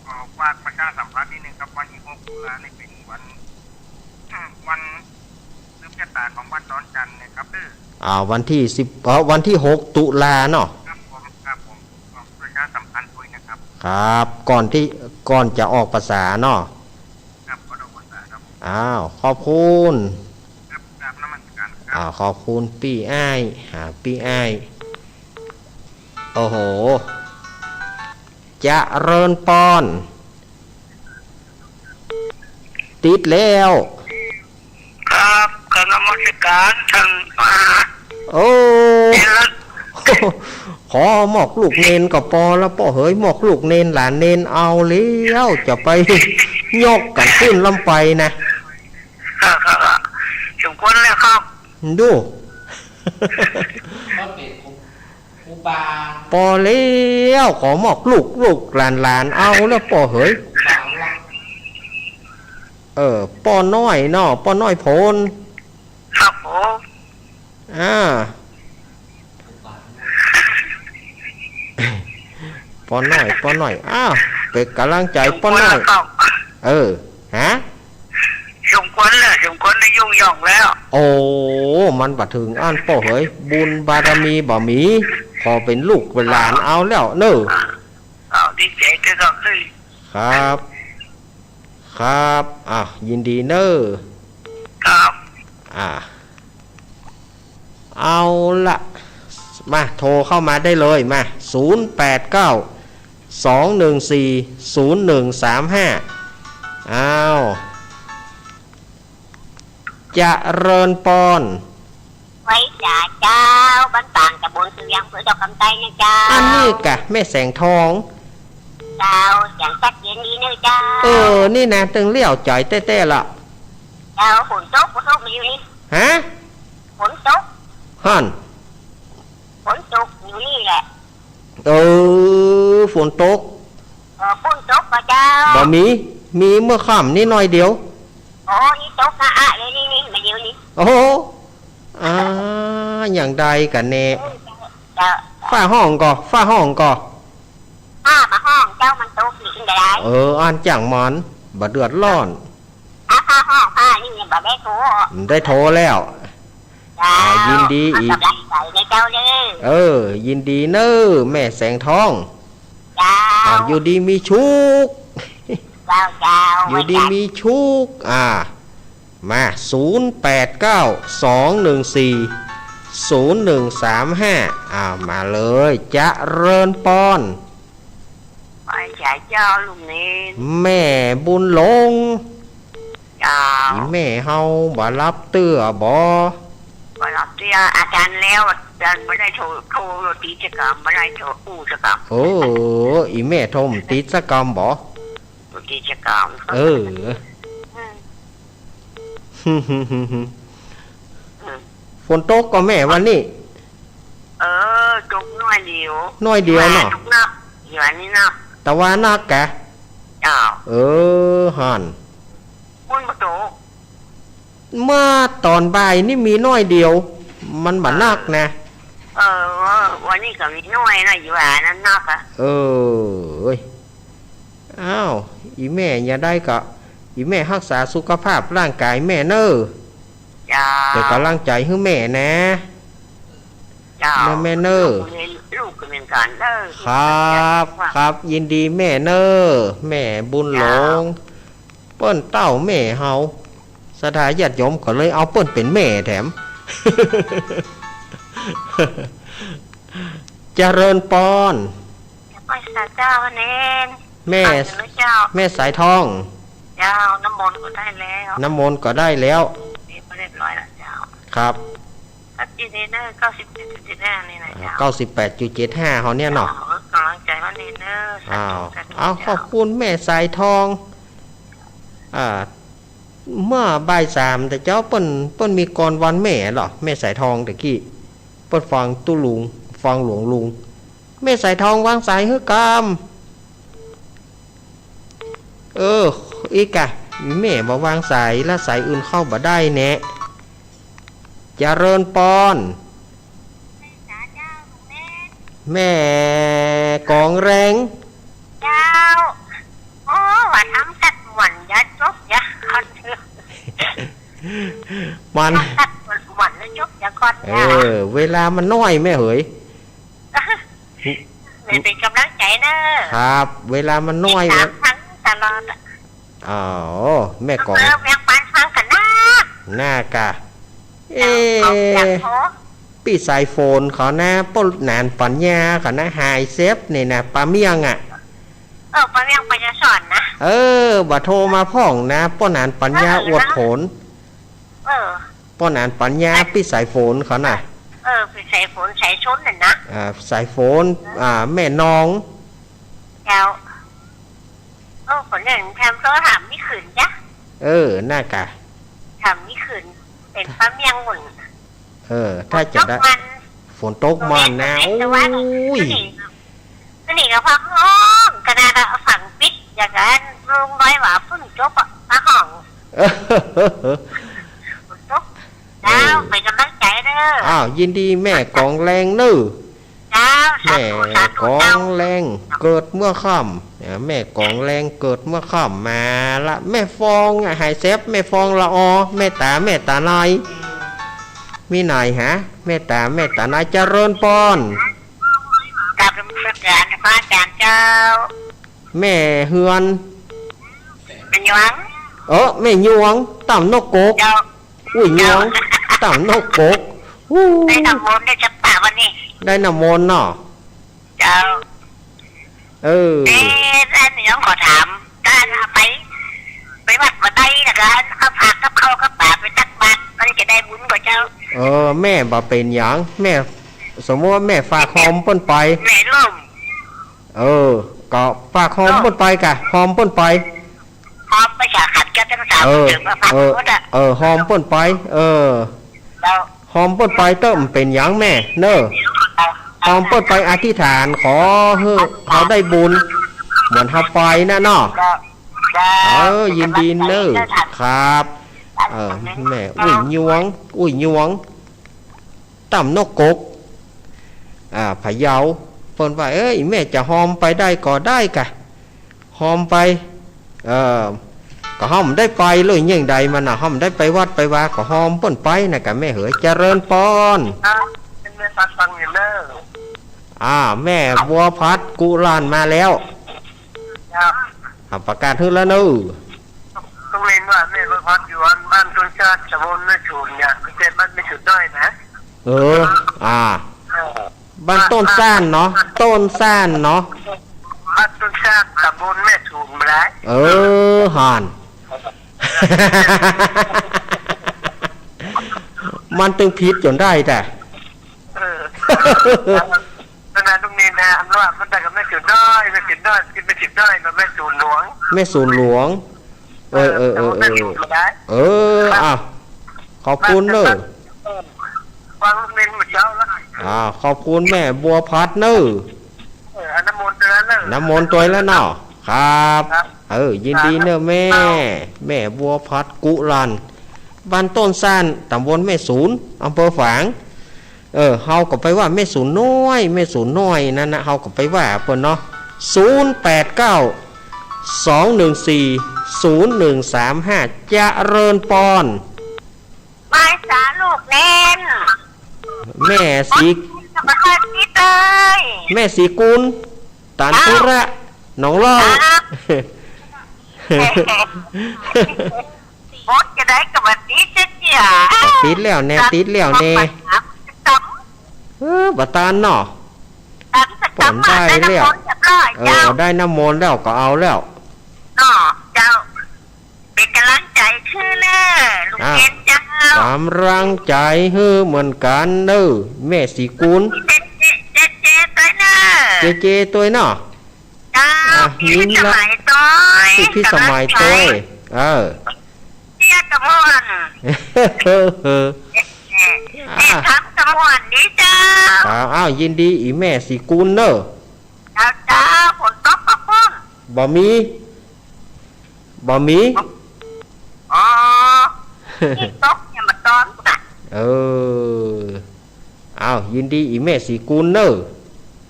ก็ฝากประชาสัมพันธ์นิดนึงครับ วันที่หกตุลานี่เป็นวัน วันสืบชะตาของวันดอนจันทร์นะครับเด้อ อ่า วันที่สิบ เอ่อ วันที่หกตุลาเนาะ ครับผม ครับผม ก็ประชาสัมพันธ์ด้วยนะครับ ครับ ก่อนที่ ก่อนจะออกพรรษาเนาะ ครับ ก่อนออกพรรษาครับ อ้าว ขอบคุณ ครับ กราบนมัสการครับ อ้าว ขอบคุณปี้อ้าย หาปี้อ้าย โอ้โห เจริญปอน ติดแล้ว ครับ กราบนมัสการท่านมหา โอ้ เถร ขอหมอกลูกเณรก็ปอแล้วป้อเหย หมอกลูกเณรหลานเณรเอาแล้ว จะไปยกกั๋นขึ้นลำไปนะ ครับ ครับ สมควรแล้วครับ ดู ก็เป็นครู ครูบา ปอแล้ว ขอหมอกลูก ลูกหลานหลานเอาแล้วป้อเหย ครูบาละ เออ ป้อน้อยเนาะ ป้อน้อยโพน ครับผม อ่า ป้อน้อย ป้อน้อย อ้าว เป๋นก๋ำลังใจ๋ป้อน้อย สมควรแล้วครับ เออ ฮะ สมควรแล้ว สมควรได้ยุ่งย่องแล้ว โอ้ มันบ่เถิงอั้นป้อเหย บุญบารมีบ่มี ขอเป๋นลูกเป๋นหลานเอาแล้วเน่อ อ้าว ดีใจ๋ด้วยครับ เฮ้ย ครับ ครับ อ่ะ ยินดีเน่อ ครับ อ่ะ เอาละ มา โทรเข้ามาได้เลย มา ศูนย์แปดเก้า สองหนึ่งสี่ ศูนย์หนึ่งสามห้า อ้าว เจริญปอน ไหว้สาเจ้า บ้านปางตำบลสุเวียง อำเภอดอกคำใต้นะเจ้า อันนี้กะแม่แสงทอง เจ้า เสียงชัดเจนดีเน่อเจ้า เออ นี่นะ ตึงเลี้ยวใจ๋แต๊ๆ ละ เจ้า ฝนตก ฝนตกมาอยู่นี่ ฮะ ฝนตก หั่น ฝนตกอยู่นี่แหละ เออ ฝนตก เออ ฝนตกก่อเจ้า บ่มี มีเมื่อค่ำนี้หน่อยเดียว โอ้ นี่ตกนะอะ เดี๋ยวนี้ นี่ มาเดี๋ยวนี้ โอ้โห อ่า อย่างใดกั๋นแน่ เจ้า ฟ้าฮ้องก่อ ฟ้าฮ้องก่อ ฟ้าบ่ฮ้องเจ้า มันตกนี่จั่งใด เออ อันจ้างมัน บ่เดือดร้อน อ่ะ ฟ้าฮ้อง ฟ้านี่บ่ได้โทร บ่ได้โทรแล้ว เจ้า อ่า ยินดีอีก กำลังใจ๋ในเจ้าเน่อ เออ ยินดีเน่อ แม่แสงทอง เจ้า อ่า อยู่ดีมีสุข เจ้า เจ้า อยู่ดีมีสุข อ่า มา ศูนย์แปดเก้า สองหนึ่งสี่ ศูนย์หนึ่งสามห้า อ่า มาเลย เจริญปอน ไหว้สาเจ้าลุงเณร แม่บุญหลง เจ้า อีแม่เฮาบ่หลับเตื้อบ่ บ่หลับเตื้อ อาจารย์แล้ว อาจารย์บ่ได้โทร โทรติดสักกำ บ่ได้โทรอู้สักกำ โอ้ อีแม่โทรบ่ติดสักกำบ่ บ่ติดสักกำ เออ อืม อืม ฝนตกก่อแม่วันนี้ เออ ตกน้อยเดียว น้อยเดียวเนาะ ตกนัก เดี๋ยวนี้นัก ตะวันนักกะ เจ้า เออ หั้น มันบ่ตก เมื่อต๋อนบ่ายนี่มีน้อยเดียว มันบ่นักนะ เออ วันนี้ก็มีน้อยนะ อยู่ว่านั้นนักอะ เออ เอ้ย อ้าว อีแม่จะได้ก็ อีแม่ฮักษาสุขภาพร่างกายแม่เน่อ เจ้า เป๋นก๋ำลังใจ๋หื้อแม่นะ เจ้า นะแม่เน่อ ลูกก็เหมือนกั๋นเน่อ ครับ ครับ ยินดีแม่เน่อ แม่บุญหลง เจ้า เปิ้นเต้าแม่เฮา ศรัทธาญาติโยมก็เลยเอาเปิ้นเป๋นแม่แถม เจริญปอน ไหว้สาเจ้าเณร แม่ เจ้า แม่สายทอง เจ้า น้ำมนต์ก็ได้แล้ว น้ำมนต์ก็ได้แล้ว นี่ก็เรียบร้อยแล้วเจ้า ครับ ก็จีเนเนอร์ เก้าสิบเจ็ดจุดเจ็ดห้า นี่นะ อ่า เจ้า เก้าสิบแปดจุดเจ็ดห้า เฮาเนี่ยเนาะ เจ้า ก๋ำลังใจ๋ว่าเณรเน่อ อ้าว สาธุ อ้าว เจ้า ขอบคุณแม่สายทอง อ่า เมื่อบ่ายสามแต่เจ๊าเปิ้น เปิ้นมีกลอนวันแม่เหรอ แม่สายทองตะกี้ เปิ้นฟังตุ๊ลุง ฟังหลวงลุง แม่สายทองวางสายหื้อกำ เออ อีกอะ แม่บ่วางสายละ สายอื่นเข้าบ่ได้แนะ เจริญปอน แม่กองแรง เจ้า โอ้ ว่าทำสัตว์หวันอย่าจบอย่าก่อน มัน ทำสัตว์หวันอย่าจบอย่าก่อน เออ เวลามันน้อยแม่เหย แม่เป๋นก๋ำลังใจ๋เน่อ ครับ เวลามันน้อย ติดต๋ามฟังตลอดอะ อ๋อ แม่กอง เออ แม่ฟัง ฟังกั๋นนะ น่ากะ เอ๊ะ เอาอยากโทร ปี้สายฝนเขานะ ป้อหนานปั๋ญญาเขานะ หายเซฟนี่นะ ป้าเมี่ยงอะ เออ ป้าเมี่ยงปัญญาสอนนะ เออ บ่โทรมาพ่องนะ ป้อหนานปั๋ญญา เออ อวดผล เออ ป้อหนานปั๋ญญา ปี้สายฝนเขานะ เออ ปี้สายฝน สายชนน่ะนะ อ่า สายฝน อ่า แม่นอง เจ้า โอ้ คนเนี่ยแถมโทรถามมีขึ้นจ้ะ เออ น่ากะ ถามมีขึ้น เป๋นป้าเมี่ยงหมุน เออ ถ้าจะได้ ฝนตกมัน ฝนตกมันนะ ตรงนี้ โอ้ย ตรงนี้ ตรงนี้ก็ฟ้าฮ้อง ขนาดว่าฝั่งปิด อย่างนั้นลุงน้อยว่าฝนตกอะ ฟ้าฮ้อง ฝนตก เออ เจ้า เป๋นก๋ำลังใจ๋เน่อ อ้าว ยินดีแม่กองแรงเน่อ เจ้า สาธุ แม่ สาธุ กองแรง เจ้า เกิดเมื่อค่ำ อ่า แม่กองแรงเกิดเมื่อค่ำมาละ แม่ฟองอะ หายแซบ แม่ฟองละออ แม่ต๋า แม่ต๋าใน มีไหนฮะ แม่ต๋า แม่ต๋าใน เจริญปอน กราบนมัสการพระอาจารย์เจ้า แม่เฮือน แม่ยวง เออ แม่ยวง ต๋ำนกกก เจ้า อุ้ยยวง เจ้า ต๋ำนกกก อู้ ได้น้ำมนต์ได้จักป่าวันนี้ ได้น้ำมนต์เนาะ เจ้า เออ เอ๊ะ อันนี้ต้องขอถาม ถ้าไป ไปวัดบ่ได้แล้วก็เอาผักกับข้าวกับป๋าไปตักบาตร มันจะได้บุญบ่เจ้า เออ แม่บ่เป๋นหยัง แม่ สมมุติว่าแม่ฝากฮอมเปิ้นไป แม่ล้ม เออ ก็ฝากฮอมเปิ้นไปกะ ฮอมเปิ้นไป ฮอมไปสาขัดแก้วทั้งสาม เออ เถิงมาฝาก เออ หมดอะ เออ ฮอมเปิ้นไป เออ เจ้า ฮอมเปิ้นไปเต๊อะ บ่เป๋นหยังแม่ เน่อ เจ้า ฮอมเปิ้นไปอธิษฐานขอหื้อเฮาได้บุญ เหมือนเฮาไปน่ะเนาะ เจ้า เออ ยินดีเน่อ ครับ เออ แม่ อุ้ยยวง อุ้ยยวง ต๋ำนกกก อ่า พะเยา เปิ้นว่า เอ้ย แม่จะฮอมไปได้ก็ได้กะ ฮอมไป เออ ก็ฮอมได้ไปเลย เยียงใดมันน่ะ ฮอมได้ไปวัดไปวา ก็ฮอมเปิ้นไปน่ะกะแม่เหย เจริญปอน ครับ เป็นแม่ฟังฟังอยู่เน่อ อ่า แม่บัวพัดกุลานมาแล้ว ครับ อ่า ประกาศหื้อแล้วเน่อ ต้องเล่นว่าแม่บัวพัดอยู่อัน บ้านต้นซาน ตำบลแม่สูนเนี่ย ไม่ใช่บ้านแม่สูนน้อยนะ เออ อ่า เออ บ้านต้นซานเนาะ ต้นซานเนาะ บ้านต้นซาน ตำบลแม่สูนบ่ได้ เออ หัน มันตึงผิดจ๋นได้แต๊ เออ ขนาดตรงนี้นะ อันว่ามันได้กับแม่สูนน้อย แม่สูนน้อย แม่สูนน้อยกับแม่สูนหลวง แม่สูนหลวง เออ เออ เออ เออ แม่สูนบ่ได้ เออ อ่ะ ขอบคุณเน้อ ฟังตรงนี้มาเจ๊าแล้ว อ่า ขอบคุณแม่บัวพัดเน้อ เออ เอาน้ำมนต์ตวยแล้วเน้อ น้ำมนต์ตวยแล้วเนาะ ครับ ครับ เออ ยินดีเน้อแม่ ครับ แม่บัวพัดกุลัน บ้านต้นซาน ตำบลแม่สูน อำเภอฝาง เออ เฮาก็ไปว่าแม่สูนน้อย แม่สูนน้อยนั่นนะ เฮาก็ไปว่าเปิ้นเนาะ ศูนย์แปดเก้า สองหนึ่งสี่ ศูนย์หนึ่งสามห้า เจริญปอน ไหว้สาลูกเณร แม่ศรี สวัสดีเลย แม่ศรีกุล ตานธุระ หนองล่อง ครับ บดจะได้กับวันนี้เจ๊เจีย ติดแล้วแน่ ติดแล้วแน่ เออ บ่ตานเนาะ ตานสัก ผมได้แล้ว น้ำมนต์เรียบร้อย เออ เจ้า ได้น้ำมนต์แล้วก็เอาแล้ว เนาะ เจ้า เป๋นก๋ำลังใจ๋หื้อเน้อ ลูก อ่ะ เณรเจ้า ก๋ำลังใจ๋หื้อเหมือนกั๋นเน้อ แม่ศรีกุล เจ๊ เจ๊ เจ๊ เจ๊ตวยเน้อ เจ๊ เจ๊ตวยเนาะ เจ้า อ่ะ พี่พิสมัยตวย พี่พิสมัยตวย เออ เสียกระมวล เออ เออ เออ อ่ะ ทำกระมวลนี่เจ้า อ้าว อ้าว ยินดีอี่แม่ศรีกุลเน้อ เจ้า เจ้า ฝนตกบ่ปุ้น บ่มี บ่มี อ๋อ นี่ตกเนี่ยมาตอนน่ะ เออ อ้าว ยินดีอี่แม่ศรีกุลเน้อ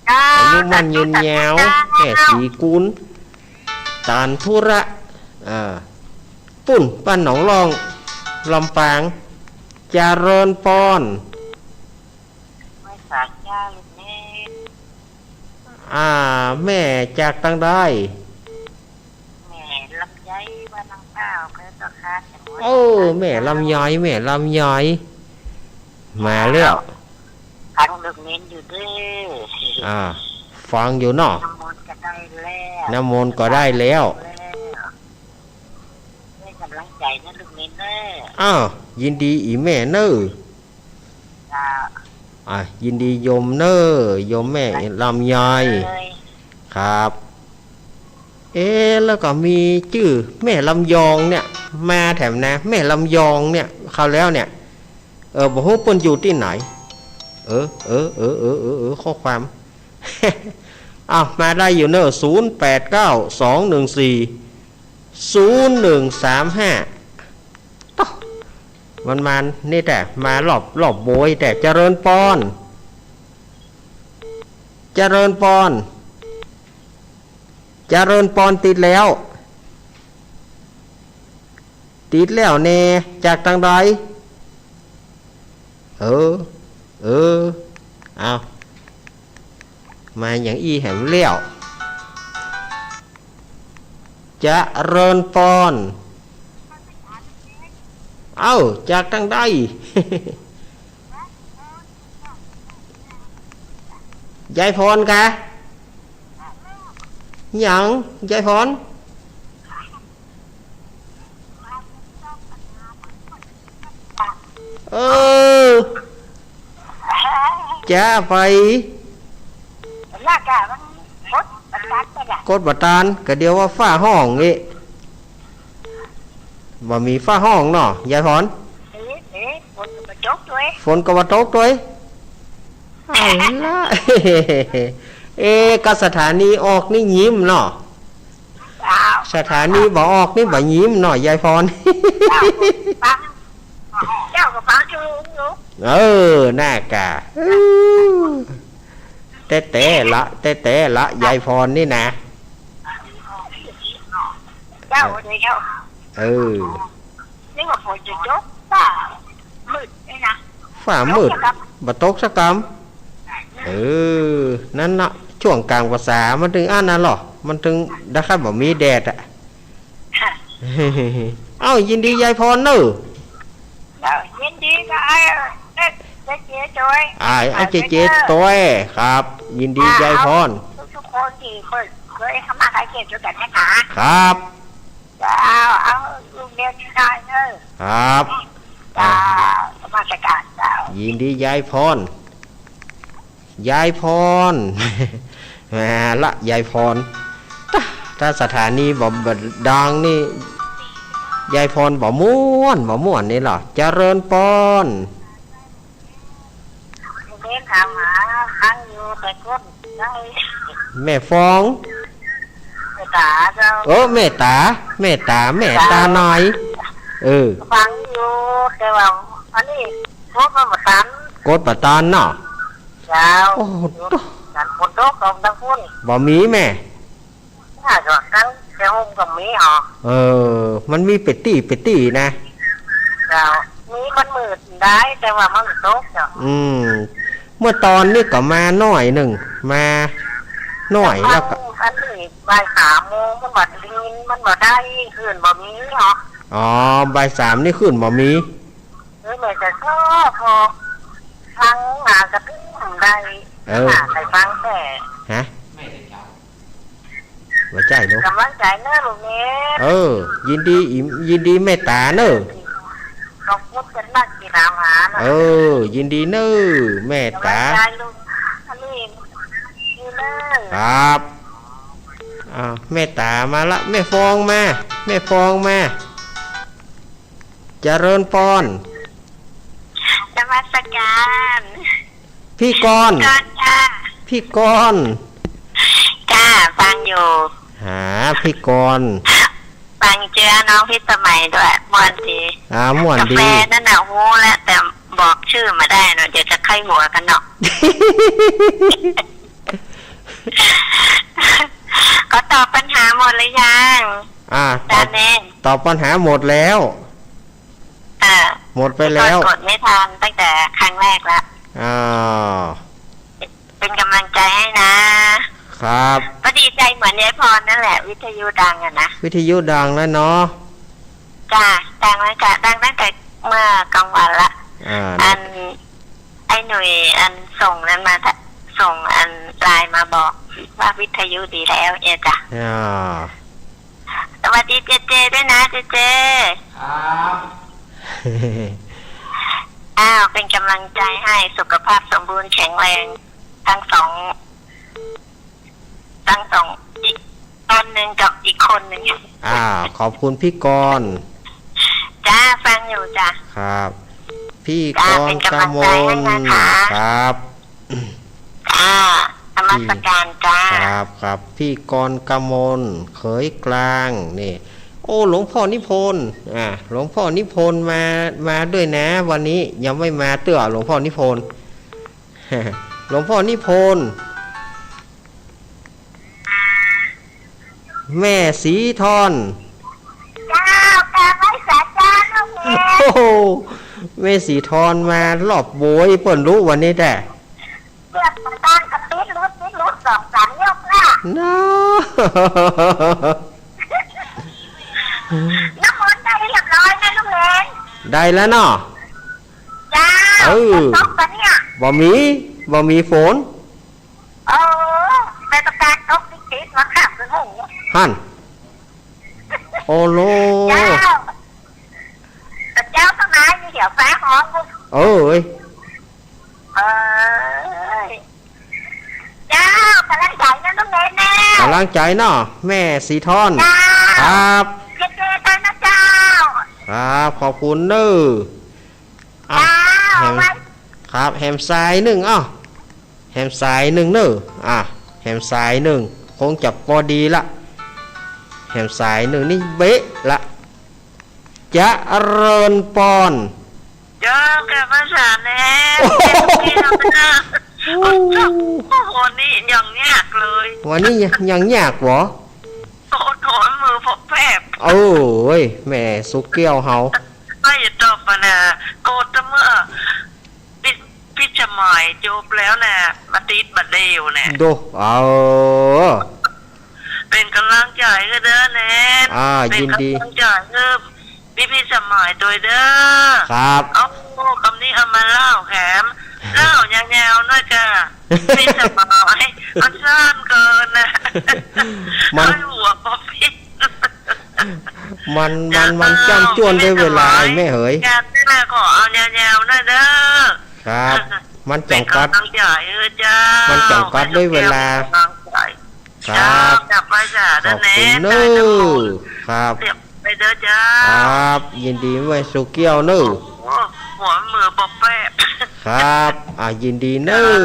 เจ้า อายุมั่นยืนยาว สาธุ สาธุ แม่ศรีกุล ตานธุระ อ่า ปุ้น บ้านหนองล่อง ลำปาง เจริญปอน ไหว้สาเจ้าลูกเณร อ่า แม่จากตางใด แม่ลำไยบ้านนางเต้า เจ้าค่ะ เออ แม่ลำไย แม่ลำไย มาแล้ว ฟังลูกเณรอยู่เด้อ อ่า ฟังอยู่เนาะ น้ำมนต์ก็ได้แล้ว น้ำมนต์ก็ได้แล้ว แล้ว ให้ก๋ำลังใจ๋นะลูกเณรเน้อ อ้าว ยินดีอี่แม่เน้อ เจ้า อ่ะ ยินดีโยมเน้อ โยมแม่ลำไย เอ้ย ครับ เอ๊ะ แล้วก็มีจื้อแม่ลำยองเนี่ย มาแถมนะ แม่ลำยองเนี่ย คราวแล้วเนี่ย เออ บ่ฮู้เปิ้นอยู่ตี้ไหน เออ เออ ข้อความ อ้าว มาได้อยู่เน้อ ศูนย์แปดเก้า สองหนึ่งสี่ ศูนย์หนึ่งสามห้า ต๊ะ มันมานี่แต๊ มารอบ รอบโบยแต๊ เจริญปอน เจริญปอน เจริญปอน ติดแล้ว ติดแล้วแน่ จากตางใด เออ เออ เอา มาอย่างอี้แหมแล้ว เจริญปอน เอ้า จากตางใด ยายพรกะ หยัง ยายพร เออ จ้า ไป แล้วกะมันกดบ่ตันไปละ กดบ่ตัน กะเดี๋ยวว่าฟ้าฮ้องอีก บ่มีฟ้าฮ้องเนาะ ยายพร เอ๊ะ เอ๊ะ ฝนก็บ่ตกตวย ฝนก็บ่ตกตวย เอาละ เอ๊ะ กะสถานีออกนี่ยิ้มเนาะ เจ้า สถานีบ่ออกนี่บ่ยิ้มเนาะ ยายพร เจ้า ฟัง เจ้าก็ฟังชูลุงอยู่ เออ น่ากะ เออ แต๊ๆ ละ แต๊ๆ ละ ยายพรนี่นะ เจ้า เดี๋ยว เออ นึกว่าฝนจะตก ฟ้ามืดนี่นะ ฟ้ามืด บ่ตกสักกำ เออ นั่นเนาะ ช่วงก๋างพรรษามันตึงอันนั้นเหรอ มันตึงได้คันบ่มีแดดอะ ค่ะ เอ้า ยินดียายพรเน่อ แล้วยินดีกับไอ้ เอ๊ะ เจ๊เจ๊ตวย อ่า ไอ้เจ๊เจ๊ตวย ครับ ยินดียายพร ทุกๆคนตี้เคย เคยเข้ามาขายเขตด้วยกั๋นนะคะ ครับ เจ้า เอาลูกเรียนได้เน่อ ครับ เจ้า นมัสก๋านเจ้า ยินดียายพร ยายพร แหมละยายพร ถ้า ถ้าสถานีบ่ บ่ดังนี่ ยายพรบ่ม่วน บ่ม่วนนี่ล่ะ เจริญปอน เรียนถามหาฟังอยู่แต่ก้นได้ แม่ฟอง แม่ต๋าเจ้า เออ แม่ต๋า แม่ต๋า แม่ต๋าน้อย เออ ฟังอยู่ แต่ว่าอันนี้กดมันบ่ตัน กดบ่ตันเนาะ เจ้า โอ้โห ตันฝนตกลงตังพุ้น บ่มีแม่ น่าจะตังแต่ห้องก็มีหรอ เออ มันมีเป๋นตี้เป๋นตี้นะ เจ้า มีมันมืดได้ แต่ว่ามันบ่ตกเจ้า อืม เมื่อตอนนี้ก็มาหน้อยนึ่ง มาหน้อยแล้วก็ อันนี้บ่ายสามโมงมันบ่ได้ยิน มันบ่ได้คลื่นบ่มีหรอ อ๋อ บ่ายสามนี่คลื่นบ่มี เออ แม่จะชอบพอฟังหากระตุ้นได้ เออ หาใครฟังแต่ ฮะ บ่ใจ้เนาะ ก๋ำลังใจ๋เน่อลูกเนตร เออ ยินดีอิ๋ม ยินดีแม่ต๋าเน่อ ขอบคุณกันมากตี้ถามหาเนาะ เออ ยินดีเน่อแม่ต๋า ก๋ำลังใจ๋ลูก อันนี้ นี่เน่อ ครับ อ่า แม่ต๋ามาละ แม่ฟองมา แม่ฟองมา เจริญปอน นมัสก๋าน พี่กรณ์ กรณ์ค่ะ พี่กรณ์ จ้า ฟังอยู่ หา พี่กรณ์ ฟังเจื้อน้องพิสมัยด้วย ม่วนดี อ่า ม่วนดี ก๋าแฟนั่นน่ะฮู้แล้ว แต่บอกจื้อบ่ได้เนาะ เดี๋ยวจะใค่หัวกั๋นเนาะ เขาตอบปัญหาหมดหรือยัง อ่า ตอบ อาจ๋ารย์เอง ตอบปัญหาหมดแล้ว อ่า หมดไปแล้ว กดไม่ทันตั้งแต่ครั้งแรกละ อ่า เป็นกำลังใจให้นะ ครับ ก็ดีใจเหมือนยายพรนั่นแหละ วิทยุดังอะนะ วิทยุดังแล้วเนาะ จ้ะ ดังแล้วจ้ะ ดังตั้งแต่เมื่อกลางวันละ อ่า อัน ไอ้หนุ่ยอันส่งนั้นมา ส่งอันไลน์มาบอกว่าวิทยุดีแล้วเนี่ยจ้ะ อ่า สวัสดีเจเจด้วยนะ เจเจ ครับ อ้าว เป็นกำลังใจให้สุขภาพสมบูรณ์แข็งแรง ทั้งสอง ทั้งสอง อีกคนหนึ่งกับอีกคนหนึ่ง อ่า ขอบคุณพี่กรณ์ จ้า ฟังอยู่จ้ะ ครับ พี่ จ้า กรณ์ เป็นกำลังใจให้นะคะ กมล ครับ จ้า นมัสการจ้า ครับ ครับ พี่กรณ์ กมล เขยกลาง นี่ โอ้ หลวงพ่อนิพนธ์ อ่า หลวงพ่อนิพนธ์มา มาด้วยนะ วันนี้ยังไม่มาเตื้อ หลวงพ่อนิพนธ์ หลวงพ่อนิพนธ์ แม่ศรีทอน เจ้า กราบไหว้สาเจ้าลูกเอ๋ย โอ้โห แม่ศรีทอนมารอบโบยเปิ้นลุวันนี้แต๊ เกือบตางกระปิ๊ดลุดปิ๊ดลุดสองสามยกละ นะ น้ำมนต์ได้เรียบร้อยนะลูกเอ๋ย ได้แล้วเนาะ เจ้า เออ ฝนตกปะเนี่ย บ่มี บ่มีฝน โอ้ แต่ประกาศตกติดๆ มาข้ามคืนหู หั่น โอ้โล เจ้า แต่เจ้าสมัยมีเดี๋ยวฟ้าฮ้องบุญ เอ้ย เอ้ย เจ้า กำลังใจ๋นะลูกเอ๋ยแม่ กำลังใจ๋เนาะ แม่ศรีทอน เจ้า ครับ เจอกันนะเจ้า ครับ ขอบคุณเน้อ อ่ะ เจ้า แหม ไว้ ครับ แหมสายนึ่ง เอ้า แหมสายนึ่งเน้อ อ่ะ แหมสายนึ่ง คงจะปอดีละ แหมสายนึ่งนี่เบ๊ะละ เจริญปอน เจ้า แกภาษาแน่ โอ้โห โอ้โห นี่ยังยากเลย วันนี้ยัง ยังยากเหรอ โอ้โห มือผมแผลบ โอ้ย แม่สุกเกี้ยวเฮา ก็อย่าตอบมานะ โกรธเสมอ พิ พิชมัยจบแล้วนะ มาติดบัดเดียวเนี่ย โด เออ เป็นกำลังใจให้เด้อแนน อ่า เป็น ยินดี กำลังใจให้ มีปี้สมายตวยเน่อ ครับ เอ้า กำนี้เอามาเล่าแถม เล่ายาวๆ หน้อยก่ะ ปี้สมาย มันสั้นเกินน่ะ มัน ค่อยหัวปอปี้ มัน มัน มันจ้ำจ้วนด้วยเวลา แม่เหย งานหน้าขอเอายาวๆ หน้อยเน่อ ครับ มันจ๋ำกัด เป๋นก๋ำลังใจ๋หื้อเจ้า มันจ๋ำกัดด้วยเวลา เป๋นก๋ำลังใจ๋ ครับ เจ้า จับไปจ้ะ ขอบคุณเน่อ ครับ เสียบไปเน่อเจ้า ครับ ยินดีแม่สุเกี้ยวเน่อ โอ้ หัวมือปอแปะ ครับ อ่า ยินดีเน่อ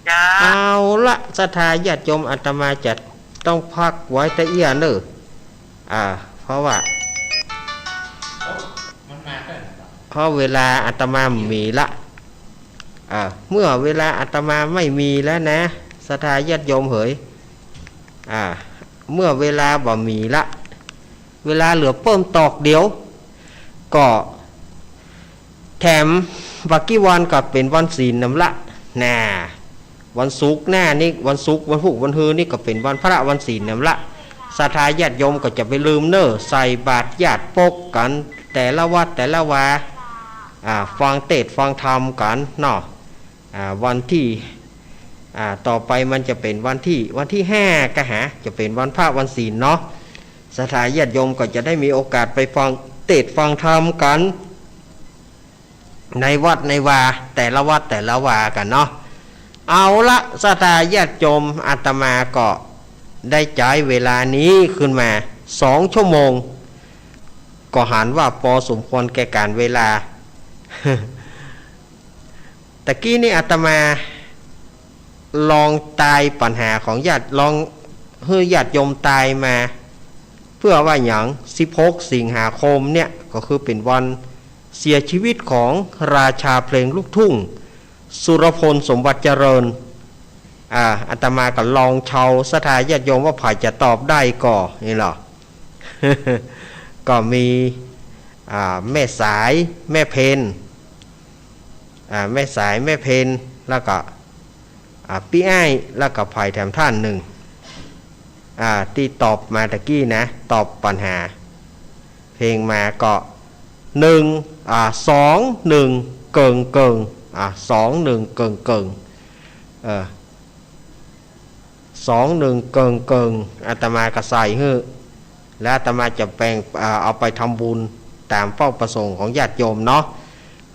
เจ้า เอาละ ศรัทธาญาติโยม อาตมาจะต้องพักไว้แต่เอี้ยเน่อ อ่า เพราะว่า เพราะเวลาอาตมาบ่มีละ อ่า เมื่อเวลาอาตมาไม่มีแล้วนะ ศรัทธาญาติโยมเหย อ่า เมื่อเวลาบ่มีละ เวลาเหลือเปิ้มตอกเดียว ก็แถมบ่ากี้วันก็เป๋นวันศีลนำละ น่า วันศุกร์หน้านี่ วันศุกร์ วันพูก วันฮือนี่ก็เป๋นวันพระวันศีลนำละ ศรัทธาญาติโยมก็จะไปลืมเน่อ ใส่บาตรญาติปกกั๋น แต่ละวัดแต่ละวา อ่า ฟังเตสน์ฟังธรรมกั๋นเนาะ อ่า วันตี้ อ่า ต่อไปมันจะเป๋นวันตี้ วันตี้ห้าก่ะหา จะเป๋นวันพระวันศีลเนาะ ศรัทธาญาติโยมก็จะได้มีโอกาสไปฟังเตสน์ฟังธรรมกั๋น ในวัดในวา แต่ละวัดแต่ละวากั๋นเนาะ เอาละ ศรัทธาญาติโยม อาตมาก็ได้ใจ๊เวลานี้ขึ้นมาสองชั่วโมง ก็หันว่าปอสมควรแก่ก๋านเวลา ตะกี้นี่อาตมาลองตายปัญหาของญาติ ลองหื้อญาติโยมตายมา เพื่อว่าหยัง สิบหกสิงหาคมเนี่ย ก็คือเป๋นวันเสียชีวิตของราชาเพลงลูกทุ่ง สุรพล สมบัติเจริญ อ่า อาตมาก็ลองเชาศรัทธาญาติโยมว่าใผจะตอบได้ก่อ นี่เหรอ ก็มี อ่า แม่สาย แม่เพญ อ่า แม่สาย แม่เพญ แล้วก็ อ่า ปี้อ้าย แล้วก็ใผแถมท่านนึ่ง อ่า ตี้ตอบมาตะกี้นะ ตอบปัญหาเพลงมาก็ นึ่ง อ่า สองหนึ่งเกิ่งเกิ่ง อ่า สองหนึ่งเกิ่งเกิ่ง เออ สองหนึ่งเกิ่งเกิ่ง อาตมาก็ใส่หื้อ และอาตมาจะแบ่ง เอ่อ เอาไปทำบุญต๋ามเป้าประสงค์ของญาติโยมเนาะ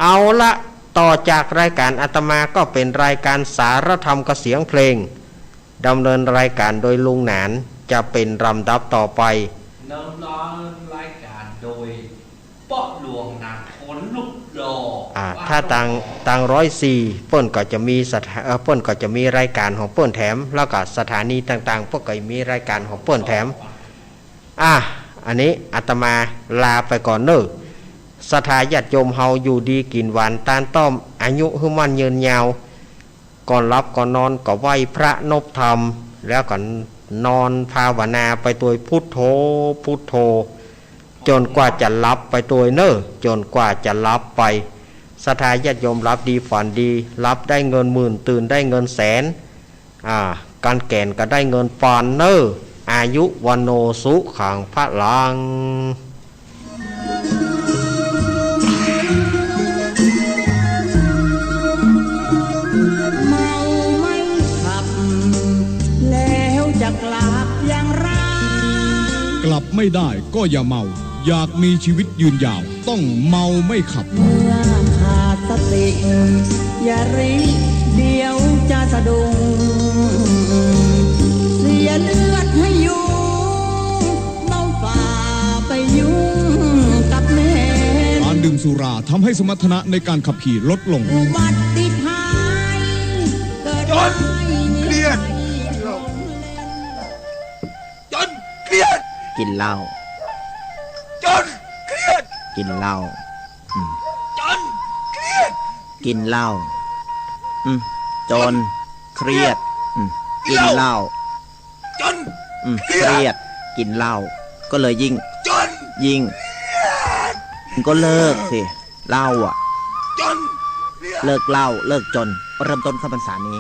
เอาละ ต่อจากรายก๋านอาตมาก็เป๋นรายก๋านสารธรรมกับเสียงเพลง ดำเนินรายก๋านโดยลุงหนาน จะเป๋นลำดับต่อไป ดำเนินรายก๋านโดย ป้อหลวงนาคนรูปหล่อ อ่า ถ้าตาง ตางร้อยสี่ เปิ้นก็จะมีสถา เอ่อ เปิ้นก็จะมีรายก๋านของเปิ้นแถม แล้วก็สถานีต่างๆ เปิ้นก็มีรายก๋านของเปิ้นแถม อ่ะ อันนี้อาตมาลาไปก่อนเน่อ ศรัทธาญาติโยมเฮาอยู่ดีกิ๋นหวาน ต้านต้อม อายุหื้อมั่นยืนยาว ก่อนหลับก่อนนอนก็ไหว้พระนบธรรม แล้วก็นอนภาวนาไปตวยพุทโธ พุทโธ จ๋นกว่าจะหลับไปตวยเน่อ จ๋นกว่าจะหลับไป ศรัทธาญาติโยมหลับดีฝันดี หลับได้เงินหมื่น ตื่นได้เงินแสน อ่า กั๋นแก๋นก็ได้เงินปอนเน่อ อายุ วัณโณ สุขัง พลัง เมาไม่ขับ แล้วจะกลับอย่างไร กลับไม่ได้ก็อย่าเมา อยากมีชีวิตยืนยาว ต้องเมาไม่ขับ เมื่อขาดสติ อย่ารีบ เดี๋ยวจะสะดุ้ง เสียเลือดให้ยุง เมาฝ่าไปยุ่งกับแมน การดื่มสุราทำให้สมรรถนะในการขับขี่ลดลง อุบัติภัยเกิด จ๋น ได้ เครียด จ๋นเครียด กิ๋นเหล้า จ๋นเครียด กิ๋นเหล้า อืม จ๋นเครียด กิ๋นเหล้า อืม จ๋นเครียด อืม กิ๋นเหล้า จ๋น อืม เครียด เครียด กิ๋นเหล้า ก็เลยยิ่ง จ๋น ยิ่ง เครียด ก็เลิกสิ เหล้าอะ จ๋นเครียด เลิกเหล้า เลิกจ๋น เริ่มต้นเข้าพรรษานี้